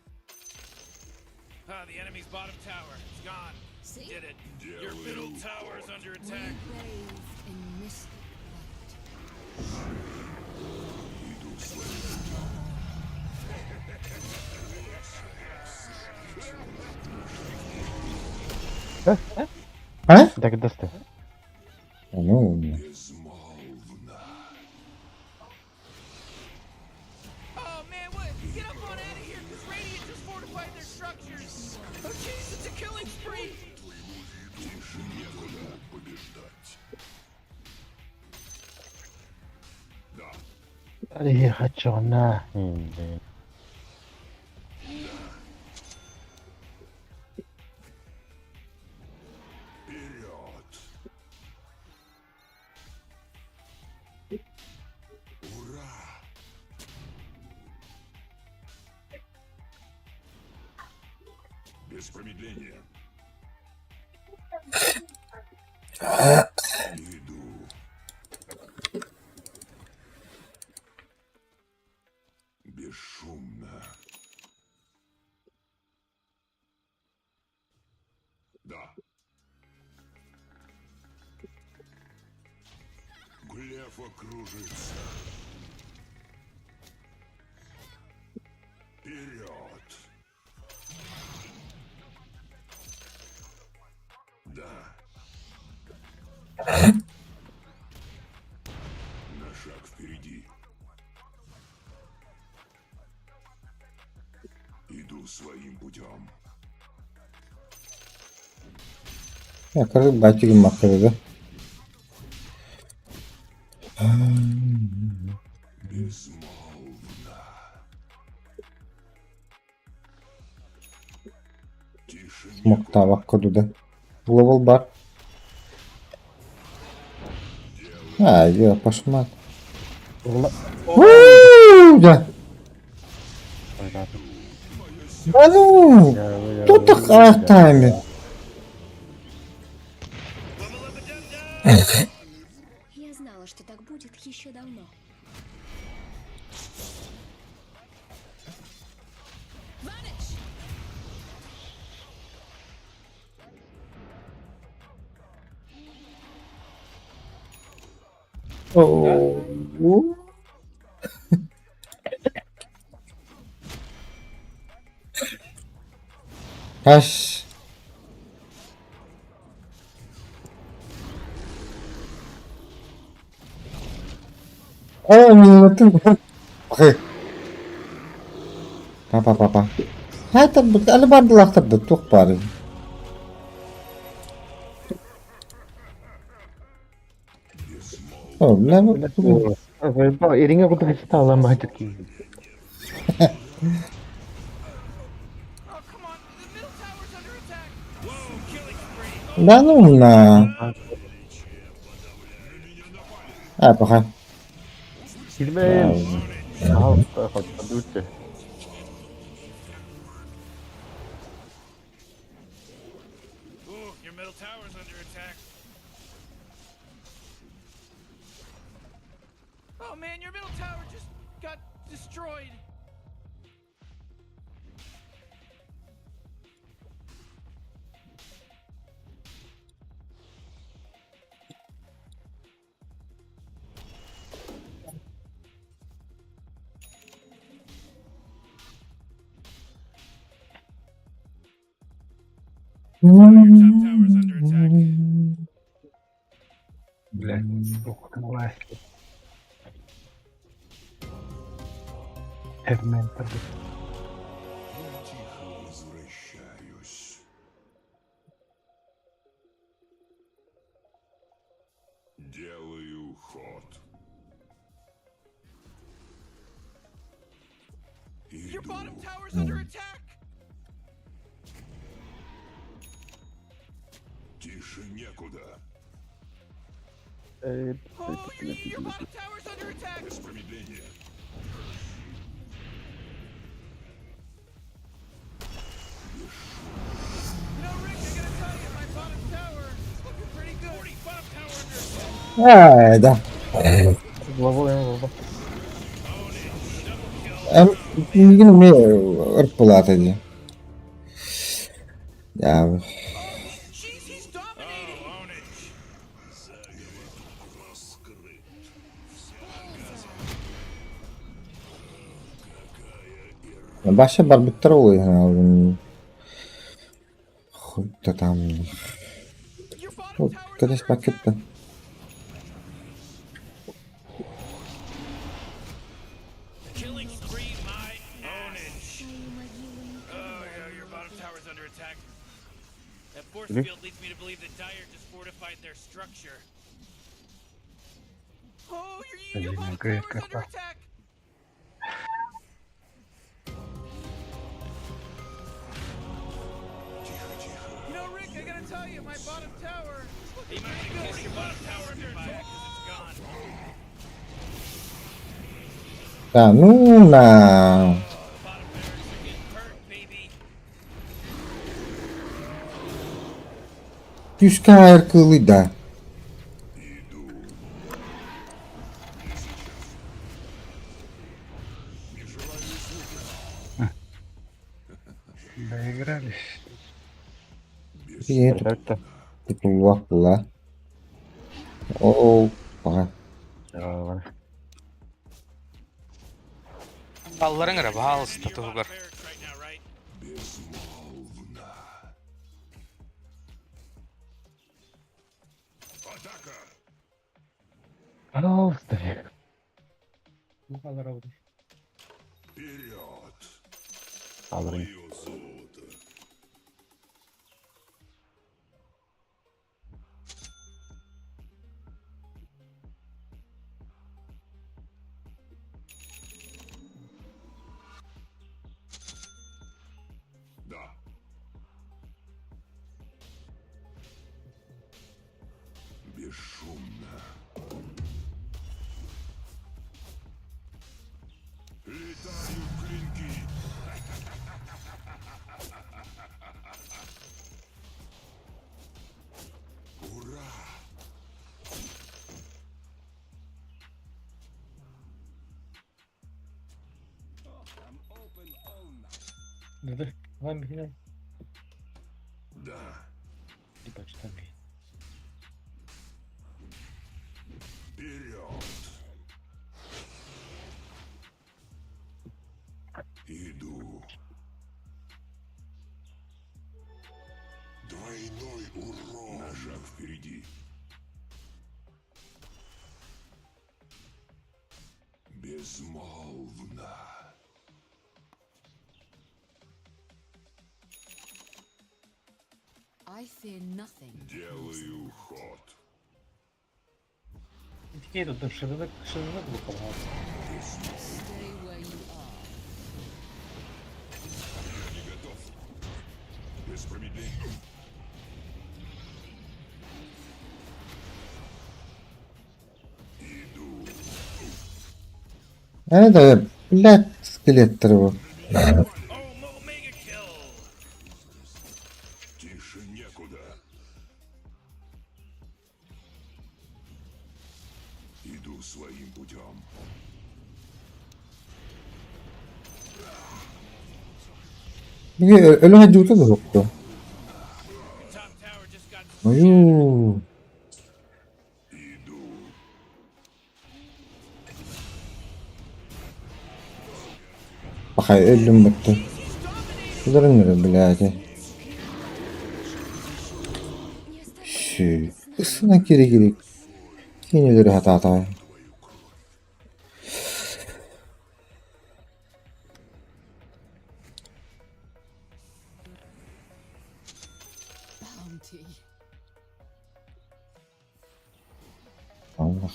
Ah, the enemy's bottom tower is gone. See? Did it. Your middle tower is under We attack. bathed in mystic light. Иду своим путем. А? Дагдасты. Ну, Безмолвно. Oh man, what? Get up on out of here, because Radiant just fortified their structures. Oh jeez, it's a killing spree. Тише некуда побеждать. Да. Хочу на. Вперед! Ура! Без промедления. Иду. Бесшумно. Да. Глефа кружится. Вперед! Да. На шаг впереди. Иду своим путем. Я короче, батюгин маккырды. Безмолвно. Тише Смоктавак кодуда. Ловол бар. А, я пошмат. Уу, Да. Да ну, тут их ахтами. Я знала, что так будет еще давно. Vanish! Оо. Хас. Оо, минутын. Окей. Папа, папа. Хайта алыбардылаахтар да туох баарый? О, бля, Ириҥэ курдук ыстаалан баһыйдык киһи. Да ну на. А, пока. Килбэйин. Пожалуйста, хоть Oh man, your middle tower just got destroyed. Блядь, ух ты, власть. Эрмен Я тихо возвращаюсь. Делаю ход. Your bottom tower's under attack. Тише некуда. Oh, your bottom tower's under attack. Без промедления. You know, Rick, I gotta tell you, my bottom tower is looking pretty good. 40 bottom tower under attack. Ээ, да. Эм, миигин эмиэ ырпылаата дии. Дьаабы. Jeez, he's dominating. Раскрыт. Баша барбыттар ол Хуй-то там. Your bottom Вот, tower's кэтэс under attack. пакетта. Killing spree, my ass. Oh yeah, your bottom tower's under attack. That force field leads me to believe that Dire just fortified their structure. Oh, your bottom tower's under attack. You know, Rick, I gotta tell you, my bottom tower is looking pretty good. Your bottom tower under attack 'cause it's gone. Да, ну на. Bottom barracks are getting hurt, baby. Күүскэ аайар кыылый да. Доигрались. Ийэ тутуллуох буолла. Оо, пока. Алларың эрэ, баһаалыста туһугар. Barracks right now, right? Безмолвно. Атака! Пожалуйста. Вперед! Мое золото. Да. Бесшумно. Летают клинки. Ура! Да. Вперед! шаг впереди. Безмолвно. I fear nothing. Делаю ход. Такие тут шевелик, шевелик выполнял. Stay where you are. Я не готов. Без промедления. Иду. Это, блядь, скелет его. Тише некуда. Иду своим путем. Өлө дьута да хопто. Ою. Пахай өллүм бутта. Куларын өрө блядь. Шү. Ысына кири-кири. Кинилери хатаата. Bounty. Allah.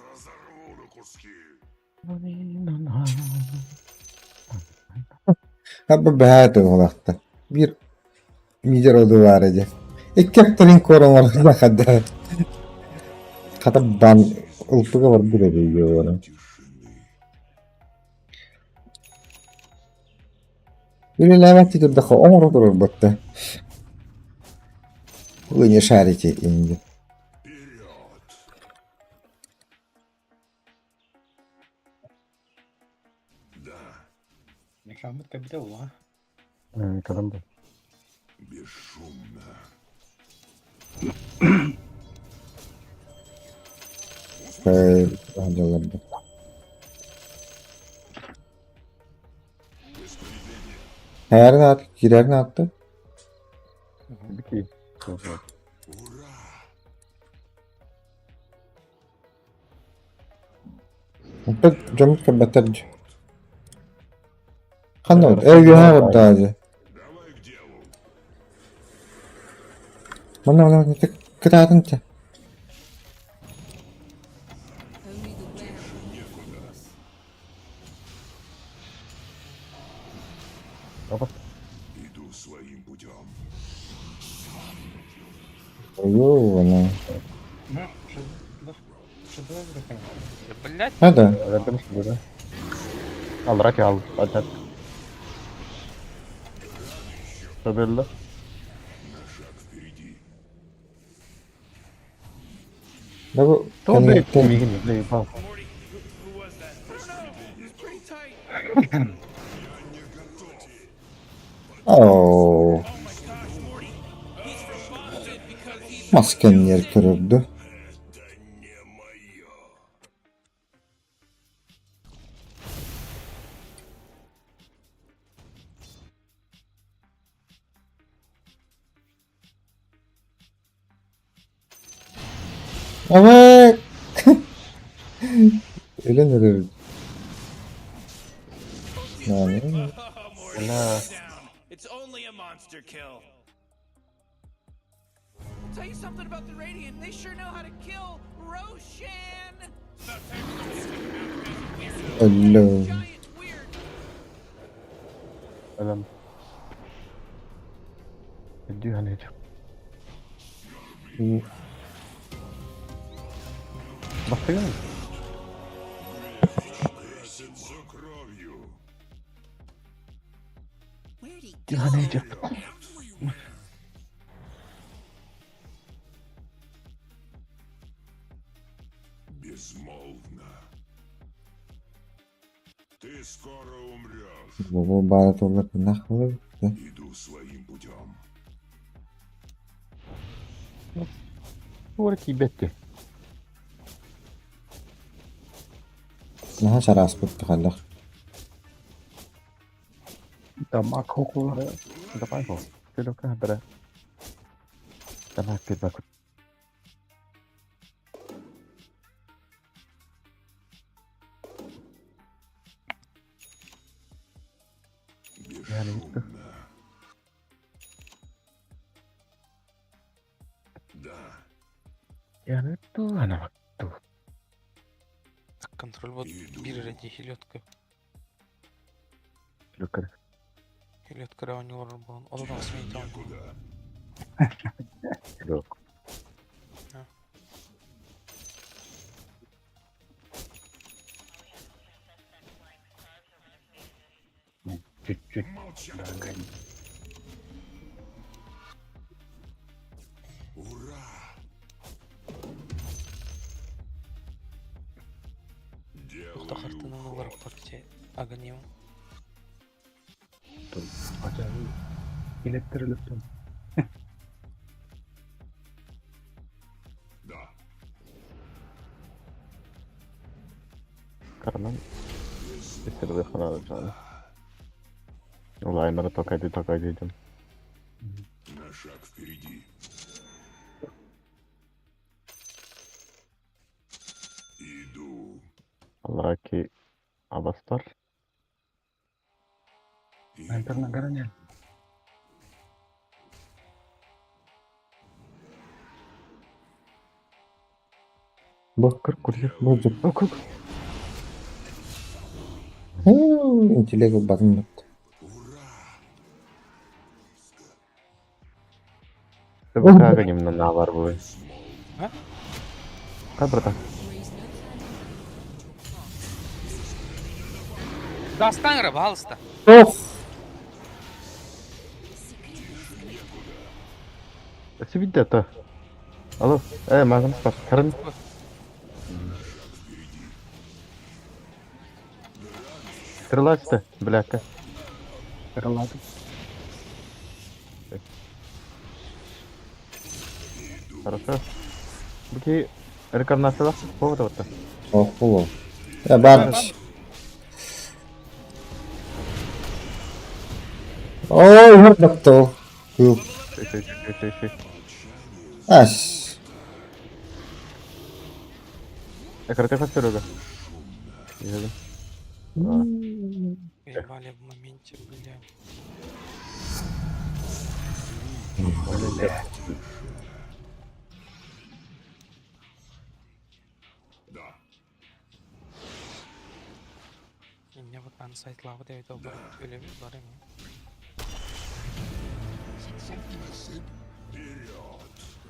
Разорву на куски. Хабба бэһээт уолахта. Биир мидер оду баар эдэ. Икки өттөрүн куораларына хада. Хата бан ылпыга барбыт эбийгэ уора. Үлэлээбэт турдахха оҥоро турар батта. Вы не шарите инде. Мехаммед кабита була. Көрөн бу. Бесшумно. Дьалларда. Хайарын аат, киирэрин аатта. Бики. Опять дьоммут көрбөттөр дии. Ханна э үөһээ барда дии. Манна манна кытаатын чэ. Only the wary Опа. Иду своим путем. Ой, она. Ну, что Блять, А да. Рядом с да. Алраки ал. Опять. Победила. На шаг впереди. Да бу То бей, кэнниттэн мигин, бей, пал. Оо. Мас кэнниэр көрөрдө. Абай! Өлөн өрөр. Нааны. Бля. It's only a monster kill. Tell you something about the Radiant. They sure know how to kill Roshan. Өллө. Өлөм. Өдүү ханыы. Бастыгын. Красится кровью. Ханыы. Безмолвно. Ты скоро умрешь. Бу баара туоллар нах буолар. Иду своим путем. Туора тиийбэт дии. Наһаа чарааспыт хайдах. Дамаг хокулары. Давай го. Көлөкө бара. Давай пирбак. Yani Yani туана ту. Контроль вот биир эрэ дии хилетка. Люкер. Хилетка эрэ оонньуулар буолан 38 минут оонньуу. Yok. Чуть-чуть. Дорогая. Туох да хартыынан олорбот ити агоним. Хотя электр Карнан. Исерде ханады жаны. Улайнары токайды токайды дедим. На шаг впереди. Иду. Аллаки абастар. Интернет Бу Кыр курьер. бу дьуп. О, кыр. Интеллект ылбатын Как именно навар был. А? Как брата? Дастан эрэ, пожалуйста. Ох! Сибидде Алло, э, маган спас. Карын. Крылатты, бляка. Крылатый. Хорошо. Буки рекарнация повода вот. Ох, було. Я бар. Ой, хырдыктыл. Кыл. Ас. Карате хастерога. Ебали в моменте, бля. Меня вот ансайт лава дает өлеби бар эми.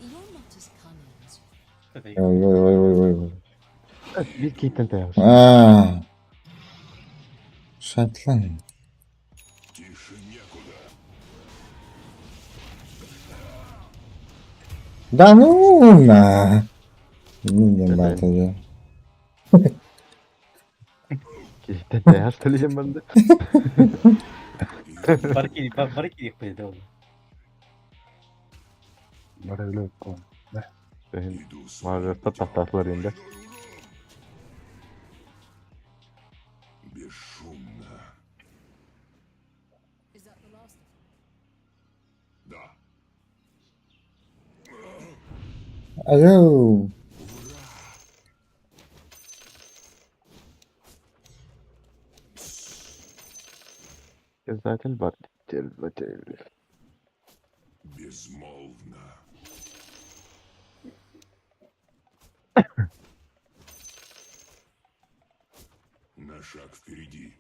You're not as cunning as you Ой, ой, ой, ой, ой. Bir кейтен таяр. Аа. Шатлан. Да ну на. Не бата да. Кейтен таяр төлеген банды. Бары кириэхпит этэ ол. Бары өлөп Мажорта тақтасылар енді. Бесшумно. Is that the last of Да. Алло. Обязательно бар. Терзатель. Безмолвно. На шаг впереди.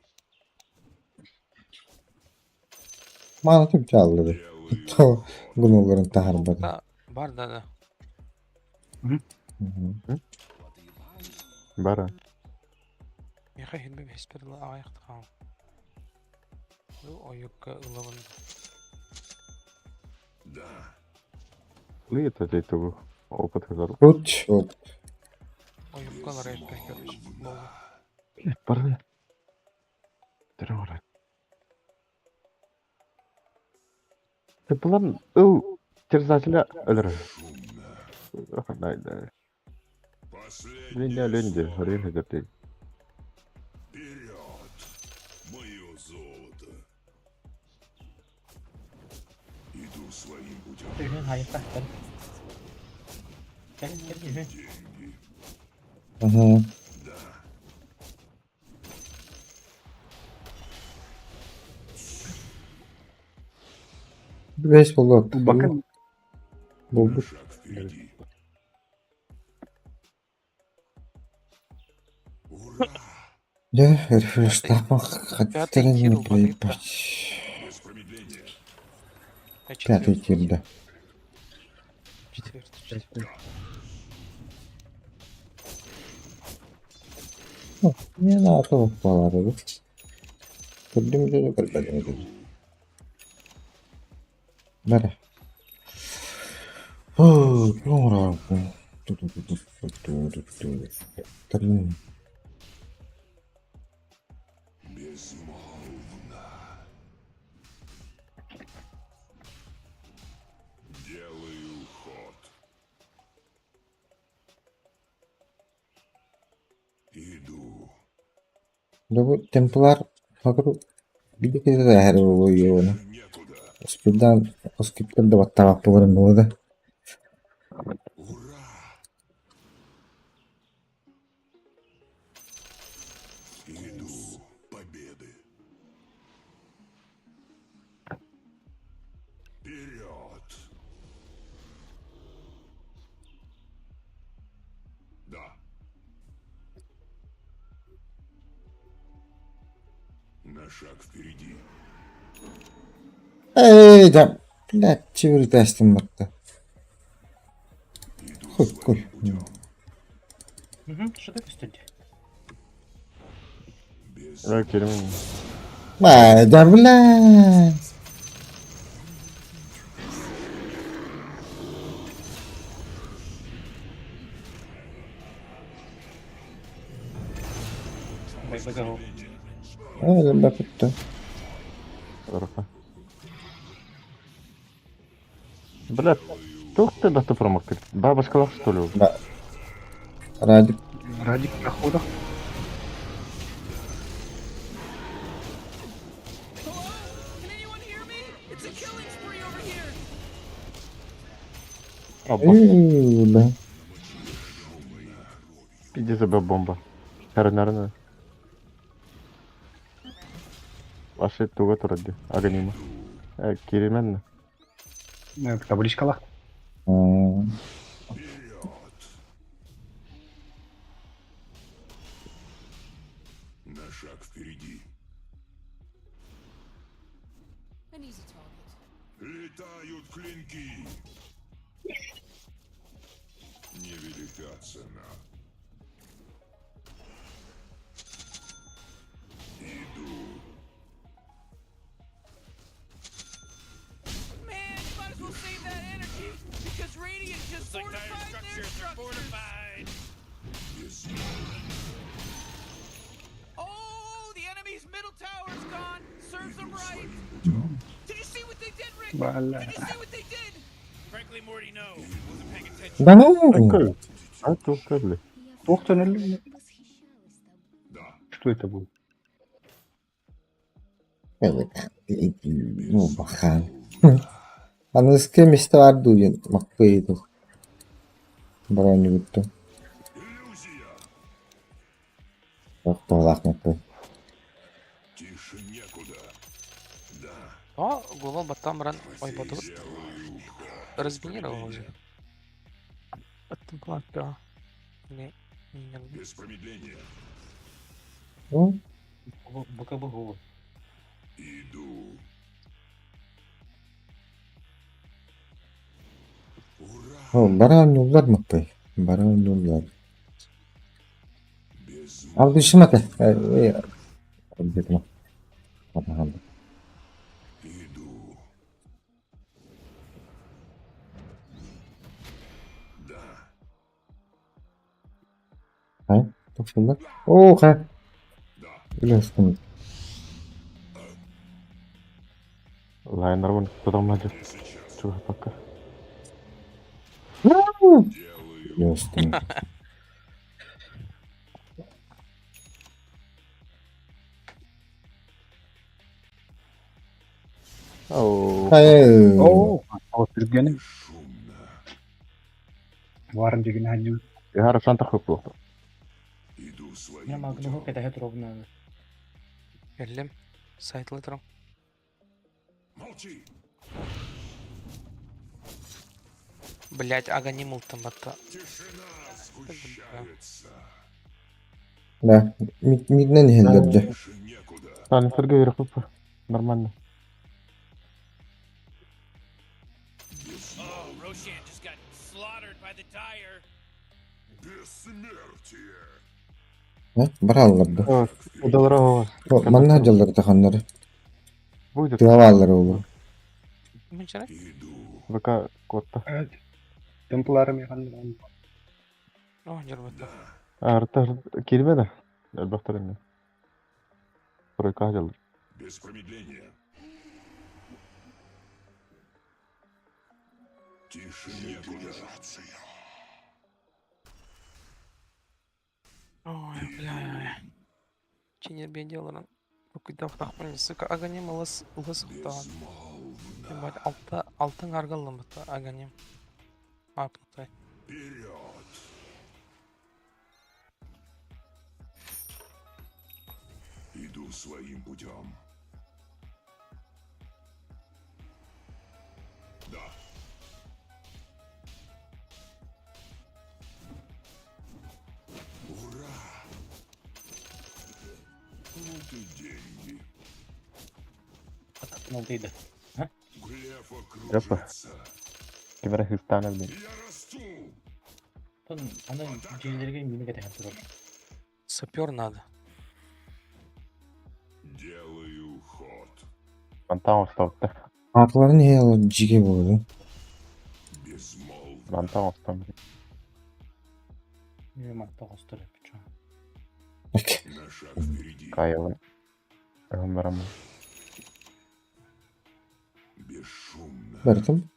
Мана түп чалды. То гунуларын тахарбады. Да, бар да да. Бара. Миха хилбе беспер аяқтаған. Бу ойукка ылабын. Да. Лыет это опыт хазар. Тут вот. Ойуккалар эппе короче. Болду. Бара. Террор. Тыпылан ыл терзателя өлөр. Найда. Блин, лень, хрен это ты. Мое золото. Иду своим путем. Үһүн хайыттахтар. Кэлин кэлин үһүн. Угу. Весь болот. Бакын. Булбут. Дьэ, рефрештаах Пятый хаттарын тир у проебать. Бакыта. А Пятый четвертый тир, да. Четвертый, четвертый. Ну, Не надо балары. Көрдүм да көрбөтүм да. Бара. Оо, тоҥороо. Ту-ту-ту-ту-ту-ту-ту. Безмолвно. Делаю ход. Иду. Бу Темплар сотору биир киһи буолуо Спирдан оскиптар да баттаабаппыларын буолуо да. Иду победы. Вперед! Да. На шаг впереди. Эй, да, блядь, чивыртастым батта. Хуй, хуй. Угу, что ты студия? Да, Керим. Ба, да, блядь. Байбагал. Ай, да, бутта. Хорошо. Бля, тух ты да ты промокли? Бабушка лах, что ли? Да. Радик. Радик прохода. Опа. Эй, да. Иди забей бомба. Харнарна. Ваши туга туради. Аганима. Э, Кирименна. Табличкалах. М. На шаг впереди. An easy target. Летают клинки. Невелика цена. Иду. Man, you might as well save that energy because Radiant just Looks like dire fortified their structures are structures. fortified. Oh, the enemy's middle tower's gone. Serves them right. Did you see what they did, Rick? Бля. Did you see what they did? Frankly, Morty, no. Wasn't paying attention. Да ну! Такой. А тух бля. Тух ты налил? Что это было? Ну, бахан. Аныгыскы миэстэ баар дуу диэн маппыйы Бронньугуттан Туһалаах маппый. Тише некуда. Да. О, глобал баттам ран. Ой, боту. Разминировал уже. От темплата. Не, не, не. Без промедления. Ну, БКБ голову. Иду. Бара оонньууллар маппый. Бара оонньууллар. Алдышым ата. Алдышым. Иду. Да. Хайа, тохтоллар. Оо, хайа. Үлэстим. Лайнер вон туда младит. Чего пока. Ясно. Оо, түргэнин. Варн дигин ханньу. Яхара санта хөппү. Я магнуһу кэтэһэ туробун Кэллим. Сайтлы турам. Блять, аганим ылтым батта. Да, миднен иһэллэр дьэ. Танцерга үөрэх Нормально. Бараллар да. Удалара Манна дьаллар таханнары. Будет. Тыалааллар олу. ВК кодта. Темпларым яханнар. О, дьарбатта. Арта кирбе да. Элбахтар инне. Тройка дьаллар. Без промедления. Тише некуда. Ой, бля. Чинер беделаран. Куйдахтахпын, сука, аганим ылыс ылыс уктаан. Ебать, алта алтын аргаллым бутта аганим. Апнутай. Иду своим путем. Да. Ура! Вот и деньги. Надыйда. Глефа Жаппа. кружится. Кимера хыстана блин. Я расту. Аны дьиэлэргэ мини кэтэһэ турар. Сапер надо. Делаю ход. Мантан осталды. Атларын иһэ жиге болду. Безмолвно. Мантан остам. Манта хостор эпичо. На шаг впереди. Кайылы. Барам. Бесшумно. Бартым.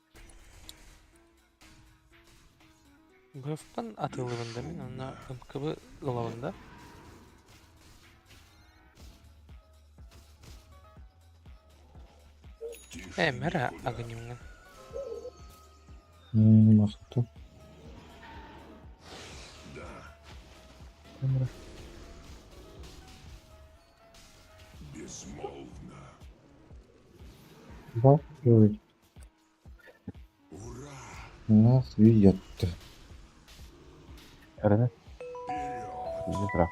БФ-тан атылыбында мин, онна МКБ ылабында. Тише Э, мэра некуда. аганимҥын. Махту. Да. Безмолвно. Да. Ой. Ура! Нас видят. Эрене. Вперед! Жырақ.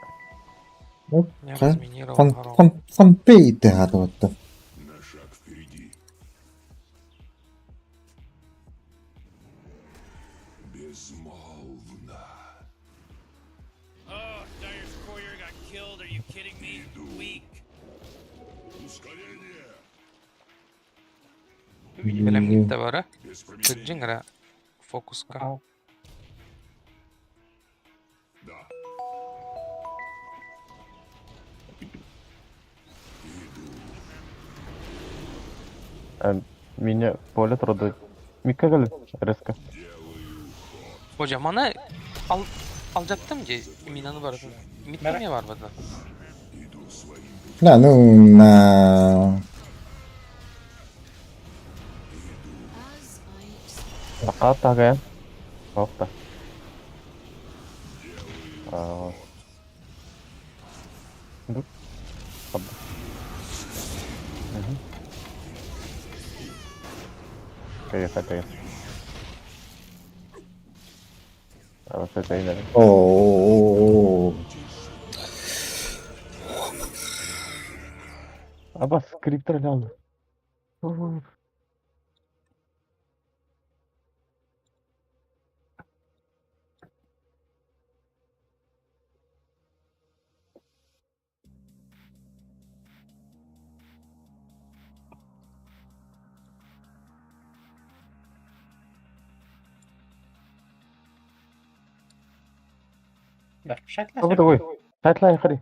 Я Ха? разминировал Фан горох. фан фанпей тыгатыбатты. На шаг впереди. Безмолвно. Oh, Dire's courier got killed. Are you kidding me? Weak. Ускорение! Бэлэм гитте бара. Без промедления. Кыджиҥ фокуска. Да. Иду. Меня поле троды. Микка кэлин. Резко. Hocam маны ал алжаттым же минаны бардым. Миттеме бар бада. Иду своим путем. Да, ну на As I expected. Ака тагаян. Опта. Аа. Ду. Таб. Мгм. Кайф, кайф. А вот это и надо. О. Аба скриптор алды. Да, шатла. Тобу тобой. Сайтлай хари.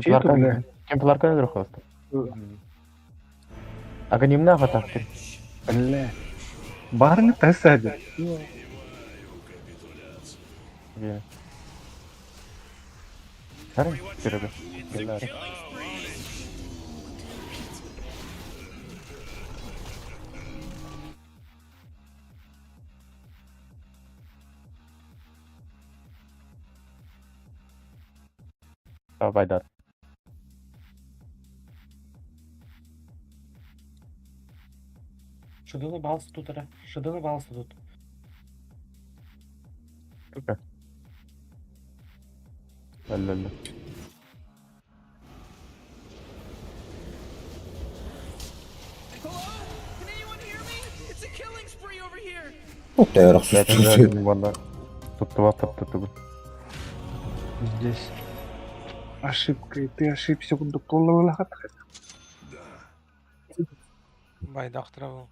Читу, бля. Темпларка не друхоста. Ага немного так. Бля. Барны тасады. Харай, Серега. Келлари. Байдар. Шыдыны балыс тут ара. Шыдыны балыс тут. Тука. Алла. Ух ты, Туттуба. Здесь ошибка, и ты ошибся, курдук туолла Байдах траву.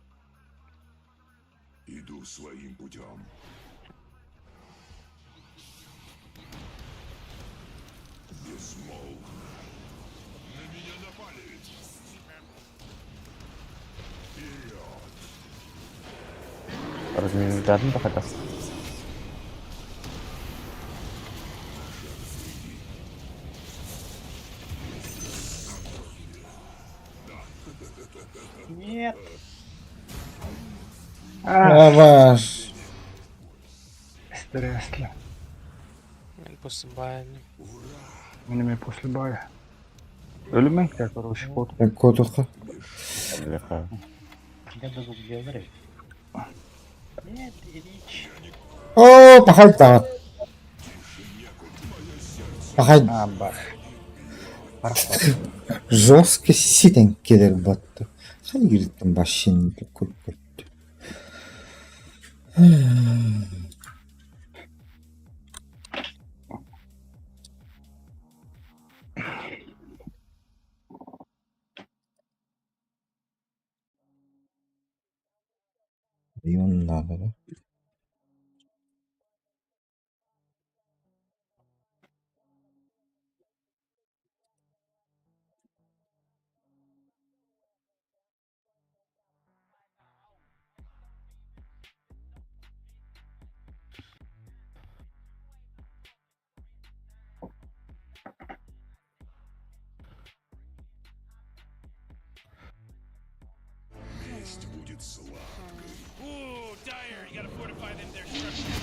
Иду своим путем. Безмолвно. На меня напали. Вперед. Разминутадын да. Нет. Аваш. Стрессли. Мен после бая. Мне после бая. Өлүмэн короче, кот. Котуха. Я даже где Нет, Ильич. О, пахай та. Пахай. А, бар. Жестко ситен келер батты. Хай гирттен башын көп көттү. Ион надо, да? Месть будет сладкой. Ooh, Dire, you gotta fortify them their structures.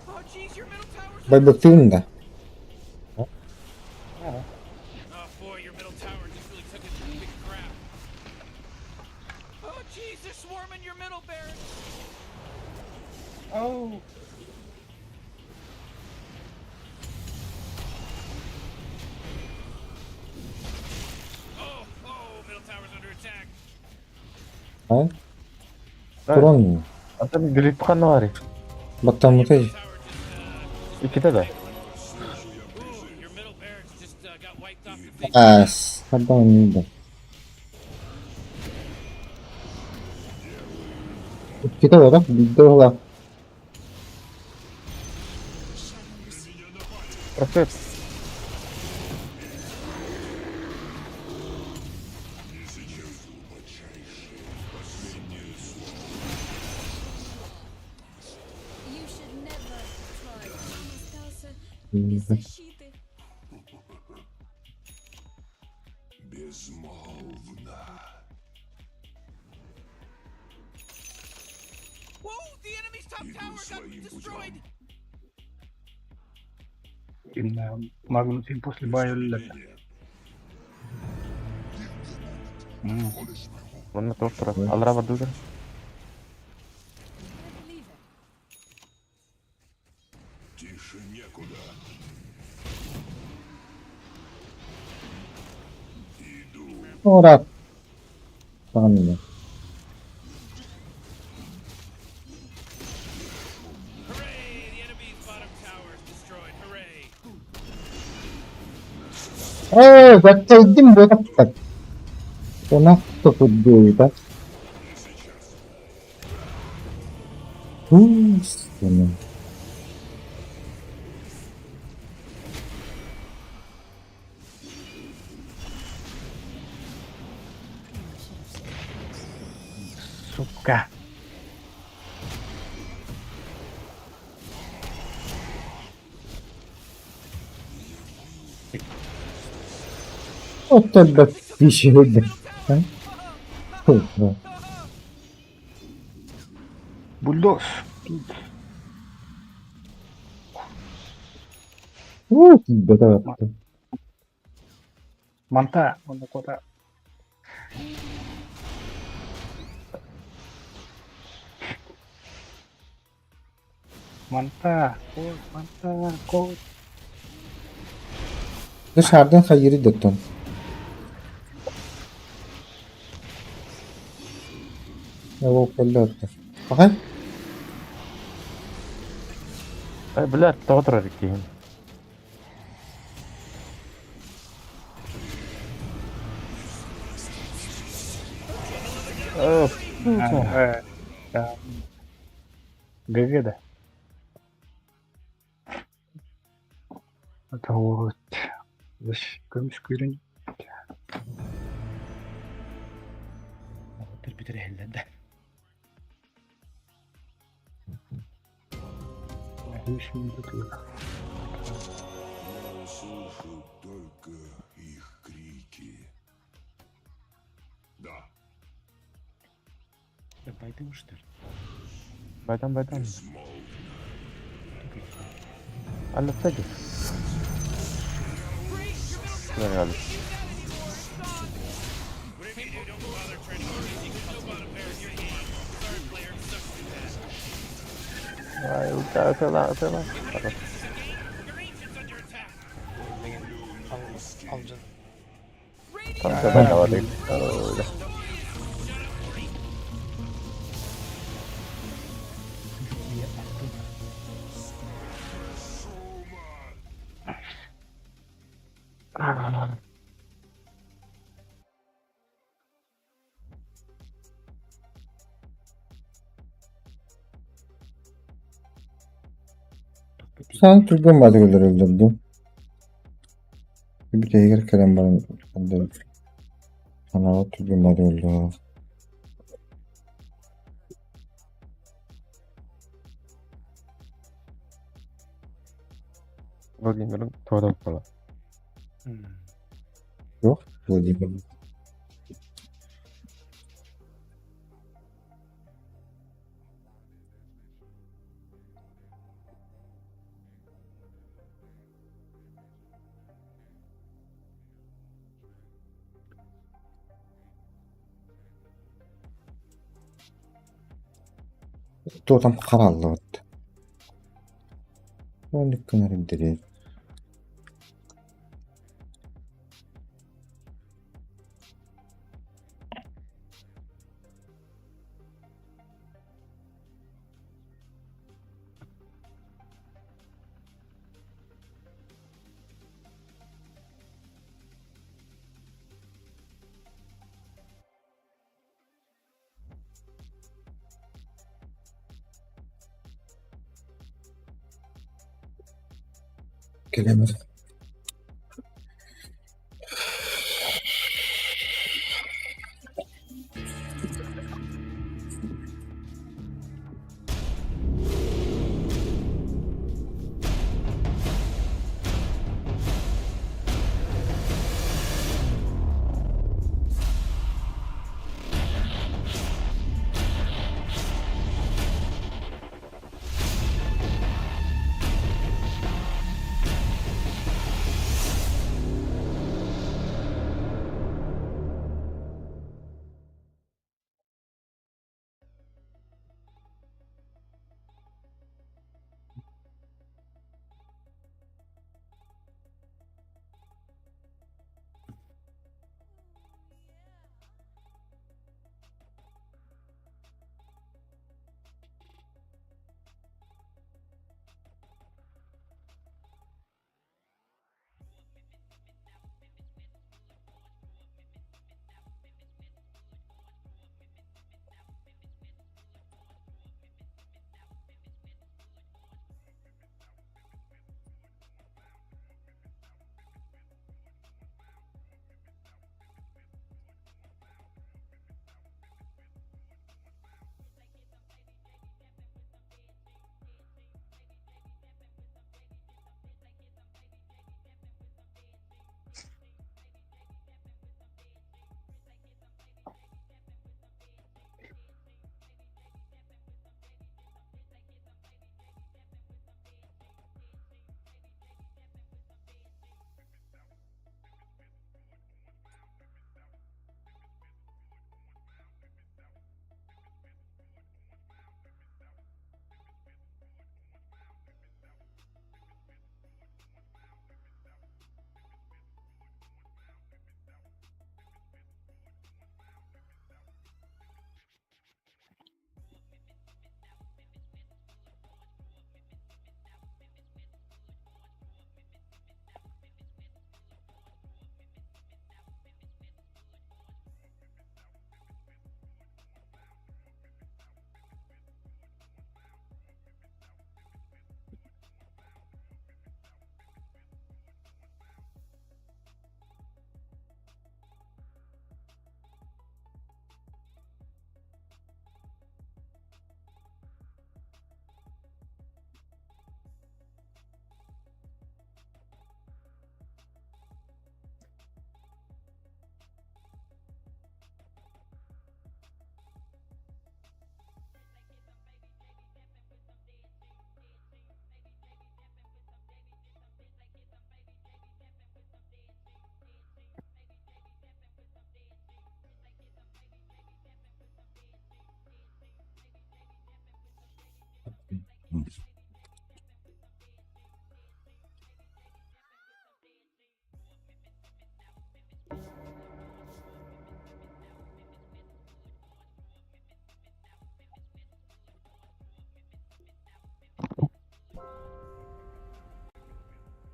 Oh, jeez, your middle tower's Байбактыын да. Oh boy, your middle tower just really took a big crap. Oh jeez, they're swarming your middle barracks. Oh. Oh, oh, middle tower's under attack. А? Туран. Атын грипп ханна бар. Баттамытай. Иките да. Ас, хабан да. Ките бара, биддола. Процесс. You should never try. Он остался без защиты. Безмолвно. Whoa, the enemy's top Иду tower got своим destroyed. путем. Магнус им после бая өллө. Онна туох турар. Алра бар дудыр. Believe it. Тише некуда. Иду. Ора. Панна. Hooray, the enemy's bottom tower is destroyed. Hooray. Э, баттайдым бодаттар. Она топудуйда. Пусть. Сука. Оттон киһи Бульдоз. Манта, онно кота. Манта, кот, манта, кот. Dışarıdan hayırı döktün. Ол кэллэ Аҕай? Ай, блядь, тоҕо турар иккиһин. ГГ да. Это вот. Көмүс күүрүн. Бүтэр иһэллэр да. Я услышу только их крики. Да. Да пойду что ли? Байдан байдан. Аллатсаги. Geldi. Ay ulti atıyorlar atıyorlar. Tamam. Alcan. Tamam ben de var. Öyle. Sen түргэн баатыгылар өлдөрдүм. Бүтэһигэр кэлэн баран санаабат түргэн баатыгылар. Владимир'in tuvalet falan. Yok, Владимир. Кто там хараллыбыт? Оннук гынар direkt. Кэлэмэр.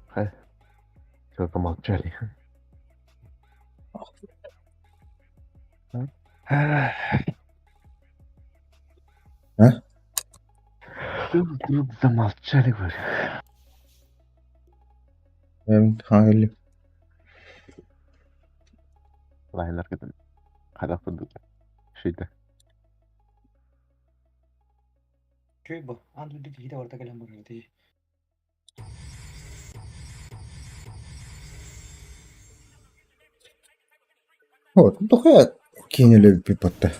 Хай. Все замолчали. А? Вдруг замолчали, говорю. Эм, хаали. Лайнер кытын. Хадах курдук. Шийда. Чүй бу. Аан дойду киһитэ барыта кэлэн барар дии. Вот, дохуя кинули пипотта.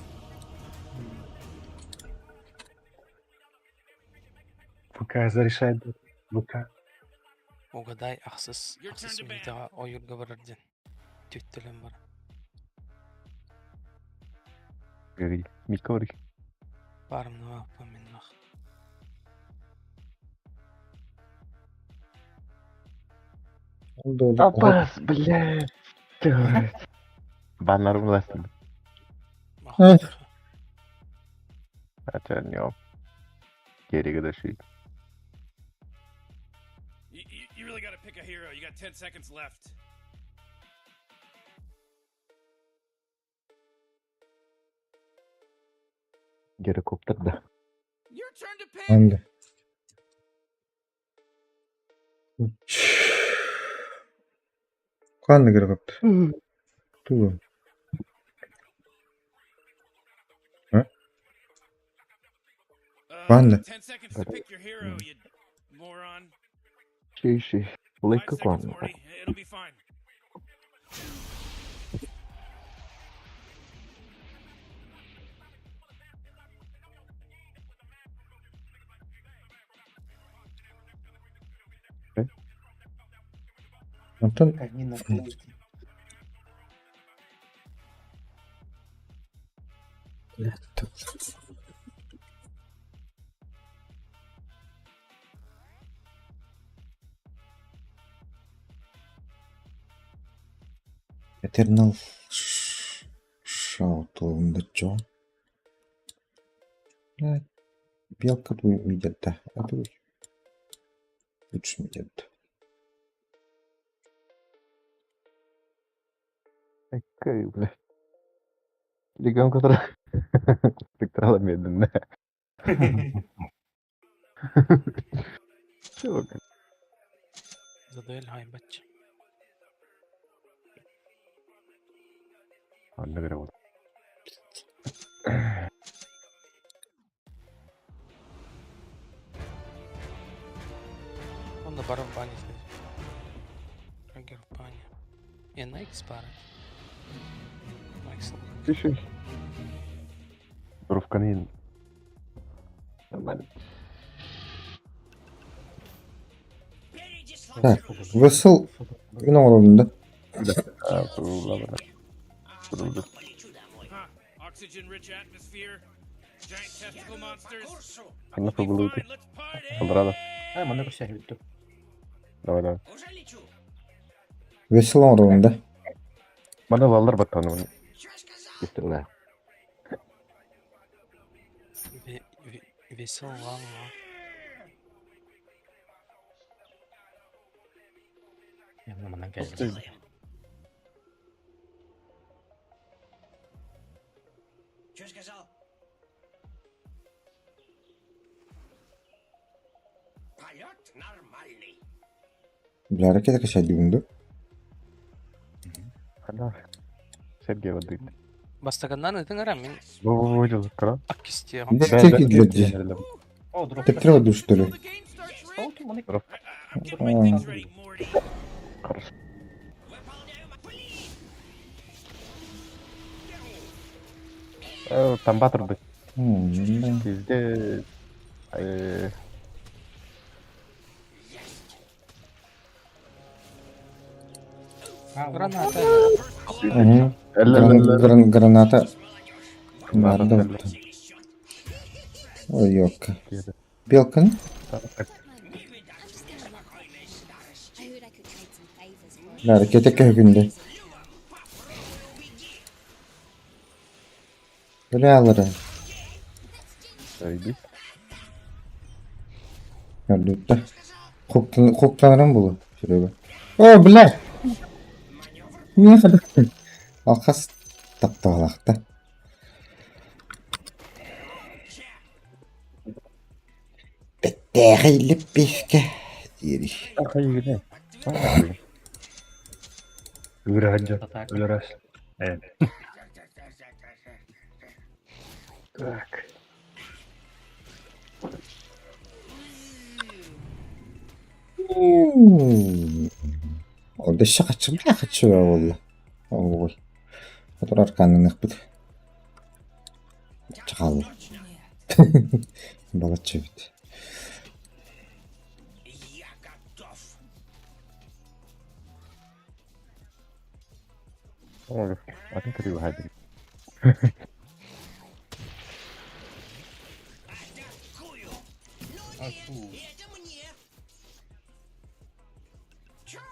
ВК зарешает ВК. Угадай ахсыс ахсыс мүнүүтэҕэ ойуурга барар диэн. Түттэлэн бар. Говори. Микори. Парымнаах поминнах. Апас, блядь. Баннарым ластым. Хотя не Кереге да шийд. You, you, you really gotta pick a hero. You got 10 seconds left. Гирокоптер да. Анда. Ханна гирокоптер? Тугу? А? Ханна? 10 seconds to pick your hero, you moron. Ший ший. Лейка куан. It'll be fine. Антон. Конина плейти. Eternal Shout Джон. Белка видят, да. Лучше видят. Какой, блядь. Легам, который... Спектрала медленно. Чего? Задуэль хайбач. Ладно, говорю, вот. Он на баром бане здесь. Рогер в бане. Я на X пара. Макс. Еще. Ровканин. Нормально. Так, высыл Виноградный, да? Да. Ладно. Oxygen-rich atmosphere. Giant testicle monsters. Ханна побылуты. Колорадо. А, манна көрсө бүттү. Давай, давай. Весело оҥоробун да? Мана лаллар баттаны. Кестерле. Весел лава. Манан кэллим. Что сказал? Полет нормальный. Бля, ракета качать да? Ханна. Сергей воды. Бастаганнан ытын ара мин Во-во-во, кара. аккисте. Да, Тептер воды, что ли? Хорошо. Там батырды. Пиздец. Граната. Граната. Барды. Ой, ёпка. Белканы? Бары кэтэ көһүгүндэ. Бля алары. Заебись. Көрдүттэ. Хуктанарым булу. Серега. О, бля! Не Алхас тапталахта. Бэттээхэй лэппиэскэ диэри. Ахайгына. Өлөрө Өлөрөс. Так. Ол дөссө хаччы бля хаччы буолла. Ой. Отор арканыныахпыт. Чаҕал. Балачча эбит. Ой, атын кырыы хаадыр.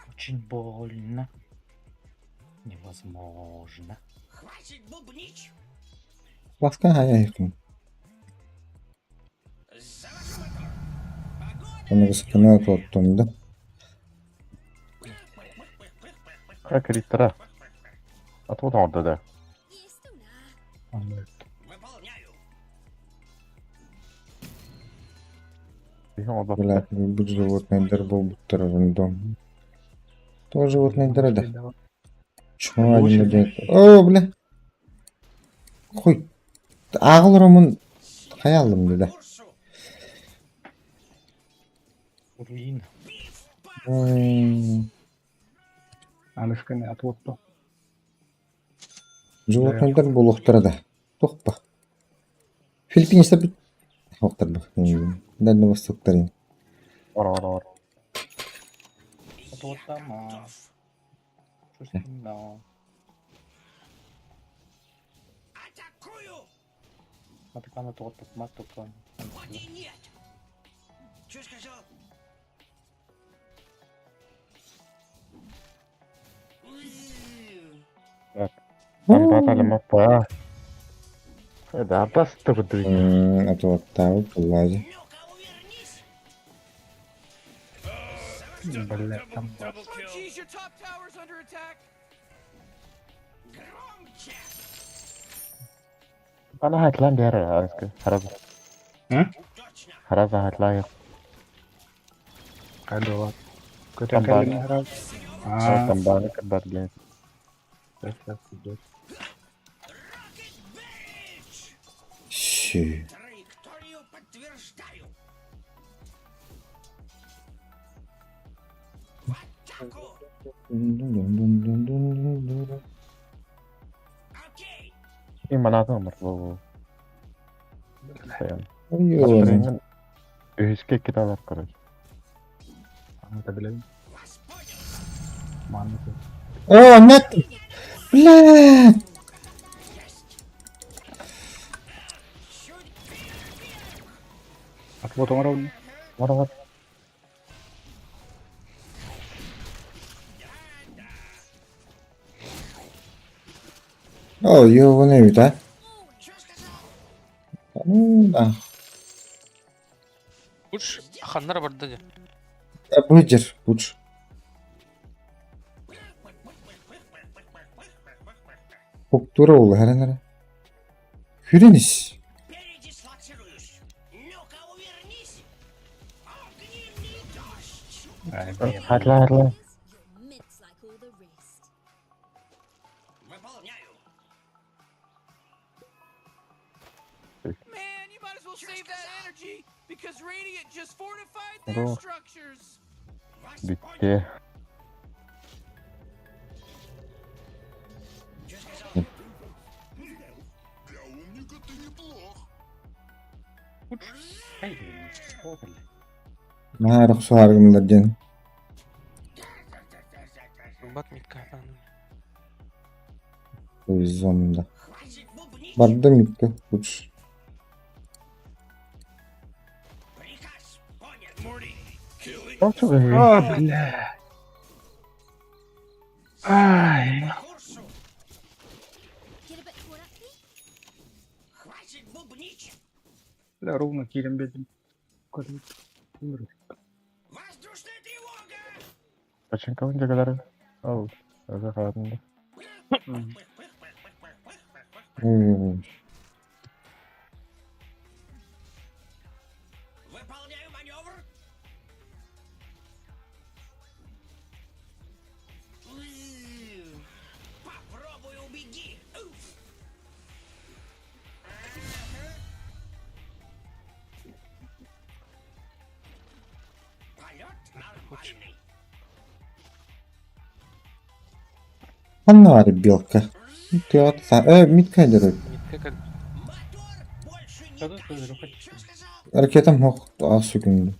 Очень больно. Невозможно. Ласка хайа Аныгыскыны туоттум да. Как ритра. А то там да. Бля, бу животныйдар буолбуттар рандом. Тоже животныйдар да. Чмо один один. О, бля. Хуй. Ааҕыл хайалым да. Руина. Анысканы атуотто. Животныйдар буолуохтара да. Туохпа. Филиппинецтэр бит. Хоқтар Дальний Востоктарын. Ора ора ора. Атуоттама. Чувственно. Матыкана туоттук матукан. Так. Там мапа. Да, бастыр дри. Атуоттаабыт буллаажы. Бля, там. أنا هتلاقي هرزة هرزة هرزة هتلاقي حلو كنت أكلم هرب. اه تنبانك برجع. Ши. في مناطق مرضو. Ой, Үһүскэ киталар короче. Это, блядь. Манна. О, нет! Бля! Отвод оҥоробун. Ора О, ёбаный эбит, а? Ну, да. Уч ханнар барда дьэ. Быдьар, лучше. Хуктура ол, хәрәнәрә. Хүренис. Хатла хатла. Бу. Bitti. Наар охсуһааргыннар диэн. Бат микка Зонда. Барда микка лучше. О, бля. Ай. Бля, ровно киирэн биэрдим. Починкалын дьагалары. Ол, өзө хаатында. Ханна белка? Ты митка дерет. Ракетам хох асукин.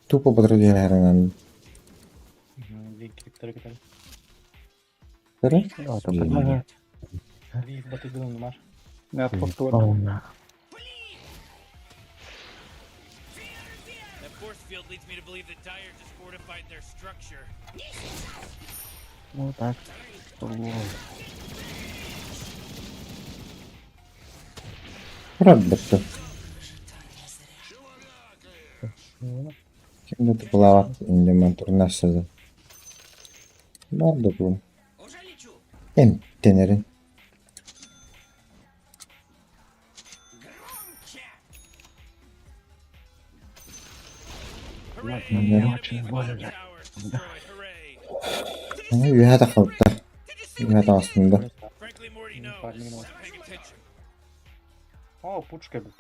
Тупо потратили. Ну так. Правда. Kimde tıpılavat indim turnaşladı. Nerede bu? En denerin. Үһэ тахалта. Үһэ таҕыстында. О, пучка бит.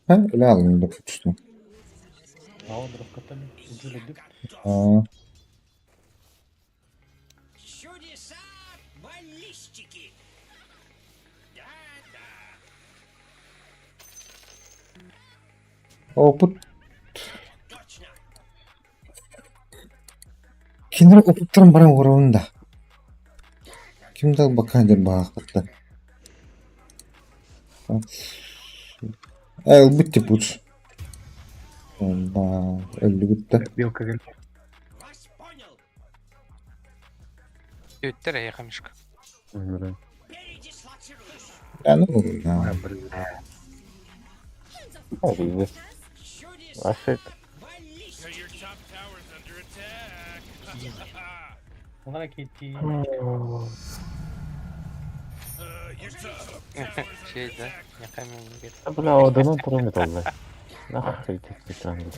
Ha öyle alındı puçtu. Aa. Опыт. Кинер опыттарын баран оруунда. Ким да бака деп баахпытта. Э, ылбыт пуч. Да, өллүгүттэ. Белка кэллэ. Өттер эйха мишка. Да, ну, да. Ашык. Şey да, не камень Бля, одынан турун толлы. Нахуй ты странный.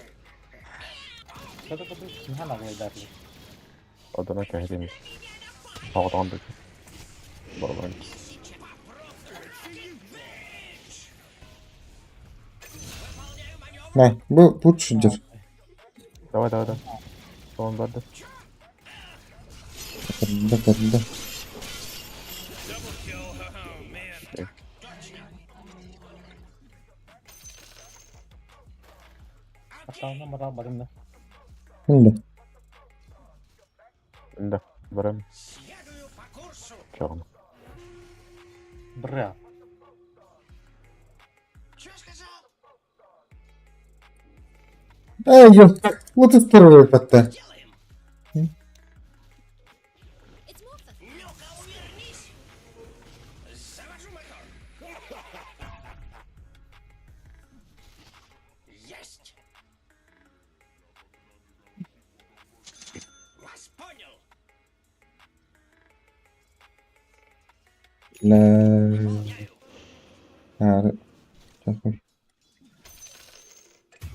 Одана кэһдим. Оҕотоҕон да. Барбан. Мэ, бу пуч дыр. Давай, давай, давай. Соң барды. Кырда, кырда. Şimdi. Да, барам. Чоҕун. Бра. Эй, ё, вот и второй подта. La... Ар... Такой.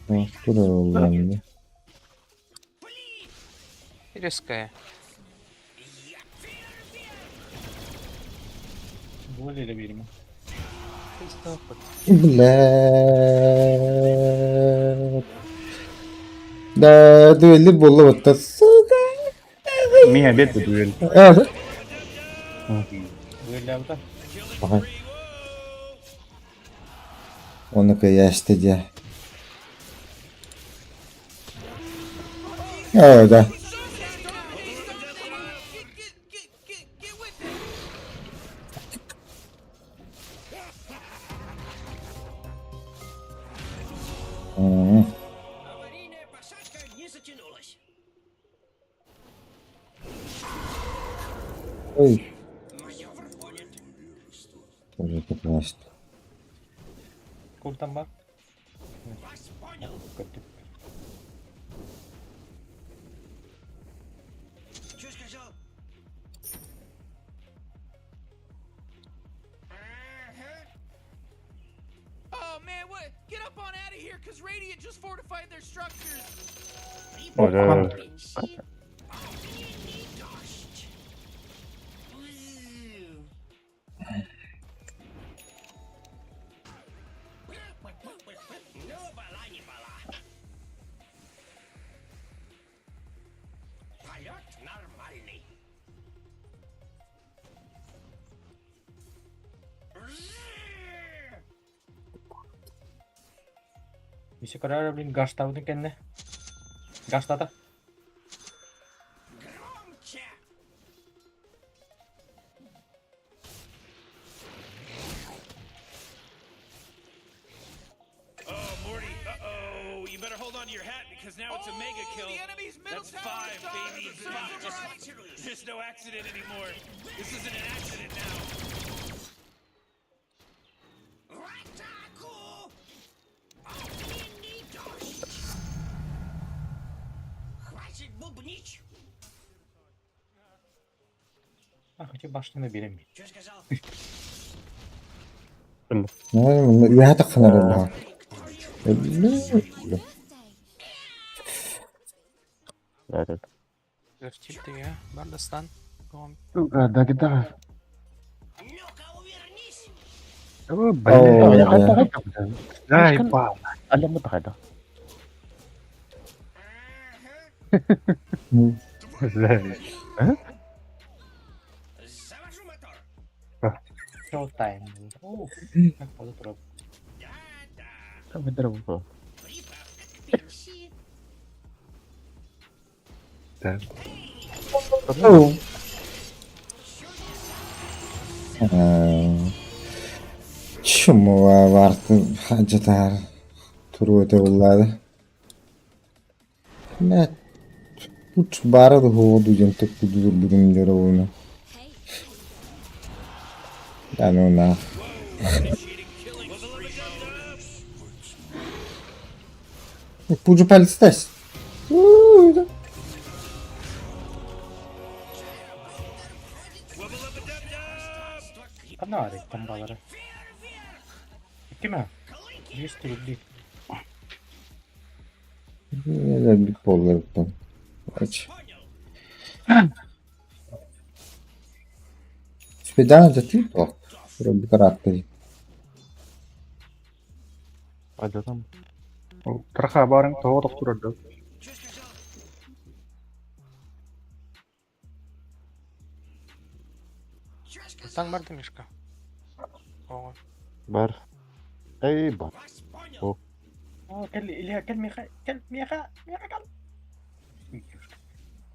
Откуда уланды? Резкая. Бля. Да, дуэлли болла вот сука. Меня обед дуэль. А, да? Ага. Оны кыйаасты дии. Оо да. М. Ой. Тоже 15. Куртан бар. Oh man, what? Get up on out of here, cause Radiant just fortified their structures. Ora. Еще карара, блин, гаштабытын кэннэ. Гаштата. Oh, Morty, uh-oh. You better hold on to your hat because now it's a mega kill. That's five, baby. Five. Just, there's no accident anymore. This isn't an accident now. А, хотя башняны биэрэммин. Үөһэ тахсан эрэр баҕар. Өллө. Вертильтиге бардастан. Да, да. О, Оо, блин. да. Заебал. Alam mo takada. Заебал. Showtime. Оо, как буду турар. Tamam bu. Да. Чумуа барты хаджатар туруота буллаада. Мэ пуч бара да ходу дьон токкудур бүгүн дьоровуна. Да ну на. Пуджу палец Ханна арыттан балары. Киме? 200 рублей. Болларуттан. Ач. Спедан за типа. Робби характери. Adam. Траха барың того доктор да. Таң барды Мишка. Ого. Бар. Ey бар. О. О, кэл, Илья, кэл, Миха, кэл, Миха, Миха, кэл.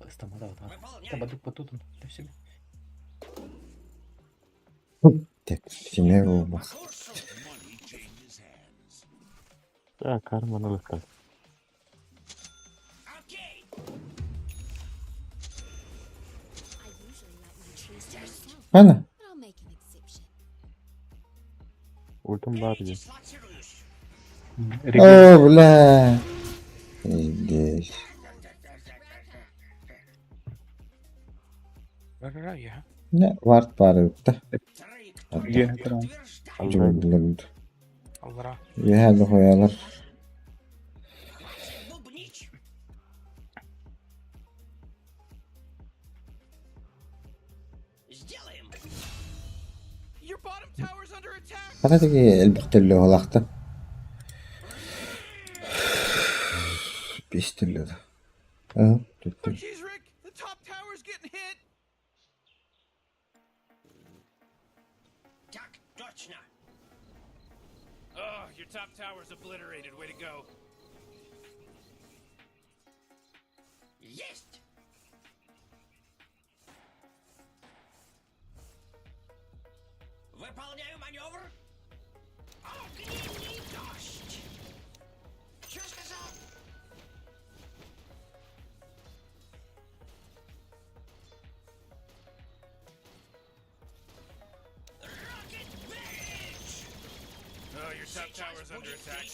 Ыстамада вот. Табадук потутун. Да себе. Так, семья болбас. Да, карманы лыкка. Ана. Ультум бар diye. О, бля. Здесь. Бара я. Не, варт барыбыта. Аллара. Аллара. Үөһэ хоялар. Хата тиги элбэхтэллэ олахта. Бистэллэ. Аа, түттү. Oh, Your top tower's obliterated. Way to go. Есть! Выполняю маневр. Огненный дождь! Что сказал? Rocket Bridge! Oh, your top tower's under attack.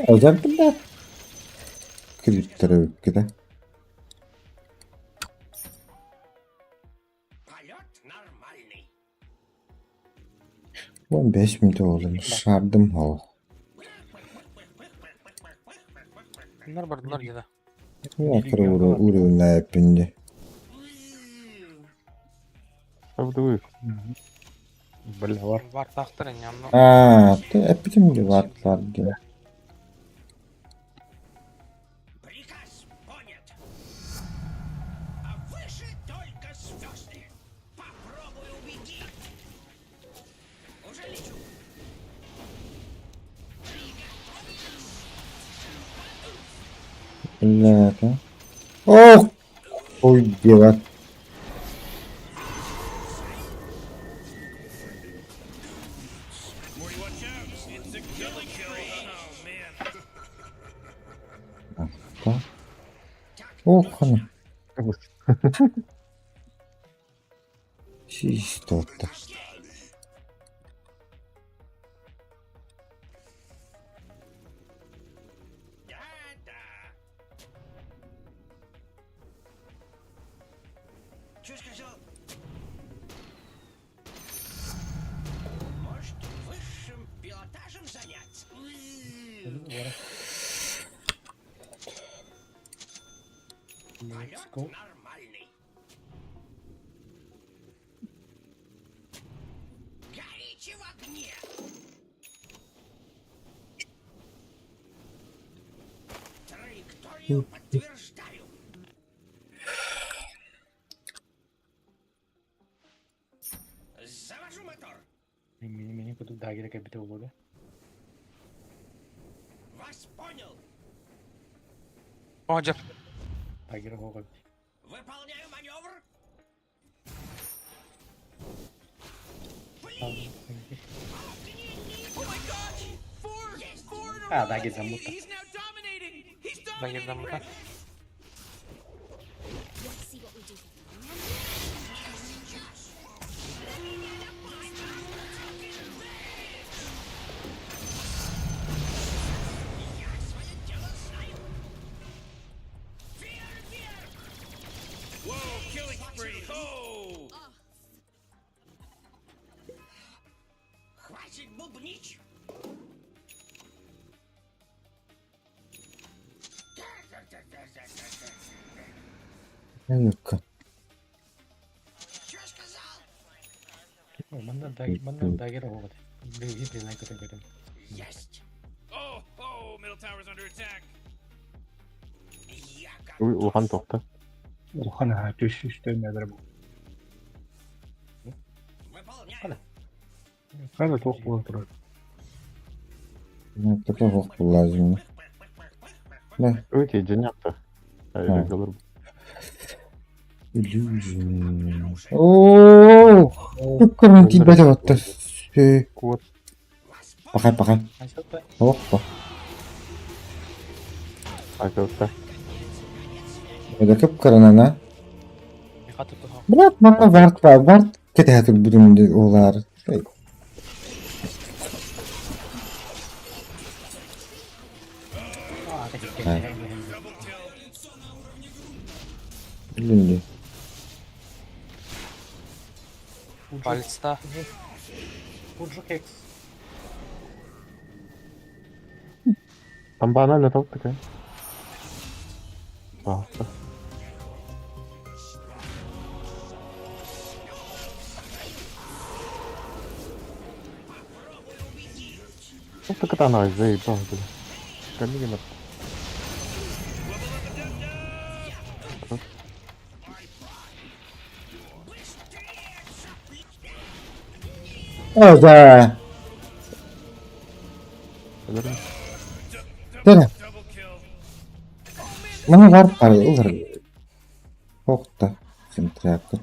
Özellikle de Kriptara ülkede. Полет нормальный. 15 минут oldu. Şardım hol. Bunlar bardılar ya da. Yakır uğruna hepindi. Абдуев. Бля, var. Var tahtır yanına. Aa, hepim de var var diye. Приказ понят. А выше только звезды. Попробуй убеди. Уже лечу. Evet. Oh! Oy diye bak. Morty, watch out. It's a killing spree. Oh, man. Oh hanım. Чистота. Да-да. Че сказал? Может, высшим пилотажем заняться? Let's go. Нормальный. Горите в огне! Траекторию подтверждаю. Завожу мотор. Mini kutu dagir кабите oldu. Вас понял. Hoca. Dagir hoga. Выполняю маневр. Ah, dagir zamutta. Dagirden burada. Let's see what we do for Whoa, killing spree. Oh! Хватит бубнить. Yok. Что сказал? Manna dagir manna dagir hoga. Bir bir like kutu kutu. Есть. Oh, oh, middle tower's under attack. Я Уй, улахан тохта. Улахан аа, түш үстэй мэдэр. Выполняю. Хада туох буолан турар. Такой хох lazım. Ne? Өте женяқта. Ha. Illusion. Oo! Kırmızı tibbete battı. Куот. Bakay bakay. Hoppa. Айтылта. Öyle kıpkırına. Bırak bana vart var. Vart kete bütün olar. Bilindi. Palista. Burcu Hex. Тамбана летал такая. Пожалуйста. Ну так это она, заебал, бля. Камилина. O da. Өлөрүм. Tere. Маны бар пары ылар. Охта. Сентряпка.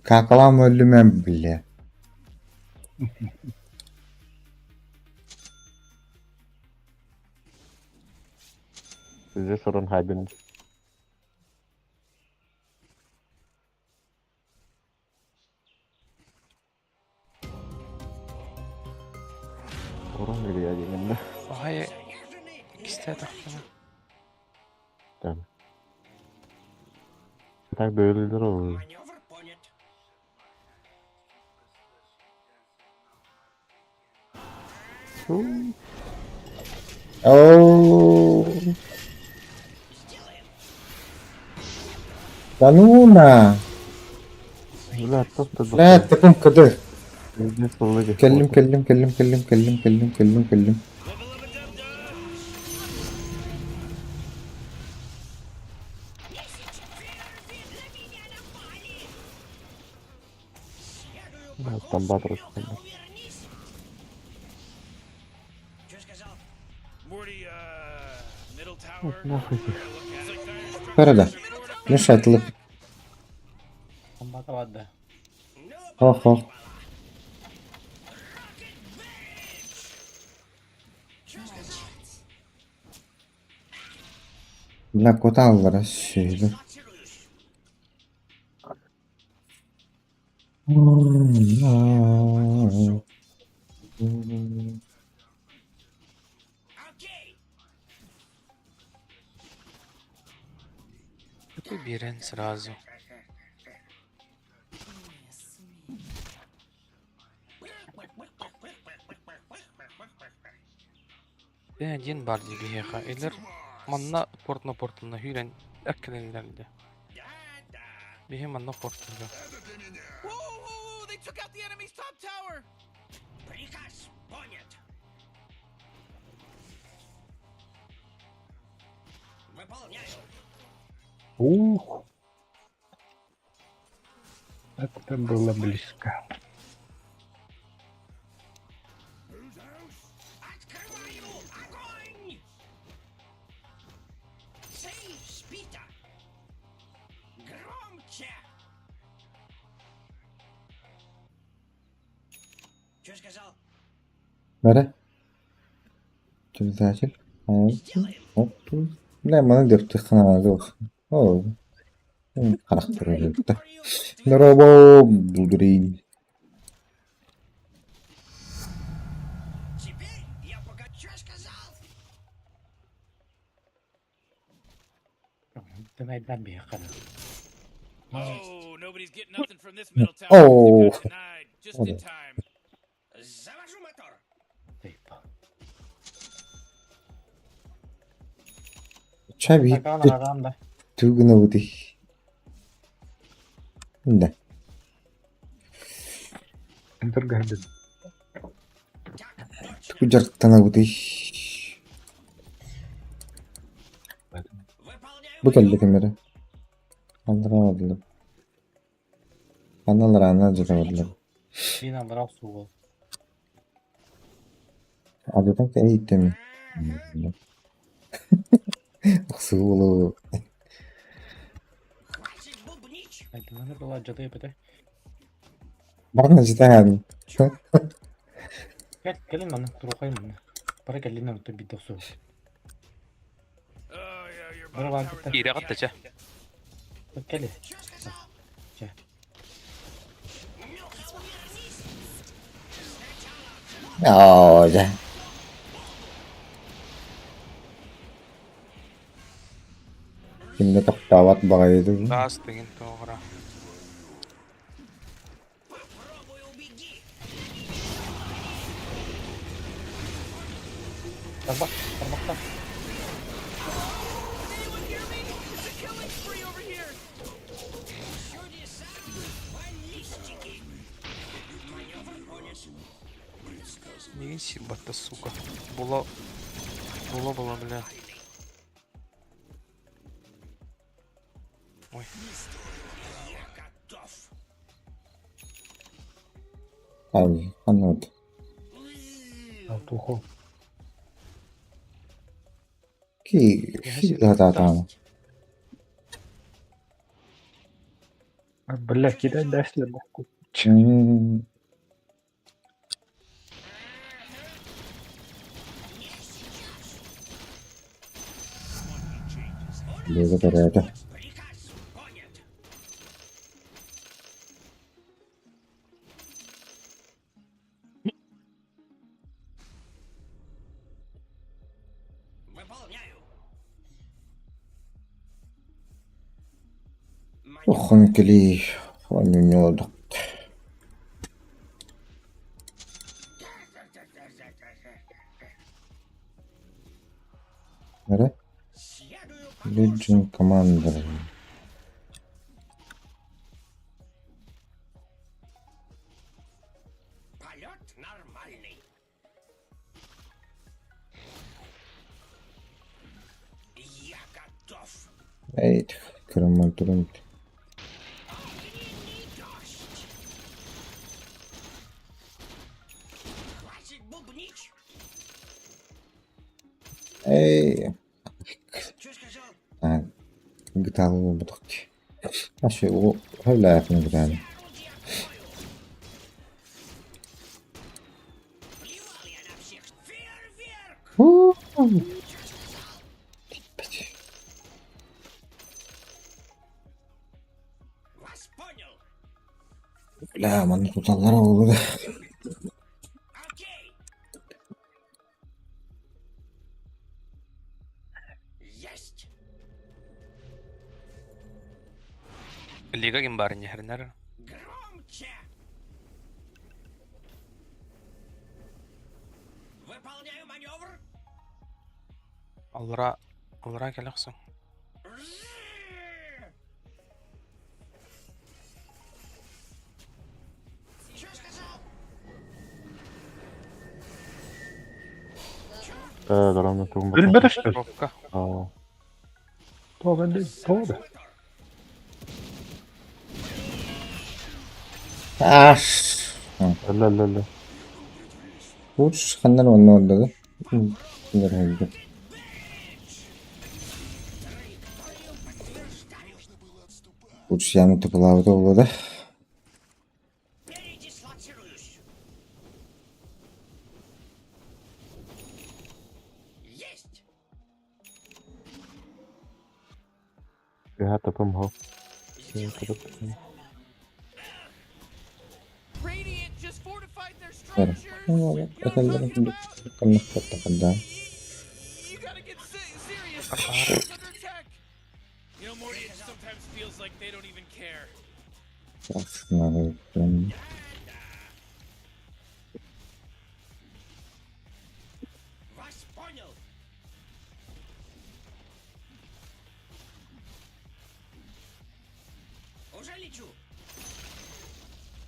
Какалам өллүмэн бile. Size sorun haybin. Орон geliyor дегенде. Баһай иккистээтахпына. Там. Так бөөлүлөр ол. Оу. Да ну на. Бля, топ Бля, таком КД. Кэллим, Кэллим, кэллим, кэллим, кэллим, кэллим, кэллим, кэллим, кэллим. Там батыр. Нахуй Барада. Мешатлы. Комбата барды. Хо-хо. Бля, кота аллара сөйлө. Такой Бирен сразу. Ты один бар дигиһиэхэ илэр манна портна портунна сүүрэн эккэлэллэрдэ. Биһи манна портунга. Ух. Это было близко. Бара. Предатель. Оп. Бля, маны деп тыххана О. Характер Здорово, будрин. Тынайдан биһиэхэ Оо. Чаби. Такаан да. Түгүнэ бути. Да. Интергарден. Тугу бути. Бу кэллэ кэмэрэ. Андыраадылар. Аналар ана жытабыдлар. Биин аллара охсуу Адытан кэйиттеми. Охсуу Айдынаны была жаты эпете. Барна жытаан. Кэл кэлин манна турухай манна. Бара кэллин онтон бидде охсуу. Бара баардыктар. Киирэҕит да чэ. Кэли. Чэ. Оо, дьэ. Кимдэ тохтообот баҕайы Таас тыгын тоҕора. Тарбах, тарбахтар. Мигин сирбатта, сука. Була... Була була, бля. Ой. Ай, ханнык? Алтуху. Ки хатаатаама. Бля, кидай дасли нахуй. Лега төрөөтө. Оххон кэлии оонньуулдах. Эрэ? Legion Commander. Эй, көрөммөн турун. Эй. Гиталы буолбатах дии. Аше, ол хайлаахын гитаны. Бля, манна туталлара буолуо. Лига ким баар инньэһэринэр. Аллара аллара кэлэ охсуҥ. Э, дорогой тугум Өлбөтө что ли? Робка. Аа. Тоҕо да тоҕо да. Аш. Өллө өллө өллө. Уш, ханнар онно ордоду. Уш, яны тупалаабыта буолуо да. Үһэ тапым хо. Эрэ. Этэллэрин You know, Morty, it sometimes feels like they don't even care.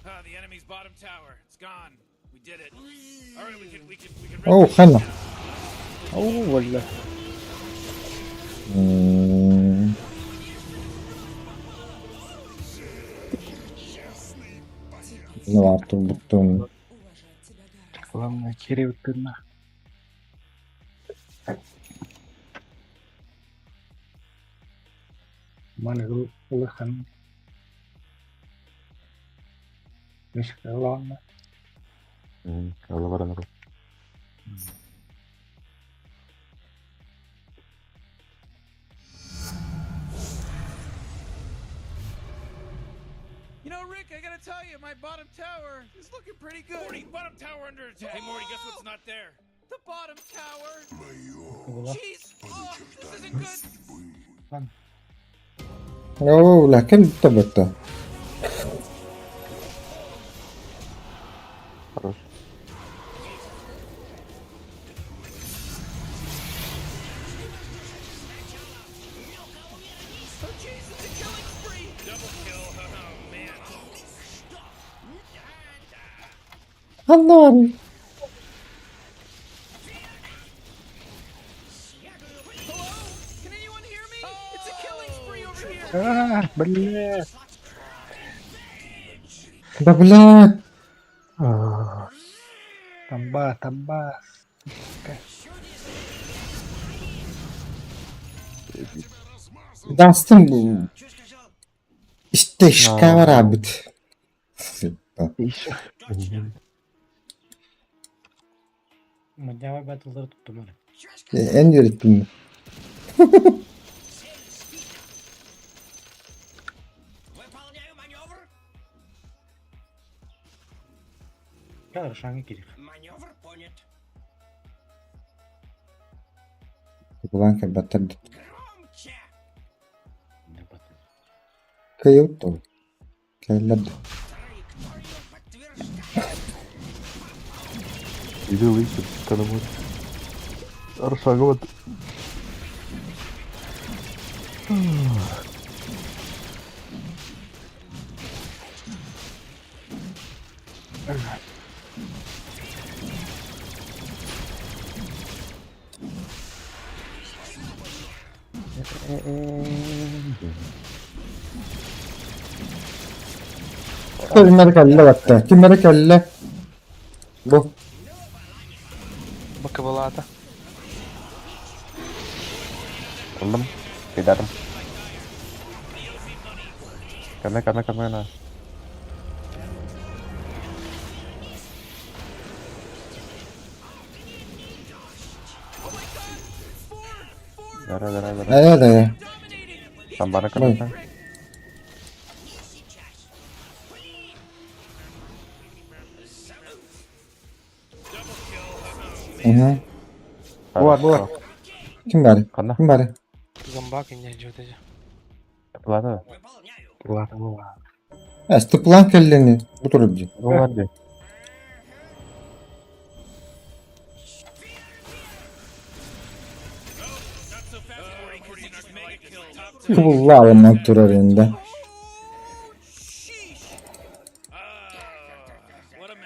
Ah, the enemy's bottom tower. It's gone. We did it. All right, we can we can we can. Оо, ханна. Оо, бля. М, Ну, Артур буттун. Главное, Кирилл тына. Маны улахан. Мишкалана. Өллө баран ыры. You know, Rick, I gotta tell you, my bottom tower is looking pretty good. Morty, bottom tower under attack. Hey, Morty, guess what's not there? The bottom tower. Jeez, oh, this isn't good. Оо, бля, кем табытта? Хорош. Double kill. Oh man. Ханна бар. Can anyone hear me? It's a killing spree over here. А, бля. Да, бля. Тамба, тамба. Дастын бу истешка барабыт. Мадьяр батыллары туттум эрэ. Эн үөрэттиҥ Хорошо, кирих. Булан кэлбэттэр Кыайбыт дуо? Кэллэр дуо? Иди выйти, канамыр. Аршагова. Ким эрэ кэллэ батта. Ким эрэ кэллэ. Бу. Бакыбылаата. Ыллым. Кыйдатым. Каме, каме, каме на. Дара, дара, дара. Ээ да. Тамбара каме. Угу. Буар, буар. Ким баар? Ханна? Ким баар? Зомбак инне дьүөтэжэ. Плата. Плата була. Э, степлан кэллини. Бу турар дии. Буар дии. Кубулла алымнан турар инде.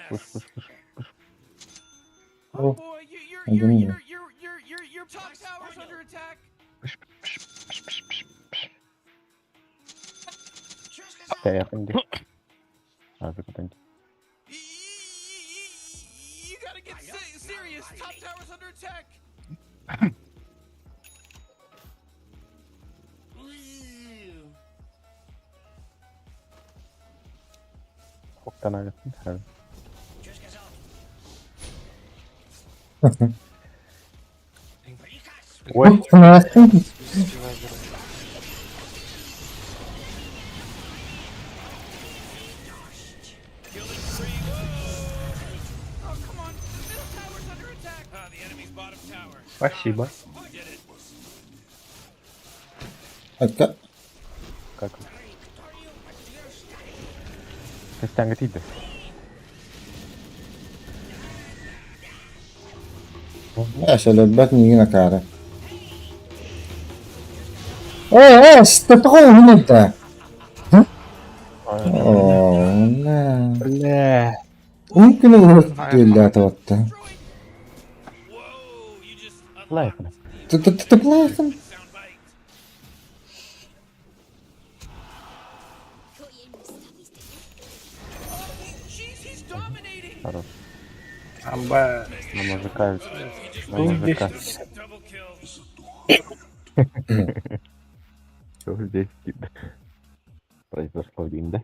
Пуш, пуш, пуш, пуш. Бу. Эдин Тэйэхин дии. Азы кутан. Хоктан агатын. Ой. Спасибо. Hatta Как? Костян тиийдэ. Эсэлэрбэт миигин акаары. Э, э, степоҕо уһун да. Оо, на. Бля. Уһун күнү уһун түөллээтэ Лайфна. Тыплаахын. Хорош. Амба. На мужика. На Что мужика. здесь? Что здесь произошло, Дин, да?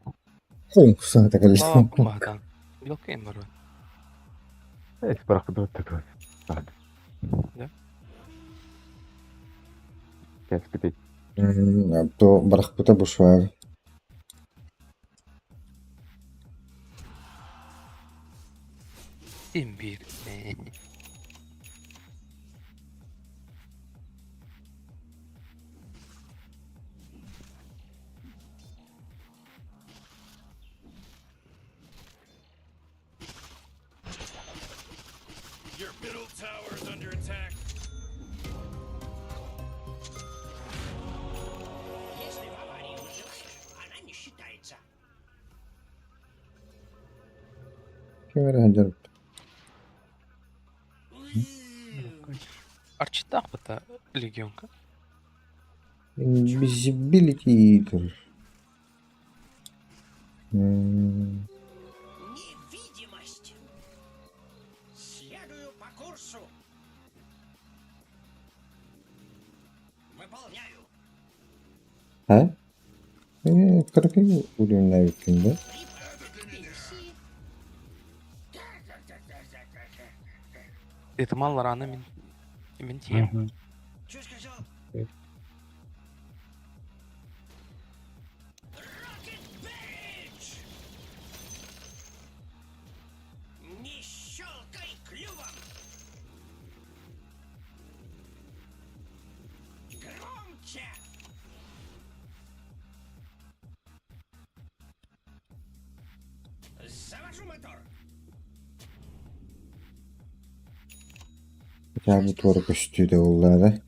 Хоҥ саҥата кэллэ. Махтан. Билкейм барбын. Эй, барахтыбыт такой. Да? Кэспитей. То барахпыта бушвар. Имбирь. Your middle tower is under attack. Если в аварии выживаешь, она не считается. Ким эрэ сылдьар. Арчитах бата легионка. Invisibility турар. М, Невидимость. А? Кыракый уровень да? Ытымал раны мин мин тиийэм. Хотя бы туора көстүү да буоллаҕа.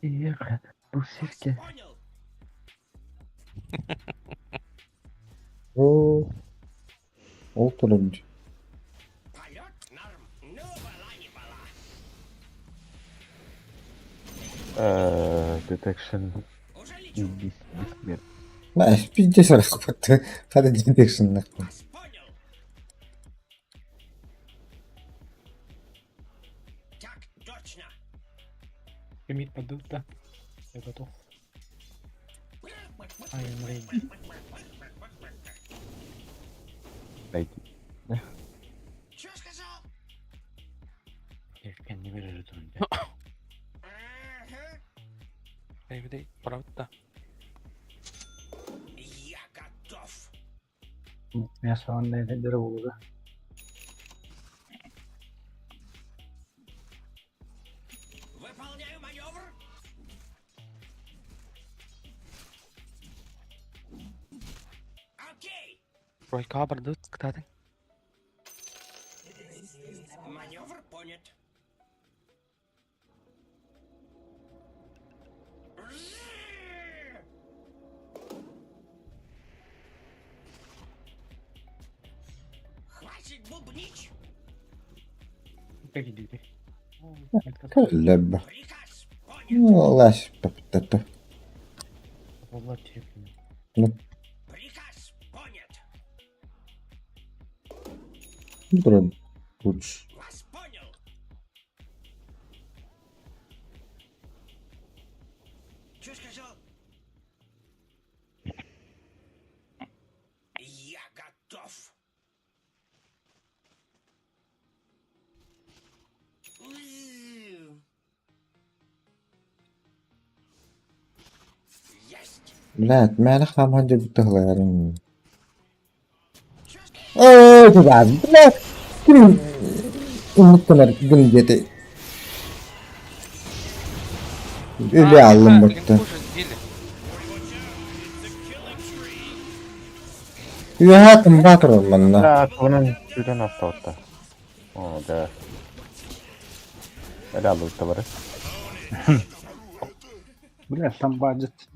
Эх, бу сиргэ. Оо, ол турар дии. Detection is бессмертный. Бай, пиздец арахпатты. Хада детекшннахпын. Мид подут, да. Я готов. I am ready. Дайте. Я не вижу тут. Эбидей, правда. Мясо онно дыры буолуга. Тройка бардыт кытатын. Как идите? Кэллэбэ. Ну, лась паппата. Ну. Турар лучше. Блядь, мээнэ хааман дьэ тыһылайарын. Оо, туда, блядь. Ким умуттанар гын диэти. Үлэ аллым бутта. Линку же сбили. Үөһэ тымбаа турар манна. Да, тугунан сүүрэн астабытта. О, да. Эле аллыбытта бары. Бля, там баджет.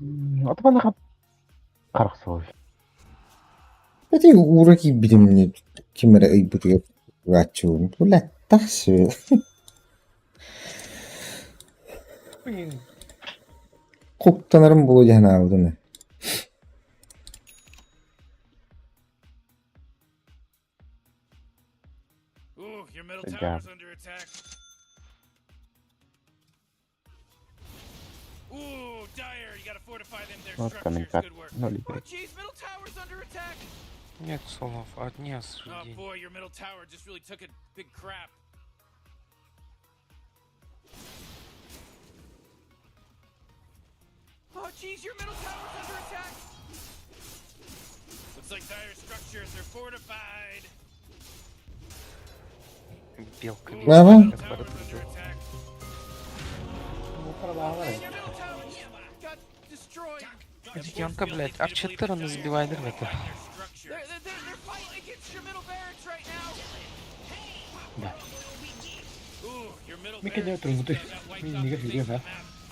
Отманаха харах суой. Эти уура киирбитим ким эрэ ыйбытыгар угааччыбын. Блядь, тахсы. Блин. Куттанарым буолуо дии санаабытым ээ. Да. Вот комментарий. 0,5. Нет слов, одни осуждения. Белка Браво. Ну, продавай. Янка, блядь, Ар-4 забивай это. Да. Мика делает трубы. Мин не фигня, да?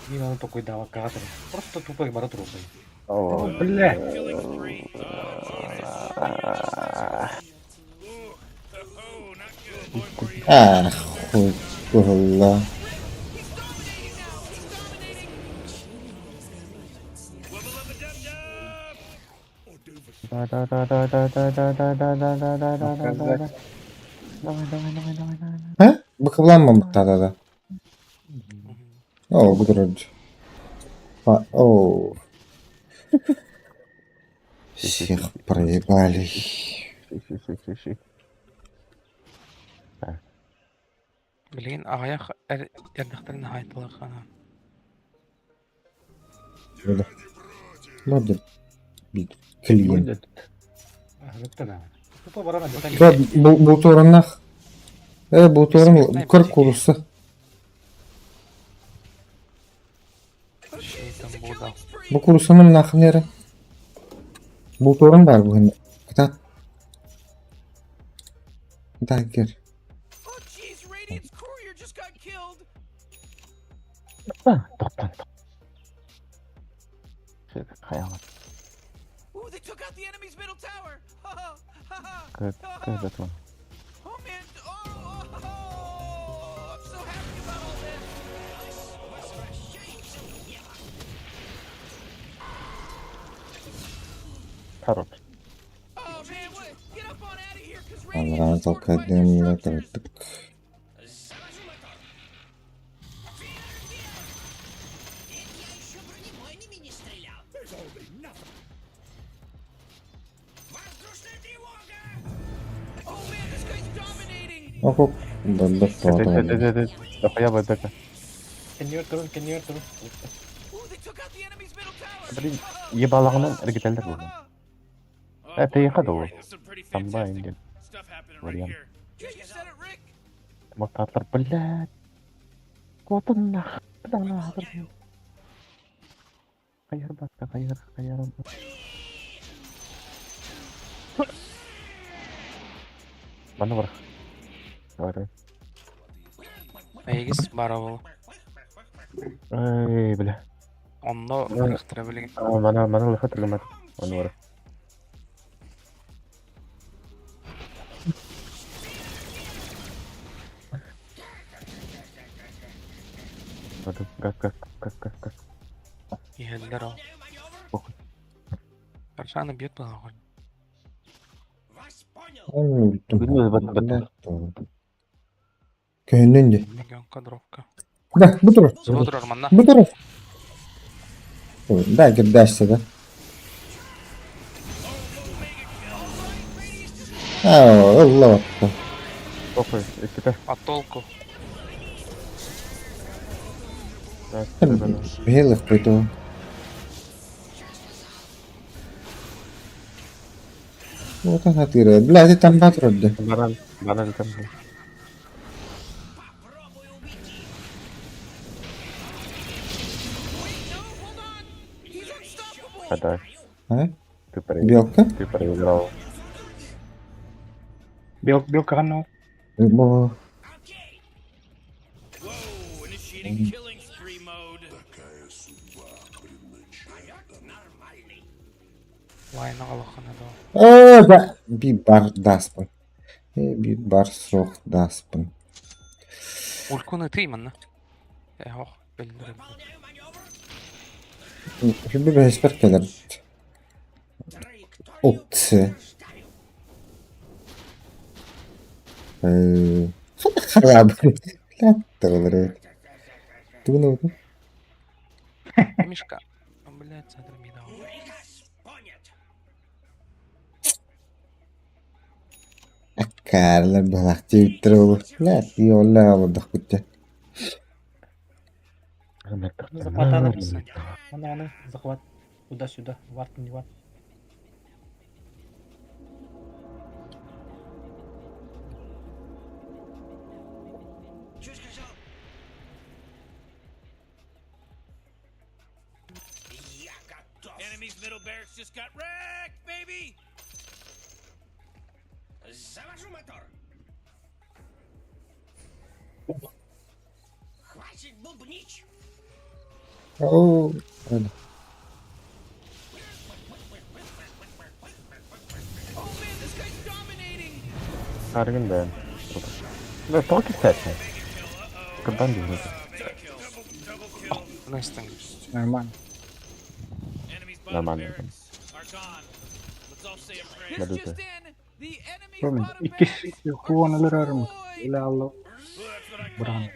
Не надо такой давай катер. Просто тупо бара трубы. О, Бля. Ах, хуй куһулла. Давай, давай, давай, давай, давай, давай, давай, давай, давай, давай, давай, давай, давай, давай. Давай, давай, давай, давай, давай. Һэ? Быкыбылаан да. Оо, бу турар. О. Всех проебали. Ши, Билигин аҕыйах эрдэхтэрин хаайтылар Надо бит клиент. Тупо баран Да, бултуораннах. Э, бултуоран көр курса. Бу курсанын нахнера. Бултуоран бар бу. Кытат. Дагер. Тоқтан. Хаялат. Как это? Хорош. Алран толкайдым, тартык. Оп, бабах тоҕо. Дохуя ББК. Кеннигер турун, кеннигер турун. Блин, ебалағынан іргетелдер бұл. Это ехать ол. Самба инген. Вариант. Мактатлар, блядь. Вот он нах. Бля, нах. Хайыр батка, хайыр, хайыр. Мана бар. Давай, давай. Эгис бара бол. Эй, бля. Онно ырыхтыра билигин. Мана, мана лыха түргемет. Оны бар. Газ, газ, газ, газ, газ. Иһэллэр ол. Похуй. Аршаны бьет была Көһүннүн ди. Меган кадровка. Да, бу турар. Зодурар манна. Бу турар. Да, кирдашса да. Аа, Алла батта. Похуй, экките. А толку? Бхелых пойду. Вот она тыра. Бля, ты там батрод. Баран, баран там. Да. А? Ты Белка? Ты проиграл. Бел, белка ну. Бо. Лайна алахана да. О, да. Би бар даспын. Би бар срок даспын. Улькуны ты манна. Эх, белдирем. Şimdi bir esper keler. Опция. Хараб. Блядь, Ты ну. Мишка. Блядь, центр мида. Карлар балахти үттер Блядь, йолла алыдық бүтті. Захвата написано. Аны, аны, захват. Туда-сюда. Варт, не варт. Enemy's middle barracks just got wrecked, baby! Завожу мотор! Хватит бубнить! О, öyle. Харгин да. Да, тоҕо кэпсээтэ? Кырдан диэн. Настан. Нормально. Нормально. Бадыта. Помню, иккис хуон өлөрөрүм. Илэ алла быраан.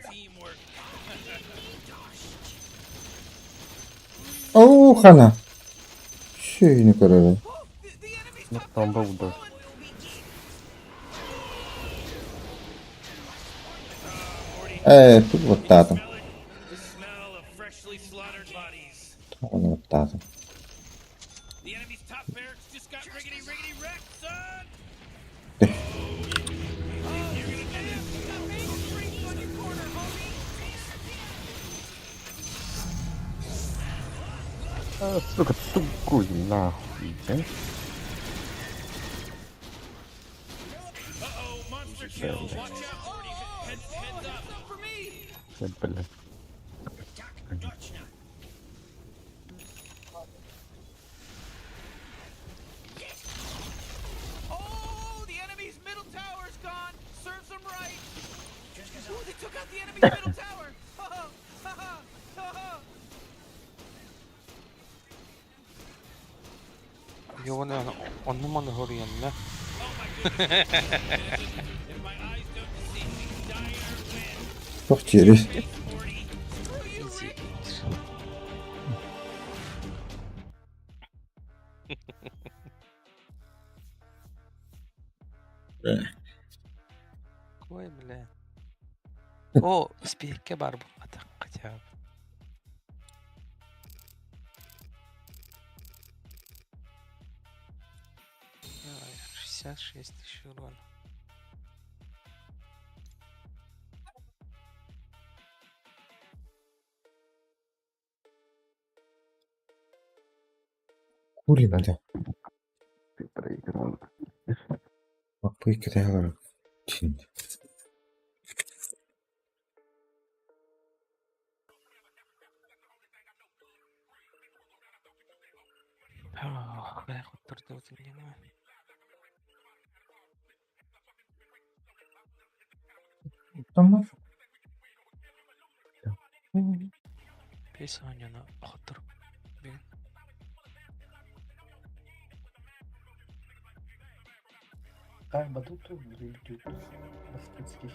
Оо, хана. Шүйіні көрөрүн. Томба удар. Ээ, тут баттаатым. Оны баттаатым. А, сука, тугуй нахуй, да? Да, блядь. Йоны онну маны хоруйанна. Туох чири. Изи. Ой, бля. О, спикке бар бу атак хотя бы. Давай, 66 тысяч урона. Кури, бля. Ты проиграл. Попытка тайлар. Чин. Ох, бля, хоть торты вот мне. Tamam. Песня на хотор. Блин. Кай батуту, блин, Баскетский.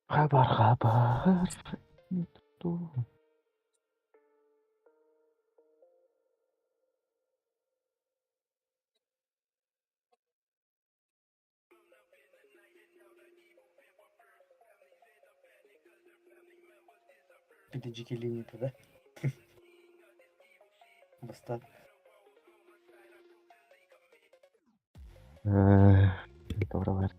Хабар, хабар. Ту. Пидеджики линии да? Баста. Добро, бар.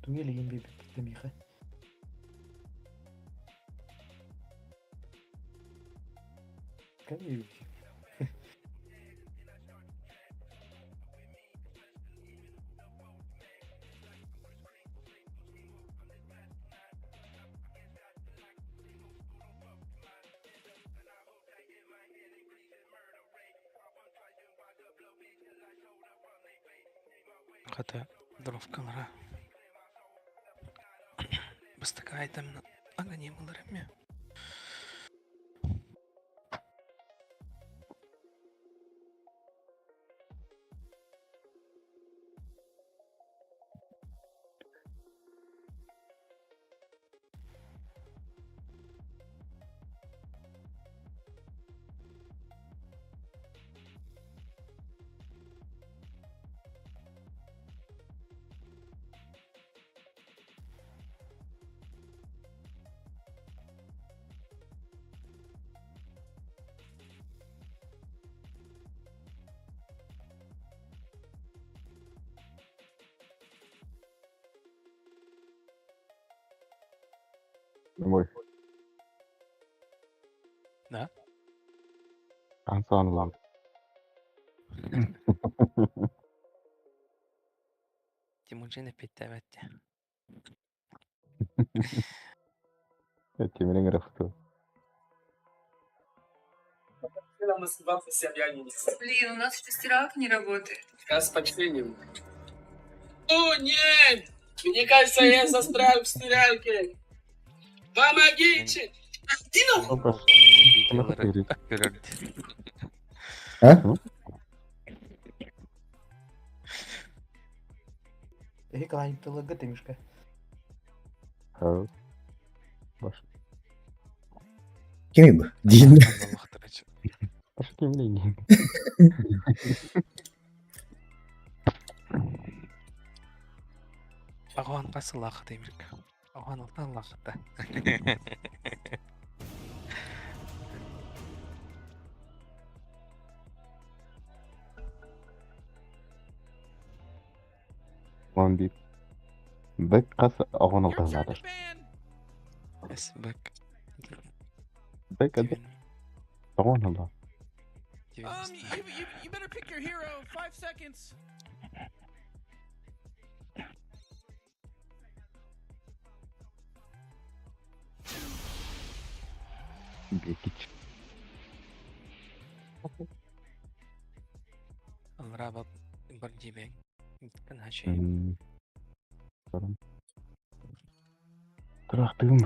Дуэли им бибит Миха. Конечно. Хата дровкалара. Бастакай там аганималарами. Ой. Да? Ансaan улам. Тимуджин эппиэттээбэт Тимириҥ ырыхтыы. Блин, у нас что стиралка не работает. Сейчас починим. О, нет! Мне кажется, я застрял в стиралке. Помогите! Иди нахуй! А? Эһи калаанньыктыларга Тимишка. Баш. Кими бу? Диин. Баш кимний? Аҕаан хас сыллааххытай Мирка? Аҕаан алтан лааххыта. Он биир. Бэк хас оҕон алтаһылаатар. Эс бэк. Бэк это оҕон алла. You, you, you better pick your hero. 5 seconds. Бекич. Алрабат бардибең. Кын хачай. Турахтыгым.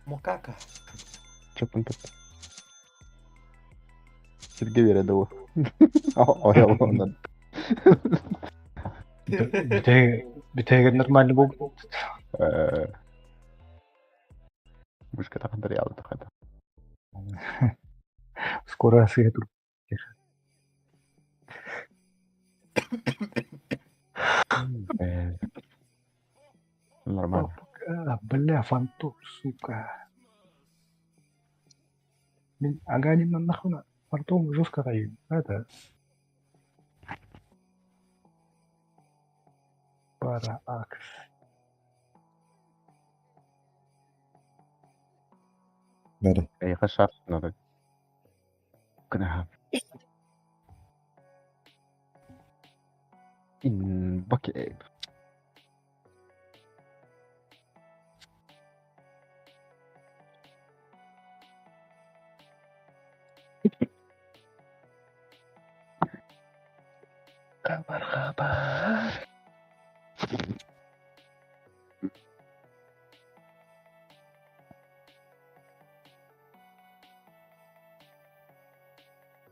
Мокака. Чапын кытта. Сирге береді ол. Оялонан. Бүтээгэр нормально буолбут. Мушка тахандар ялды тахада. Скоро сыһа тур. Нормально. А, бля, фантом, сука. Мин Аганин нахуй на фантом жестко район. Это. Пара акс. Бары. Эйха шар надо. Кына. Ин баки. Kabar kabar.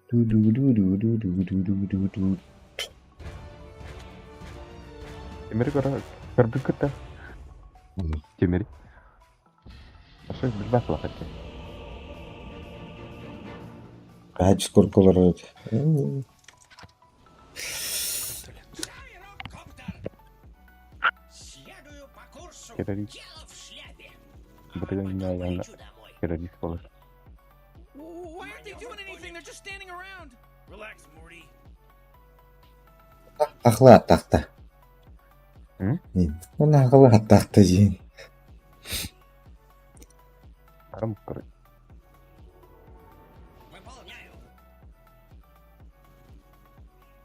Ду ду ду ду ду ду ду ду ду ду. Тимир кара көрбүт кытта. Тимир. Ашы билбэт лахат. Хач скорколор. Террорист. Бутыган яна террорист болар. Why aren't they doing anything? They're just standing around. Relax, Morty. Ахла тахта. Оны ахла тахта жин. Арам көр.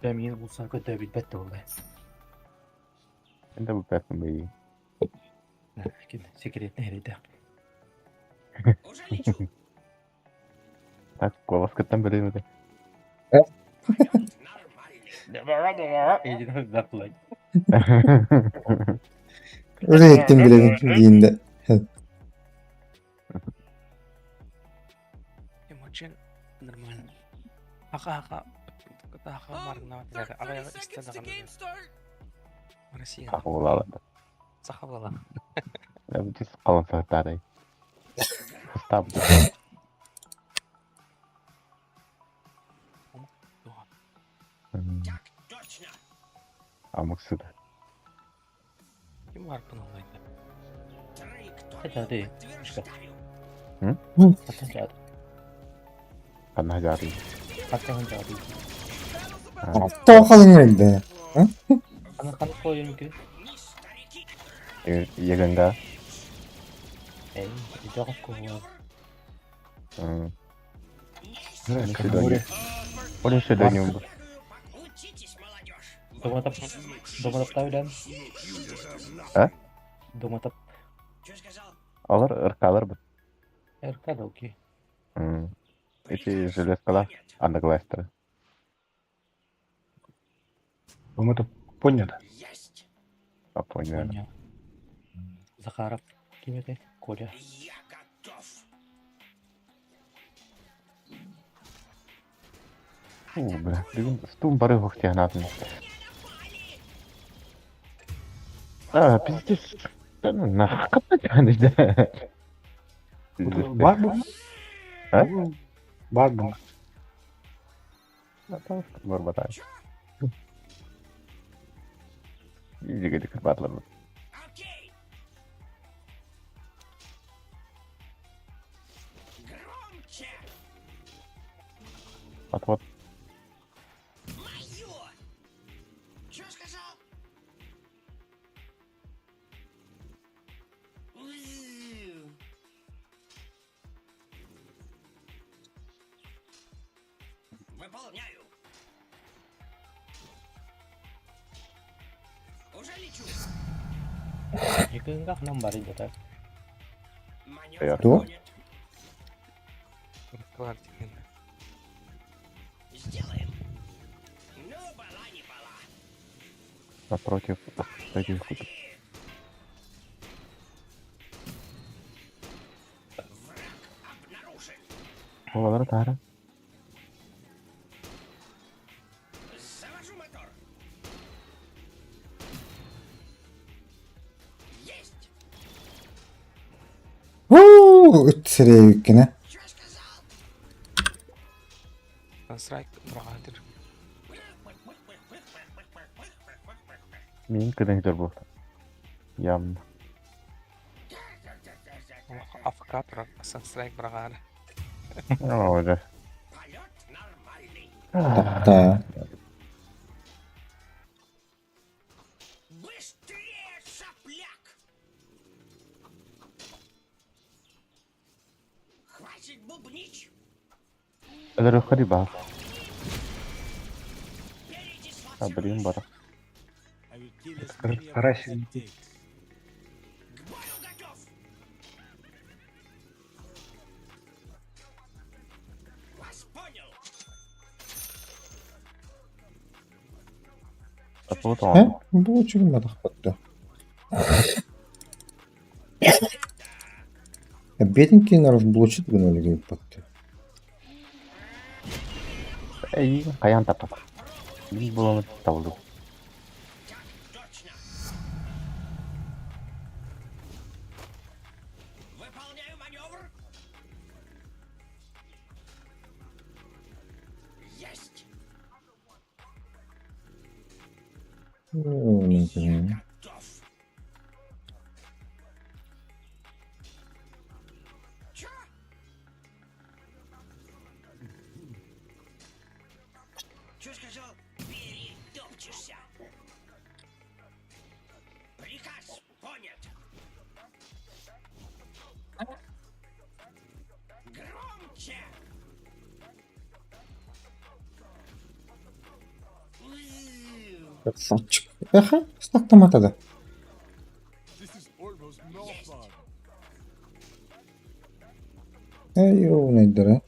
Бэм иин булсан көтө билбэт да буолла. Энде бу пәпин бей. Ким секретный эрейдэх. Так, голос кыттан билемedi. Эйдин лаплай. Уже еттим билебин диинде. Тимуджин нормально. Аха аха. Аха марна. Ага исте Россия. Саха болалы. Саха буолла. Бу қалан сағаттары. Стап. Амыксыды. Ким арпын олайды? Хачады. Мишка. Хачады. Қана жары. Хачады. Тоқалың енді. Ана қанық қойын мүмкін. Егенга. Эй, идеҕэ куһуон. Ол свидание был. Дома тап, дома таптаа А? Дома тап. Алар ыркалар бит. РК долги. Эти железкалар андыгластыры. По-моему, это понято. А понял. Понял. Захаров. Ким этэй? Коля. Фу, бля, бүгүн стум бары хуктианатын. А, пиздец. Да ну нахуй да. Бар был? А? Бар был. Барбатай. Иди, батлар. Отвод. Екінгі ақынан бар еді да. Туох? Ыркалар диэн. Напротив таких вот. Олар тара. Уу, үт сирэйиккинэ. Санстрайк браҕаатыр. Мин кыдың бу. Ям. Олох АФК турар Санстрайк браҕаары. О, да. Таптаа. Элер хари бар. А, блин, бар. Карасик. Отвод Э? он. Бу үчүгэй матахпатта. Беденький народ блочит гыналыгын патты. Эй, каян таптап. Мин буланы табылды. Красавчик. Эха, стактаматада. Эй, найдара.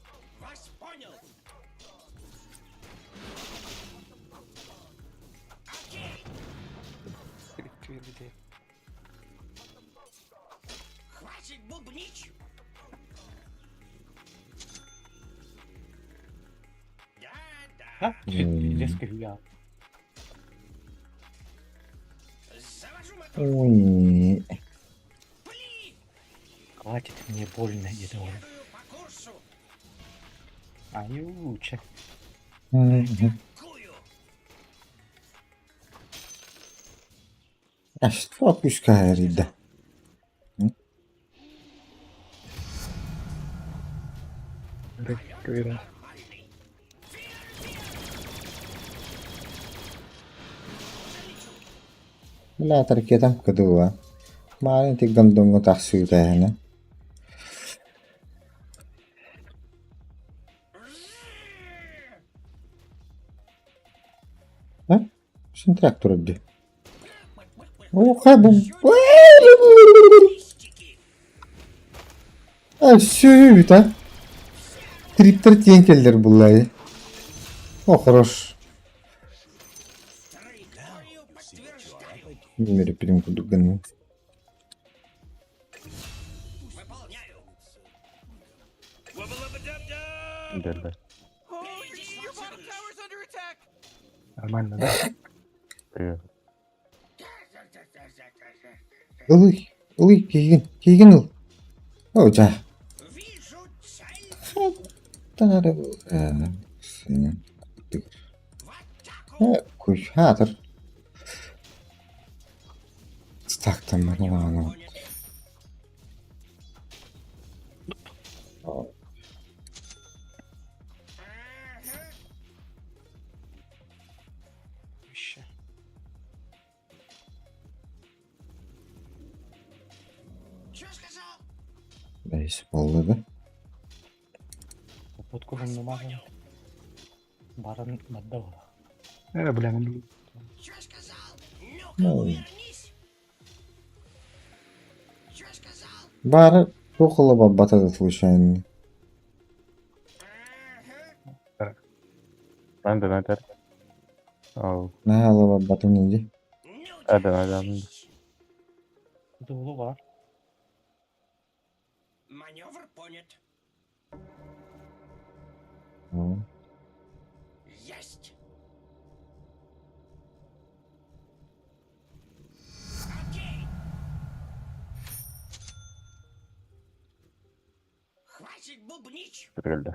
Квир А? Резко я. Ой. Хватит, мне больно, деда. Аю, че. А что пускай рида? Квира. Бля, таркетам кыдыла. Маалын тик гондоҥҥо тахсыыта эһэнэ. Синтрак турар дии. Оо, хай бу... А, сүбүт, а? Триптер тиэн келлер буллай. О, хорош. Мире пирим курдук гынным. Да-да. Нормально, да? Привет. Ылый, ылый, киигин, киигин ыл. О, дьэ. Куй, хаатыр. Так, там ладно. Вообще. Бэйс буолла да? Попутку умнумаҕын баран барда буолла. Э, бля, ну, Ну, Бары туох ыла барбата да случайно. Ben de ben Al. Наһаа ыла барбатым дии. Hadi hadi hadi. Дуулу бар. Оо. Geldi.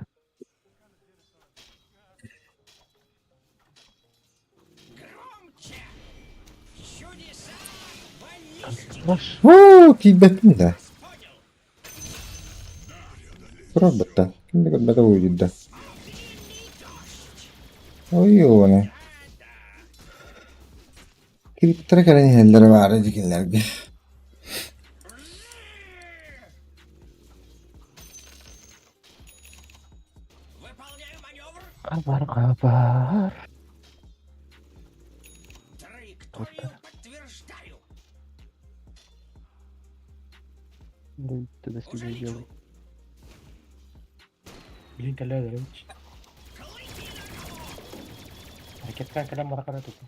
Оо, киирбэппин да. Турар батта. Ким да көрбөтө уйдуда. Ой, ону. Кириттэрэ кэлэн иһэллэрэ баара дьикиллэргэ. Kabar kabar. Да ты себе делай. Билин кэлэ өлөрөбүт. Ракетка кэлэн бара кара туту.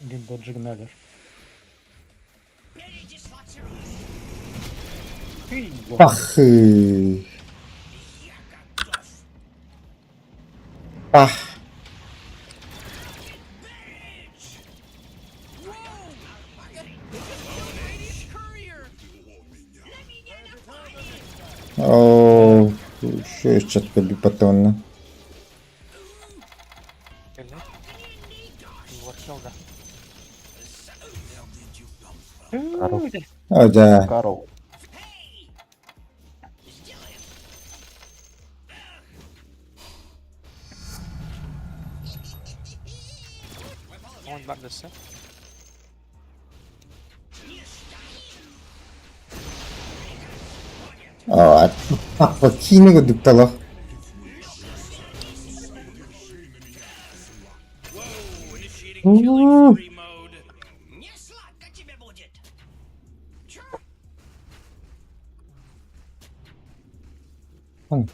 Блин, доджи гналер. Пах! Пах! Оо, еще бипатонна. Келли. Вархел, да. Карл. О, да. Карл. Он бардасы. Оо, папа киинэ курдук Уу. Хм.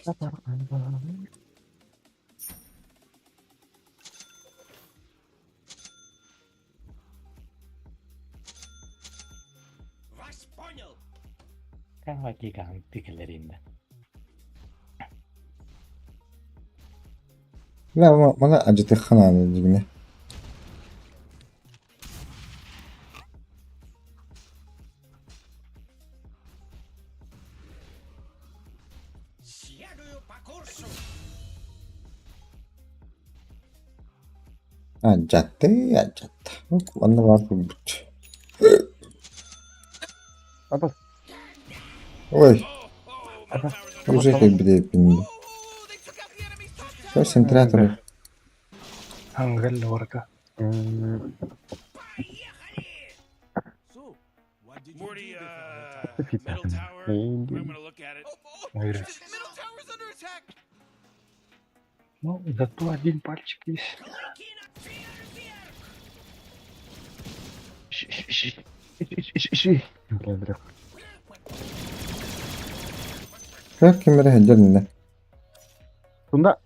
Kabar kabar. Кава гиганты кэлэриннэ. Бля, мана ажытыхханааны дьигинэ. Алдьатты, алдьатта. Онно баар курбут. Апа. Ой, Апа. уже кэлбит эбиппин. Всё, центратор. Ангел Лорка. Ну, зато один пальчик есть. Бля, бля. Как кемере хәдерне? Тунда.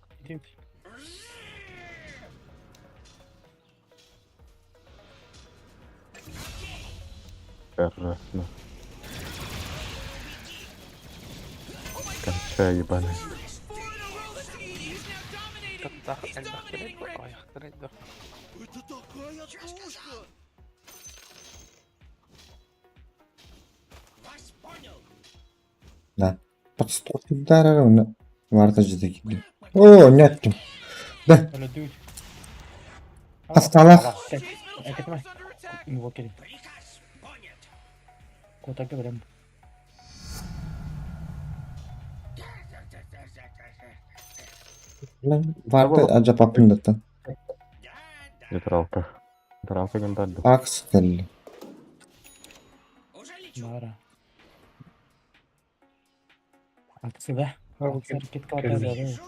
Прекрасно. Кончай, ебаный. Таптах элбэх кэлэр бу, айахтар элбэх. Да. Подстопдар оны варта жете киди. О, нет. Да. Хасталах. Котак берем. Варта ажа папындаттан. Нейтралка. Нейтралка не дали. Акс келли. Бара. Атсыда. Атсыр кеткалата.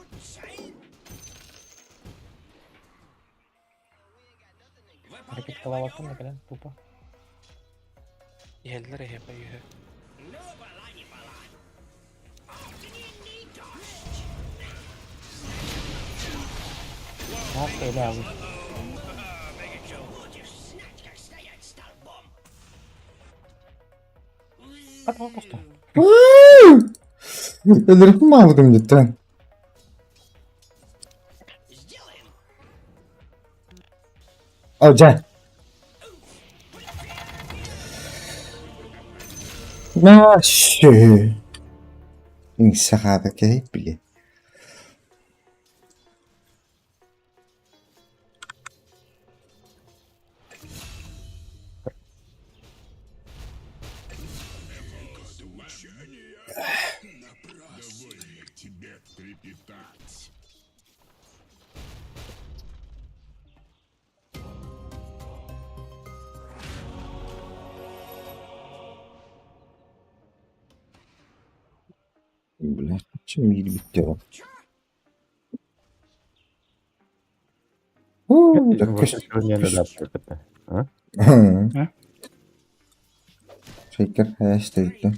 Hareket kalabalıktım da kelen тупо. Иһэллэр эһиэхэ үһү. Ne öyle abi. Hadi bak usta. Өлөрүп мабыдым жеттен. О, жа. Машы. Инсахада кейп биле. Тебе трепетать. Бля, чем битте ол. О, да көс. А? Шейкер хэштегті.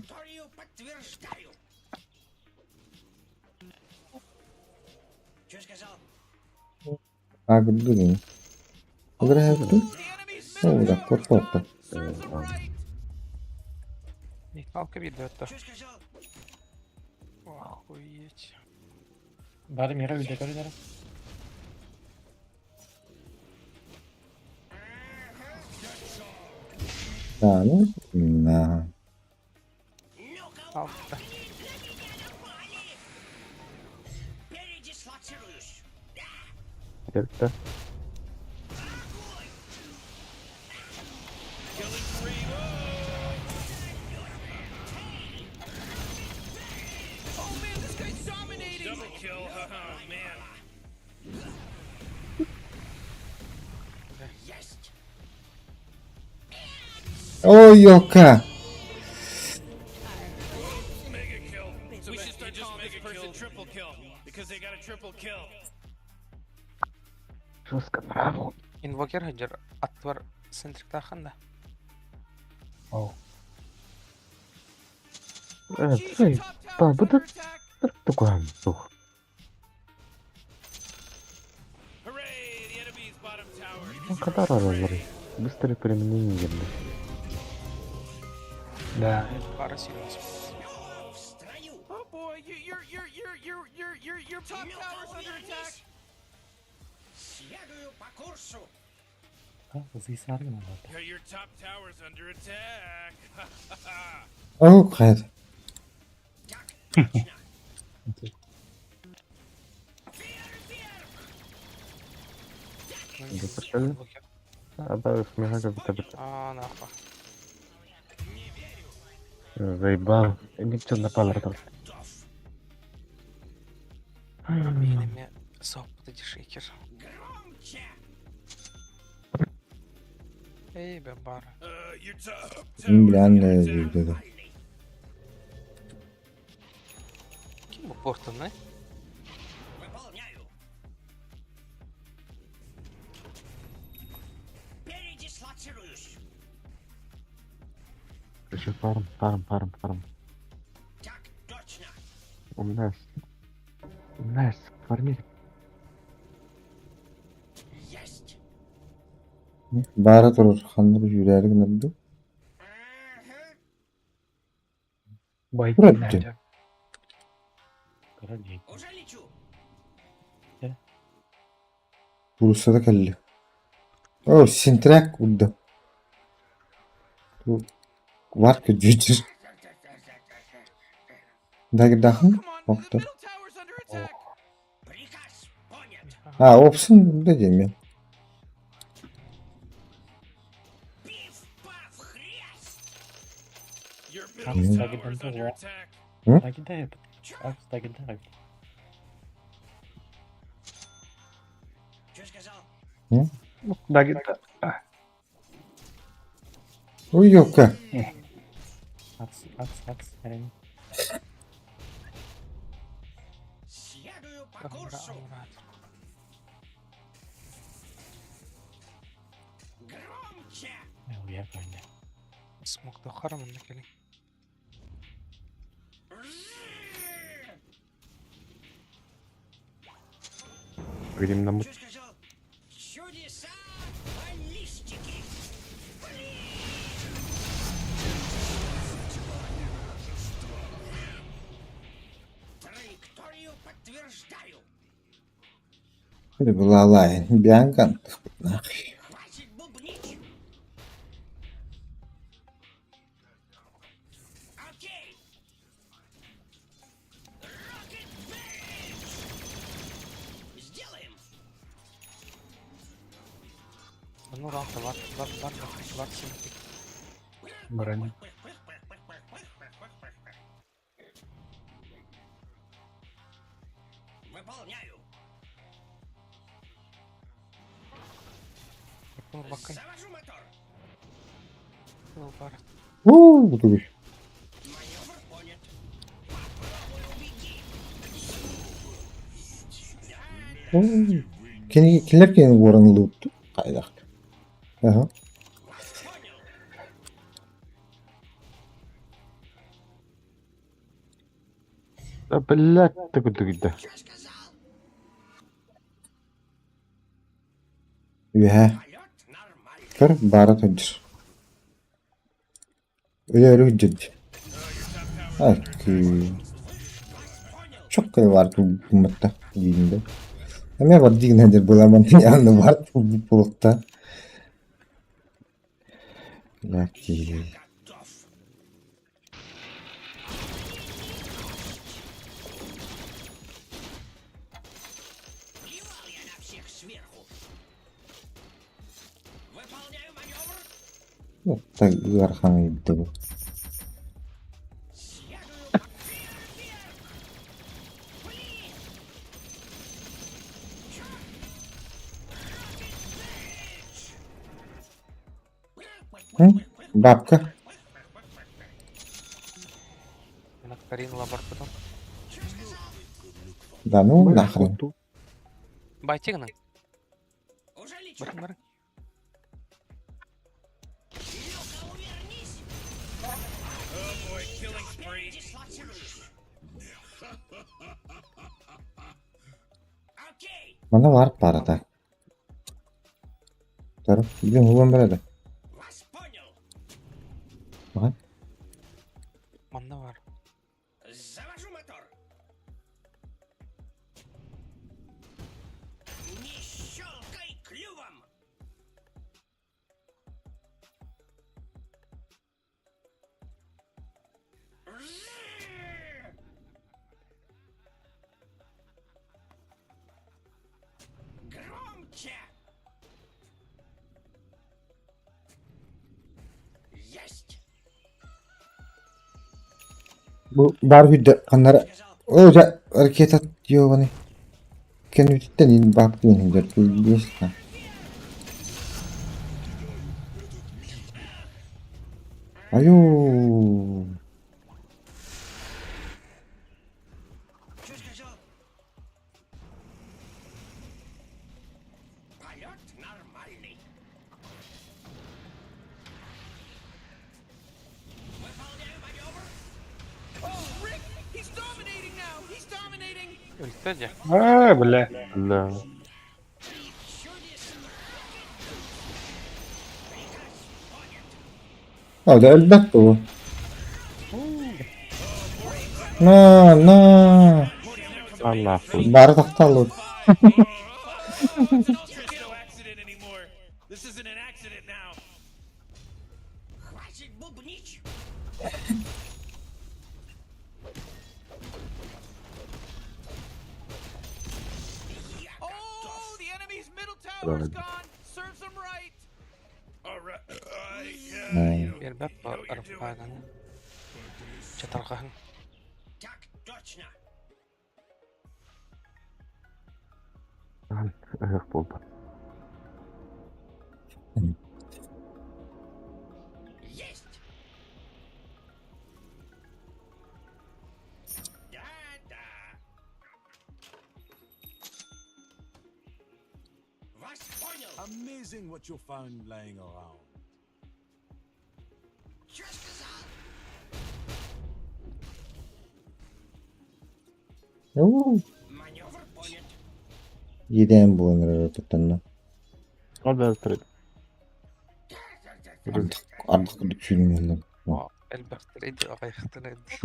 Агырдын. Агырды. О, да, корпорта. Нейтралка биирдэ өттө. Охуеть. Бары мира үйде көрүнөр. Да, ну, на. Алта. Это. Double kill. Oh man. Ой, ёка. So we should start calling this person triple kill because they got a triple kill. Жестко, браво. Инвокер хадьер аттвар центриктахан да. Оу. Э, па, буду такой, дух. Ну, когда разрыв? Быстрое применение герды. Да. Пара сильно. Oh boy, you, your your your your your your your top tower's under attack. Ha, hızlı sargın oldu. Yeah, your top tower's under attack. О, хайр. Запрещали? А, да, смеха как будто А, нахуй. Заебал. Никто напал ртом. Минами соп, эти шейкер. Эй, бе бар. Мин билэн да да. Ким бу портаны? Еще фарм, фарм, фарм, фарм. Умнас. Умнас, фарми. Баара турар ханна сүүрээри гынар дуу? Байкин Турар дии. Кыра дии. Кууруссата кэллэ. Оо, синтрак урда. Бар көрдүүр. Дагдахан охто. А, опсын да диэмин. М? М? Дагита. Ой, ёпка. Акс, акс, акс, эрэн. Уйа көрдө. Смокта харамында кэлин. Видим на мут. Былаалаайын Бианкан нахуй. Ну ранта бар, бар, бар, бар, бар, син. Броня. Бакай. Был бар. Уу, бутугуш. Кини кинилэр кини уоран ылыбыт хайдах. Аха. Да, блядь, ты куда Үһэ. Көр баара сылдьар. Өлөөрү сылдьар. Ай, чоккай баар гыммытта диин да. Эмиэ бар диин сылдьар буоламмын аны бар буолуохта. Лаки. Так ыарахан ыйда бу. Бабка. Карин лабар потом. Да ну нахрен. Байтигна. Бар, бар. Манна бар барата. Тар, билин хуган барада. Махан. Манна бар. Бу бар хүдde ханнара Оо жа ракета ёбаный. Кэнниттэн ин баап диэн сылдьар билбэс. Айуу. Өлтө дьэ. Аа, бля. Бля. О, да өлбөт бу. На, на. Аллаху. Бары тохтоллут. Биэрбэт арпаананы. Чатарҕаһын. Ыһыах буолбат. Amazing what you found lying around. Уу. Идээн буолан эрэр туттанна. Ол Ардах ардах курдук сүүрүн буоллум. Элбэхтэр иди аҕайахтар иди.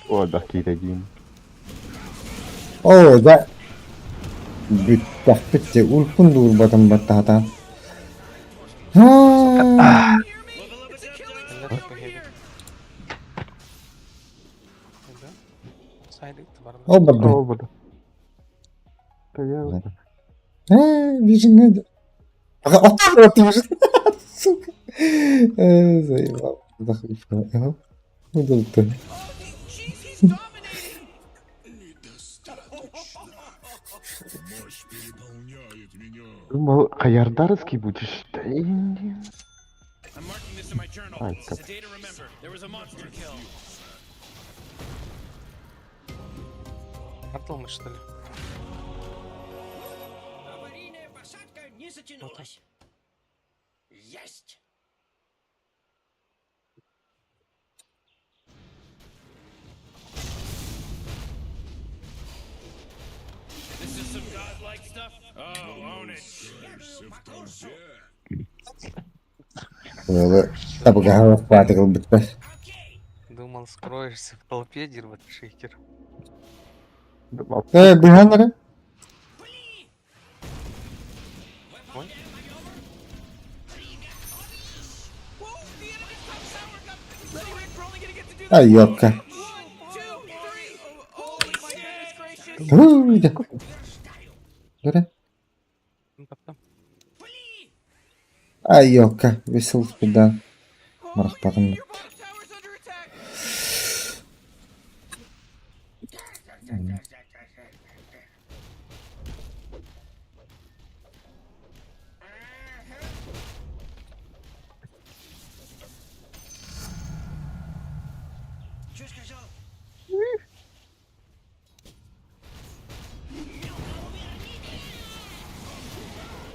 Ол киирэгин. Оо, да. Бүттэхпит дьэ улпун дуурбатым баттаһатаан. Ол барда. Ол барда. Э, вижен Ага, вот ты Сука. Э, заебал. Ага. Ну, да, Думал, хаярдарский будешь? Да и не. Ай, как. Артыл что ли? Не затянулась. Есть! This is some godlike stuff. Oh, own it. Табыгаһа баатыгыл бүппэт. Думал, скроешься в толпе, дербат шейкер. Э, быһан эрэ. Ай, ёпка. Уу, дьэ. Көрө. Ай, ёпка, весел куда. Марахпатын.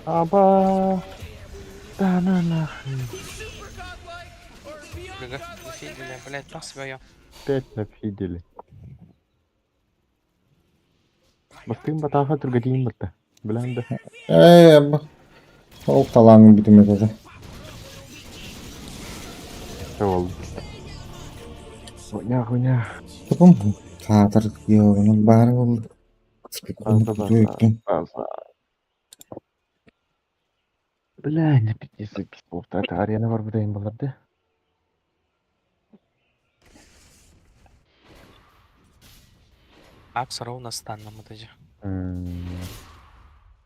Аба. Да на нахуй. ГГ, нафидели, блядь, на свое. Опять нафидели. Бастыын батааха түргэтиин батта. Билэн да. Э, ол талааҥын бүтүмэ тоже. Ол. Хуйня, хуйня. Тупум хаатар йоҕунан баара буолла. Бля, не пиздец, это арена бар бутайын баларды. Акс ровно станом вот эти.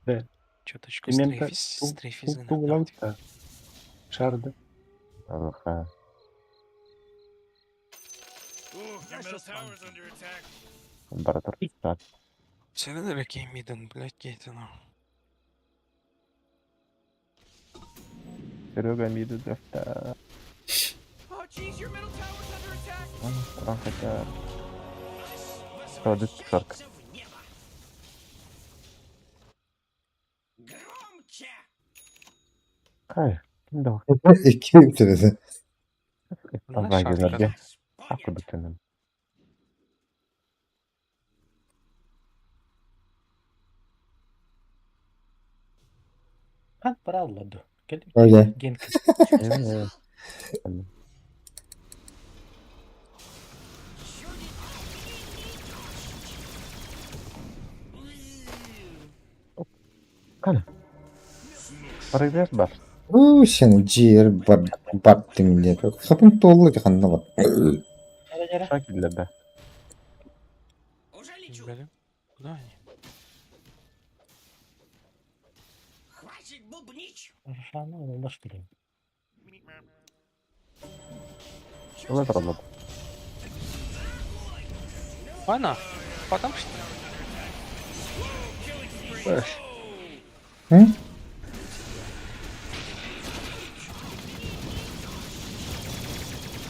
Да. Чуточку стрейфись, стрейфись. Тугулавыта. Шарды. Аха. Баратар. Сен какие миден, блядь, кейтину. Серега миду дьахта. Туран хотя. Продукт шарк. Кай, ким да Икки үтүрүтэ. Таза Акы бүтүнүм. Хан паралладу. Кэлим. Окей. Генки. Кана. Прогресс бар. Уу сен жер бар баттың деп. Хапын толлы ханна бар. Шакиллерде. Блин, куда они? Шаны улаштырын. Ыла тураллар. Ана, потом что? М?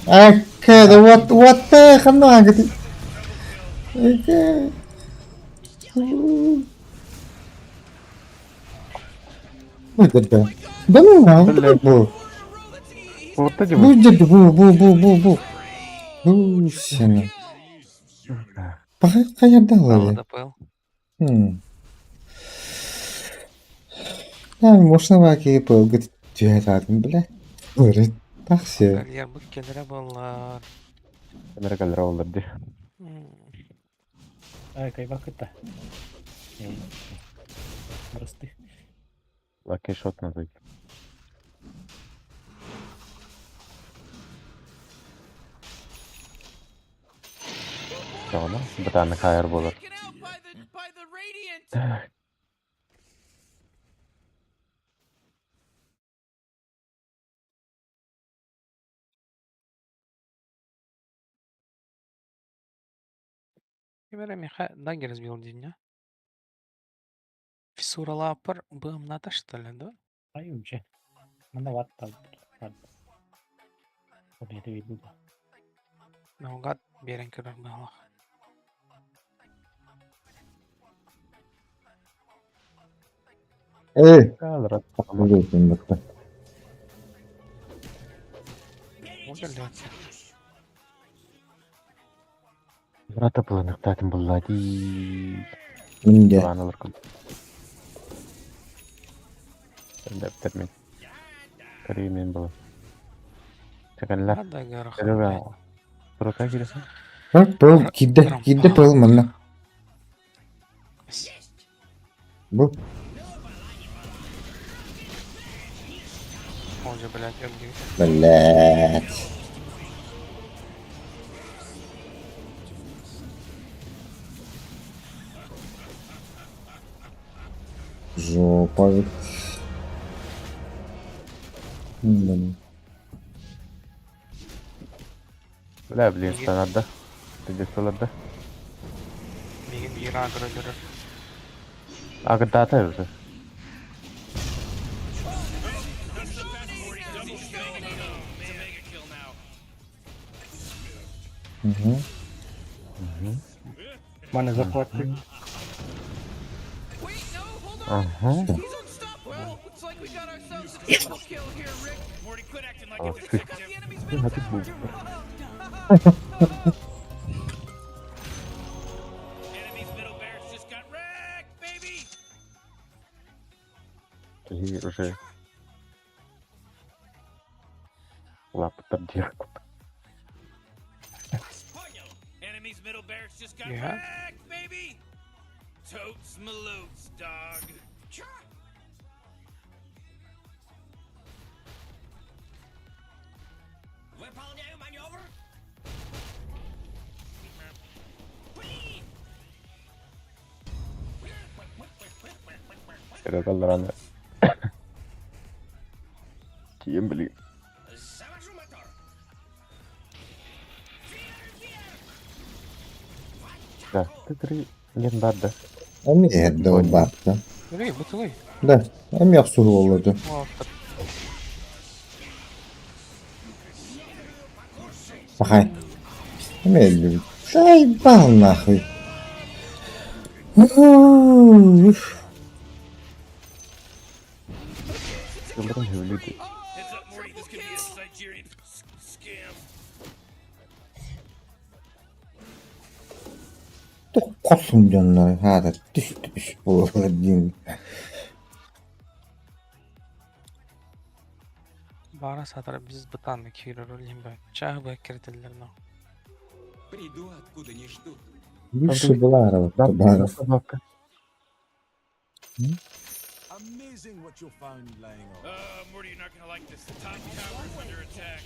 Акка, what what the ханна агты. Эке. Бу да. Да ну на, бу. Вот эти Бу дед бу бу бу бу бу. Бу сен. Пахай каярдалар. ДПЛ. Хм. Да, можно ваки пылгыт түһәтатын бля. Ыры таксы. Кальяр бу келере боллар. Кэлэр кэлэр олар ди. Ай, кайбакыта. Просты. Лаки шот на зайти. Tamam. Bir tane kayar bulur. Кимере миха дагер сбил дня. Фиссура лапар бым ната что ли, да? Ай, уже. Мана ватта. Победа видно. Наугад берен көрөр баалах. Эй. Калыр. Бу бу. Угерлется. Брата буланыктатын булла ди. Минде. Алыр кыл. Дәптер мен. Көреймен бұл. Тегенлер. Дагер. Серега. Турука киресен. Bak пыл кидде кидде пыл манна. Бу. Он же, блядь, МГ. Блять. Жопа. ведь. Блин. Бля, блин, станарда. Тедесаларда. Мигин бир агро көрөр. Агдата уже. Угу. Мане захватили. Ага. Ты был. Ты уже лапы дырку. Yeah. Totes malotes, dog. Выполняю маневр. Серега рано. Кем, блин. Да, ты три ген бар да. Эми эрде бапты. Эй, бутылай. Да, эми яқсу болду. Уалтыр. Пахай. Заебал нахуй. Ух. Хорсун дьоннор аата түс-түс буолаллар диэн Баара саатар биз бытааннык киирэр ол иһин баар. Чааһы быһа киритэллэр но. Приду, откуда не ждут. Выше была баара. Amazing what you'll find laying on. Morty, you're not gonna like this. The top tower is under attack.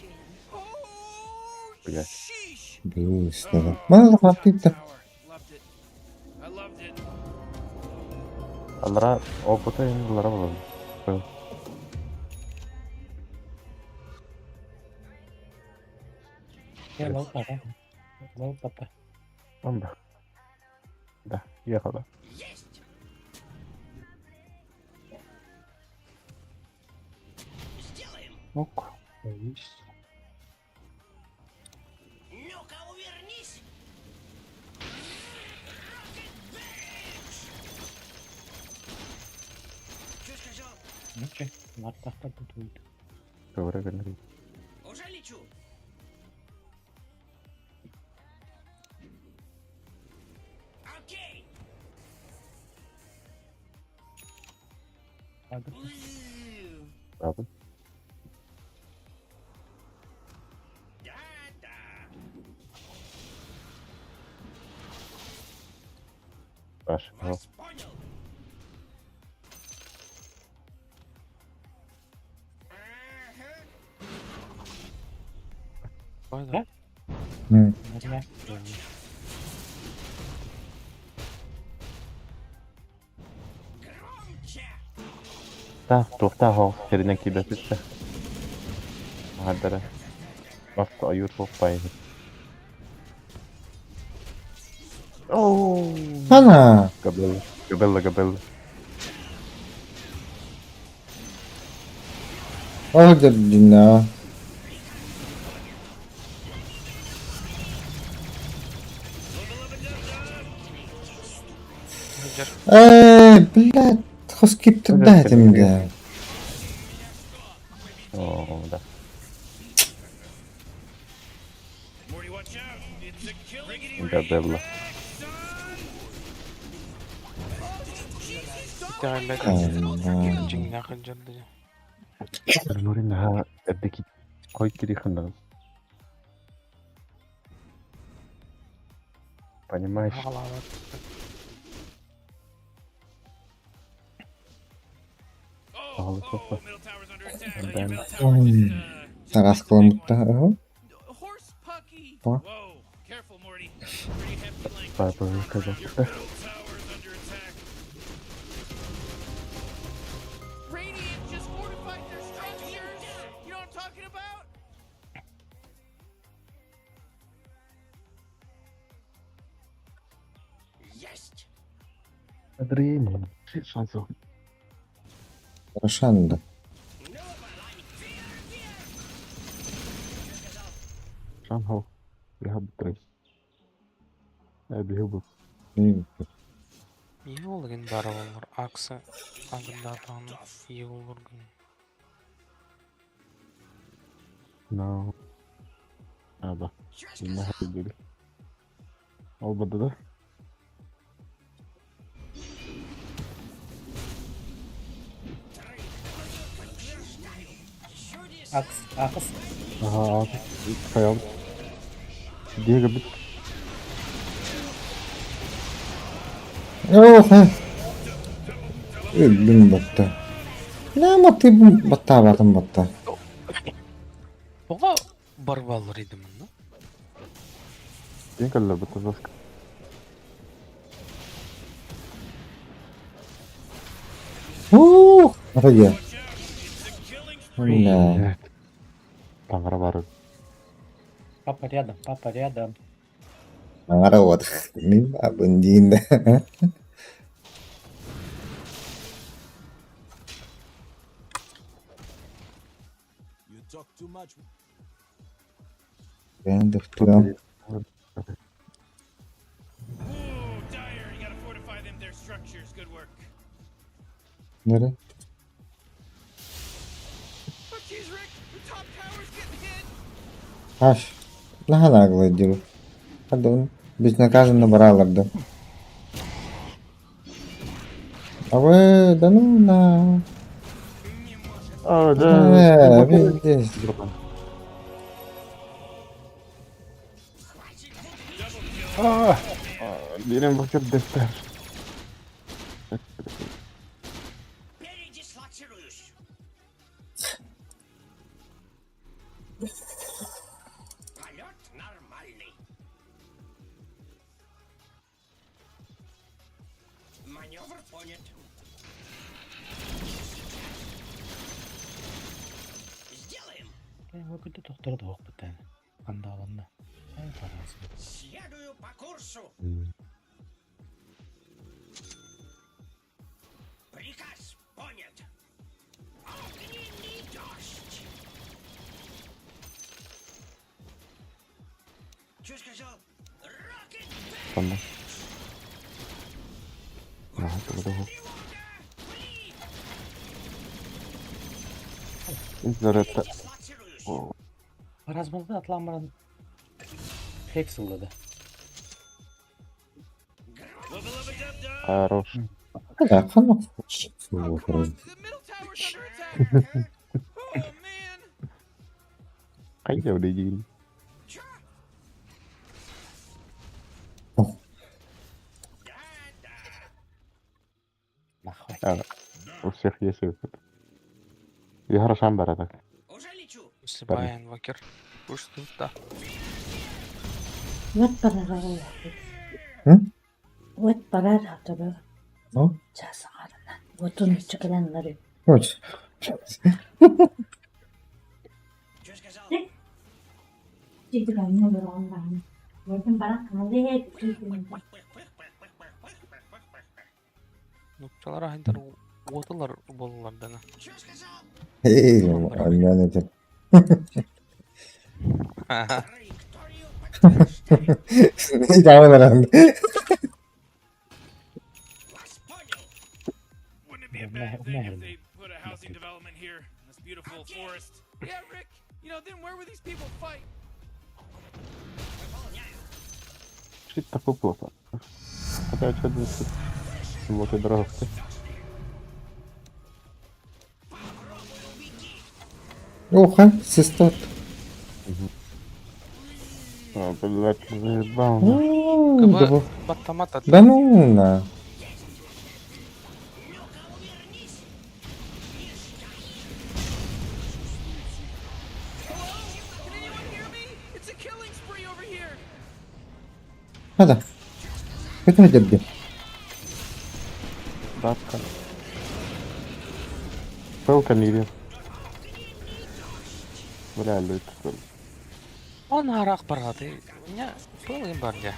Блять. Быстро. Мало хватит. Аллара опыта ылара буолар. Я лол папа. Лол папа. Да. Да, ехала. Ок. Есть. Ночи. Мартахта будет. Говорю, говорю. Уже лечу. Окей. Правда? Паша, ну. Да? Та, туохта хоох сиринэн киирбэппит Аһардара. Бас ойуур суох баайы. Ана! Габелла, Габелла, Габелла. Ол дьэрдинэ. Ээ, блядь, хоскиптэрдээтим да. Оо, да. Габелла. Итэҕэллэр дьиҥнээх илдьэрдэ. Нурин наһаа эрдэ хой кириэхин Понимаешь? Аҕалаабат. Аҕалык Эрдээн. Тараас кыламмыттар. Па. Папа казахта. Дреймон. Шансов. Рошанда. Шанхау. Бихаб трейс. Бихаб. Иолгин баар буоллар Акса агырдаатаҕына Иолгин. No. Аба. Инна хабидили. Ол бадада. Акс, акс. Аха, хайал. Диэгэ бит. Ох, өллүм батта. Нама ты баттаабатым батта. Тоҕо барбаллар иди манна? Дин кэллэр бутта заска. Ух, Атая. Да. Таҥара бары. Папа рядом, папа рядом. Аңара вот. Мин бабын диин да. You talk too much. Бэйэм дохтуом. Нөрэ? Аш, наһаа наглый диru. Хадон, безнаказанно баралар да. Абы, да ну на. А, да. Э, пиздец. А, Берем бакет дефтер. Көтө тохторо да бытаан. Андааланна. Ай парасын. Tamam. Rahat ol. Зарядта. Паразмалды атлан баран хекс ыллады. Хорош. Да, ханок. Қайда дейін? Нахуй. У всех есть выход. Я хорошо так. Слепая инвокер. Пусть тут, да. Вот барара. М? Вот барара туру. Ну? Часагарына. Отун чыкыланнары. Koç. Ну, пчелара хайдар уоталар болалар дана. Эй, аннан этим. Давай, Put a housing development here in this beautiful forest. Yeah, Rick. You know, then where would these people fight? Shit такой плохо. Хотя что тут вот и дорога. Оха, сестат. А, блядь, заебал. Ну, КБ баттамат Да ну на. Hadi. Kötü mü dedi? Бабка. Пелка не идет. Бля, лют. Он арах бараты. У меня был имбарде.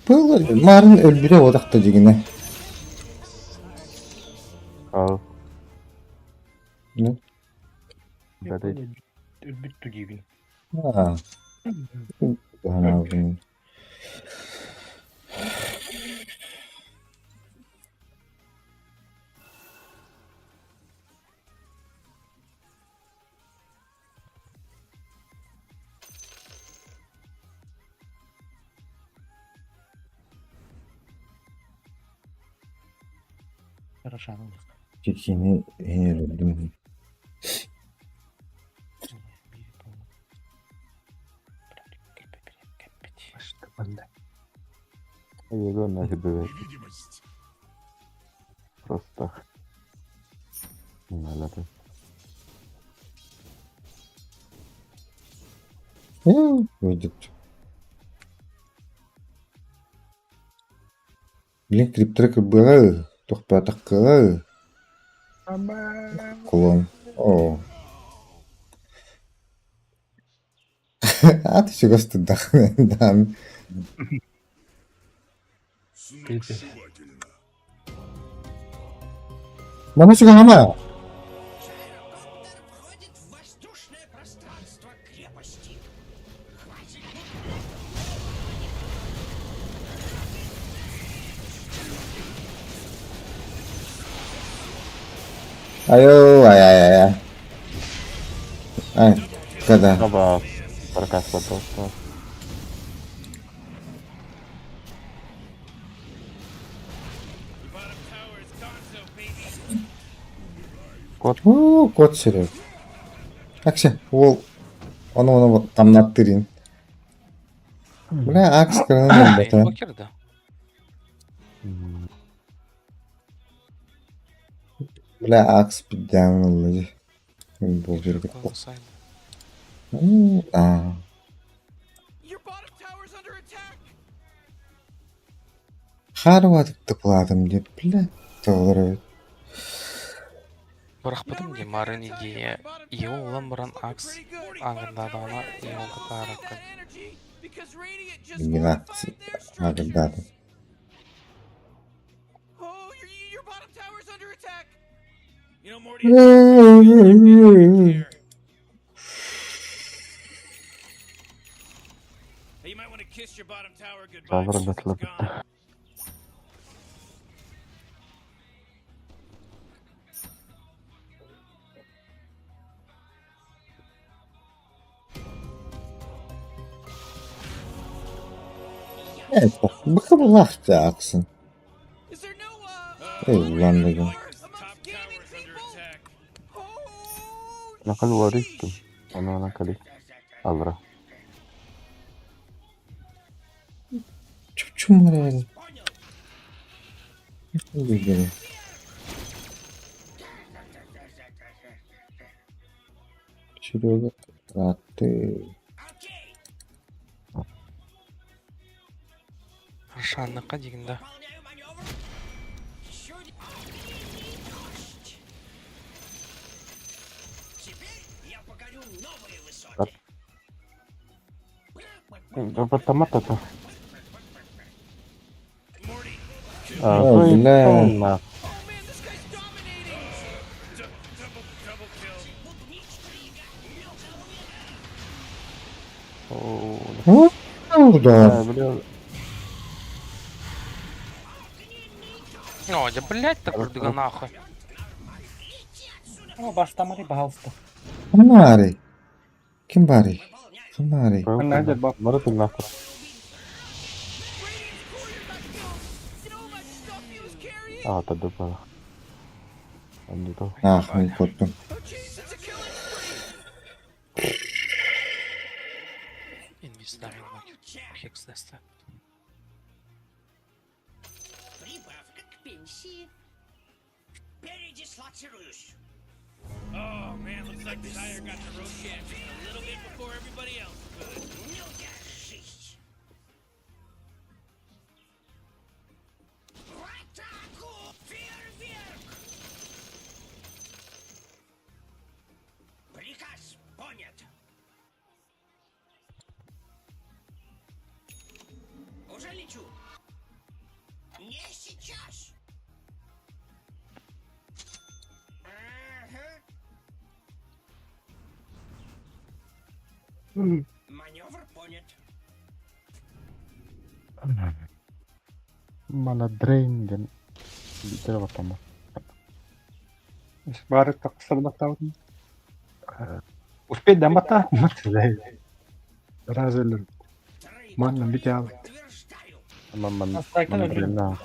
Пыл марын өлбүрэ одакта дигине. Ал. Ну. Да, да. Өлбүттү дейбин. А. Ана, Хорошо. Кикини өлдүм. Я нафиг бывает. Просто. Надо. Выйдет. Блин, криптрек было, тохпатаккы. Кулон. О. А ты чего стыдах, дан. Мама сюда мама. Айо, ай ай ай ай. Ай, когда? Оба, прокат хватал. Кот. Оо, кот сирэр. Акса, уол ону ону тамнаттырын. Бля, акс кыранан өлбөтө. Инвокер да. Бля, акс пиддээҥ ылла дии. Бу Аа. Хаарыбатык тыплаатым дип, бля, толору эбит. Бырахпытым дии марын идея. Его улан баран акс ааҥырдаатаҕына его кытаараккын. Мин акс ааҥырдаатым. Сабыр бытла бытта. Быка булаахта аксын. Эй, улан дегин. Накал варистым. Аны накали. Алра. Чупчум барар. Билгени. Серега траты. Аршанныка дигин да. Автомат это. А, О, то и бля. полно. О, да. Да, бля. О, да блять, так курдуга нахуй. О, баштамари, пожалуйста. Ким Ким барый? Ким барый? Марат нахуй. А, тогда было. Ах, мен korktum. Инвестар инвокер. Хекс десте. Oh man, looks like Sire got the Roshan just a little bit before everybody else could. Ну держись! В атаку! Фейерверк! Приказ понят. Уже лечу. Не сейчас. Ага. Маневр понят. Мана дрейн ден. Битер батама. Бары тақсырбаттаудын. Успеть дамата? Разылыр. Манна бите алыт. Ман Астайкан ман өлгүн. дрейна.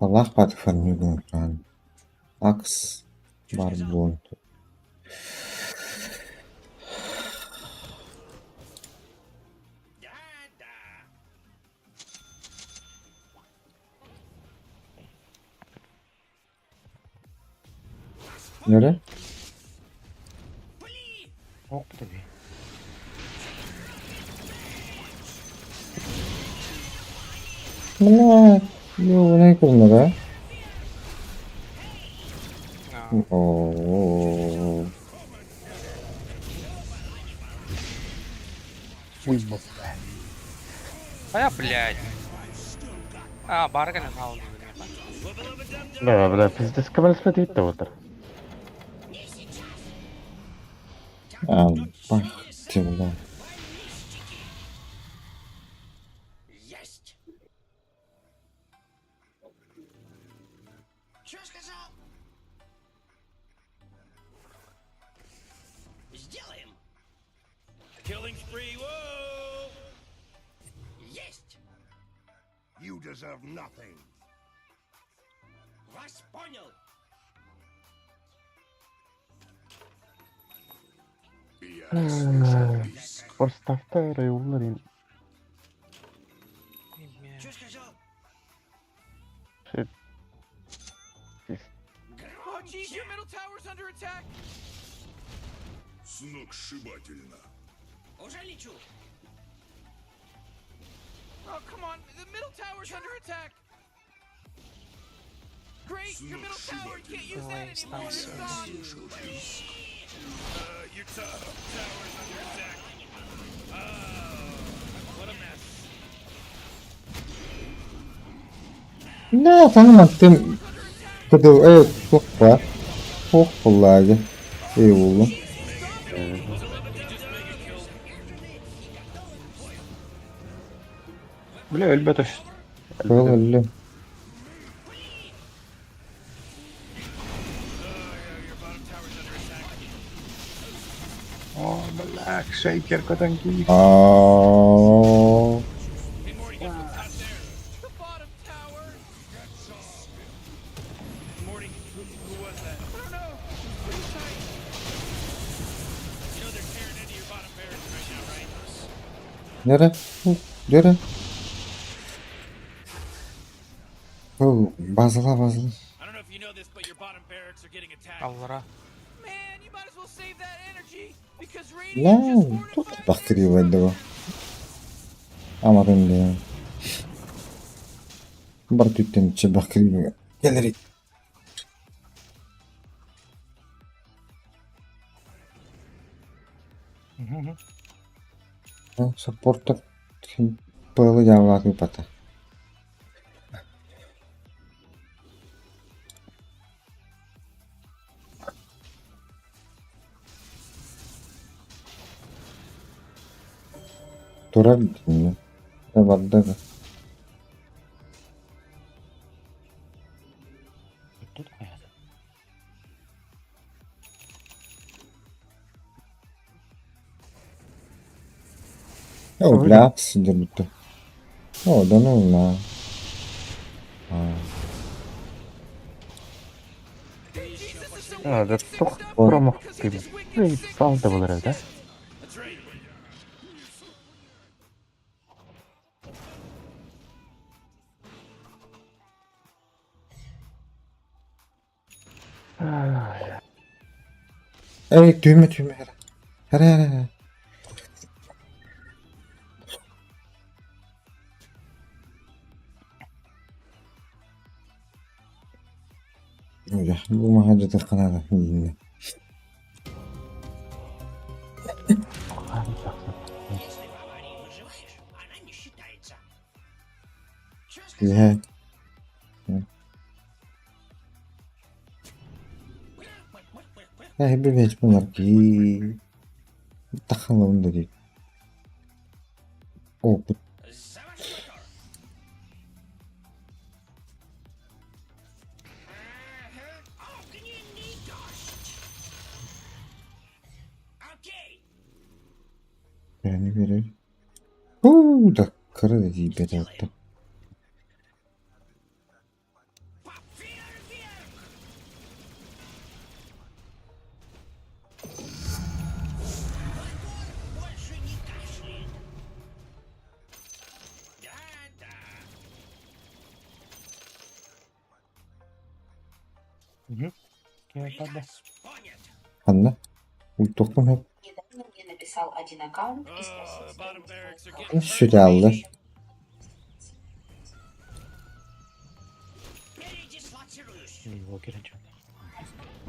Аллах Vergnügen dran. Акс бар буолан. Нere? Ох, тебе. Бля, не курнара. О. Уйбат. А я, блядь. А, барган хаалды. Да, бля, пиздец, кабаль смотреть-то вот. А, бах, бля. Killing spree. Whoa! Есть! You deserve nothing. Вас понял! Force уларин. Что сказал? Shit. Oh, jeez, your middle tower's under attack. Сногсшибательно. Уже лечу! Oh, come on. The middle tower's under attack. Great, your middle tower. You can't use that anymore. It's gone. Your top tower's under attack. Oh, what a mess. Не, там тым кыдыл э туох Туох буллааги. Эй уллум. Бля, өлбөтөш. Кыл өллүм. О, бля, шейкер котанки. Аа. Morty, who was that? I don't know. Pretty tight. You know they're tearing into your bottom barracks right now, right? Nere? Nere? Ол базыла базыла. I don't know if you know this, but your bottom barracks are getting attacked. Аллара. Man, you might as well save that energy because Ла, Radiant just тут бахтыры бу. Аматын диэн. Бар түттен бахтыры Келери. Саппорта пылы жаалааты пата. Турар дии. Барда да. Тут понятно. О, бля, сидер бутта. О, да ну на. А. А, да тух промах ты. Ну и пауза была, да? Эй, түүмэ түүмэ хара. Хара хара хара. Я бу махаджа канада. Если в аварии выживаешь, она не считается. Я. Я бибеч bunlar ki. Тахалын да дейт. Опыт. Огненный дождь! Окей! Yani берер. Уу, да кыры дейт бер. Больше не кашляет. Да-да. Приказ понят. Ханна. Ултуктун хөп. Недавно мне написал один аккаунт и спросил Bottom barracks are getting Сүрэ Передислоцируюсь. Его кирачу.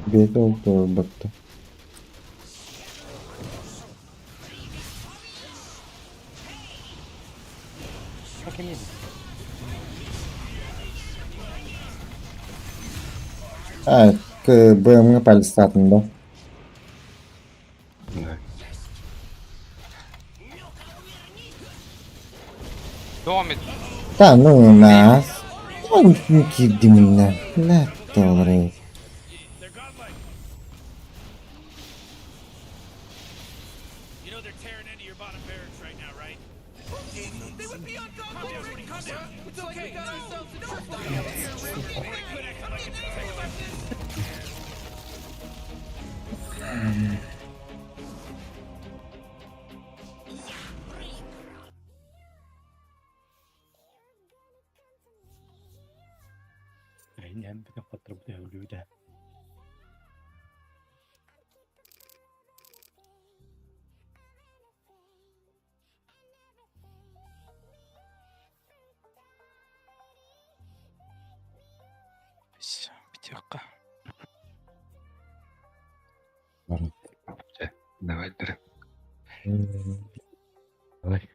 Бет олду батты. Как именно? А, БМ-ҥа палистаатын да? Да. Домит. Да ну нас. Он киирдим иннэ. Блядь, толору. Пятерка. Давай, Давай.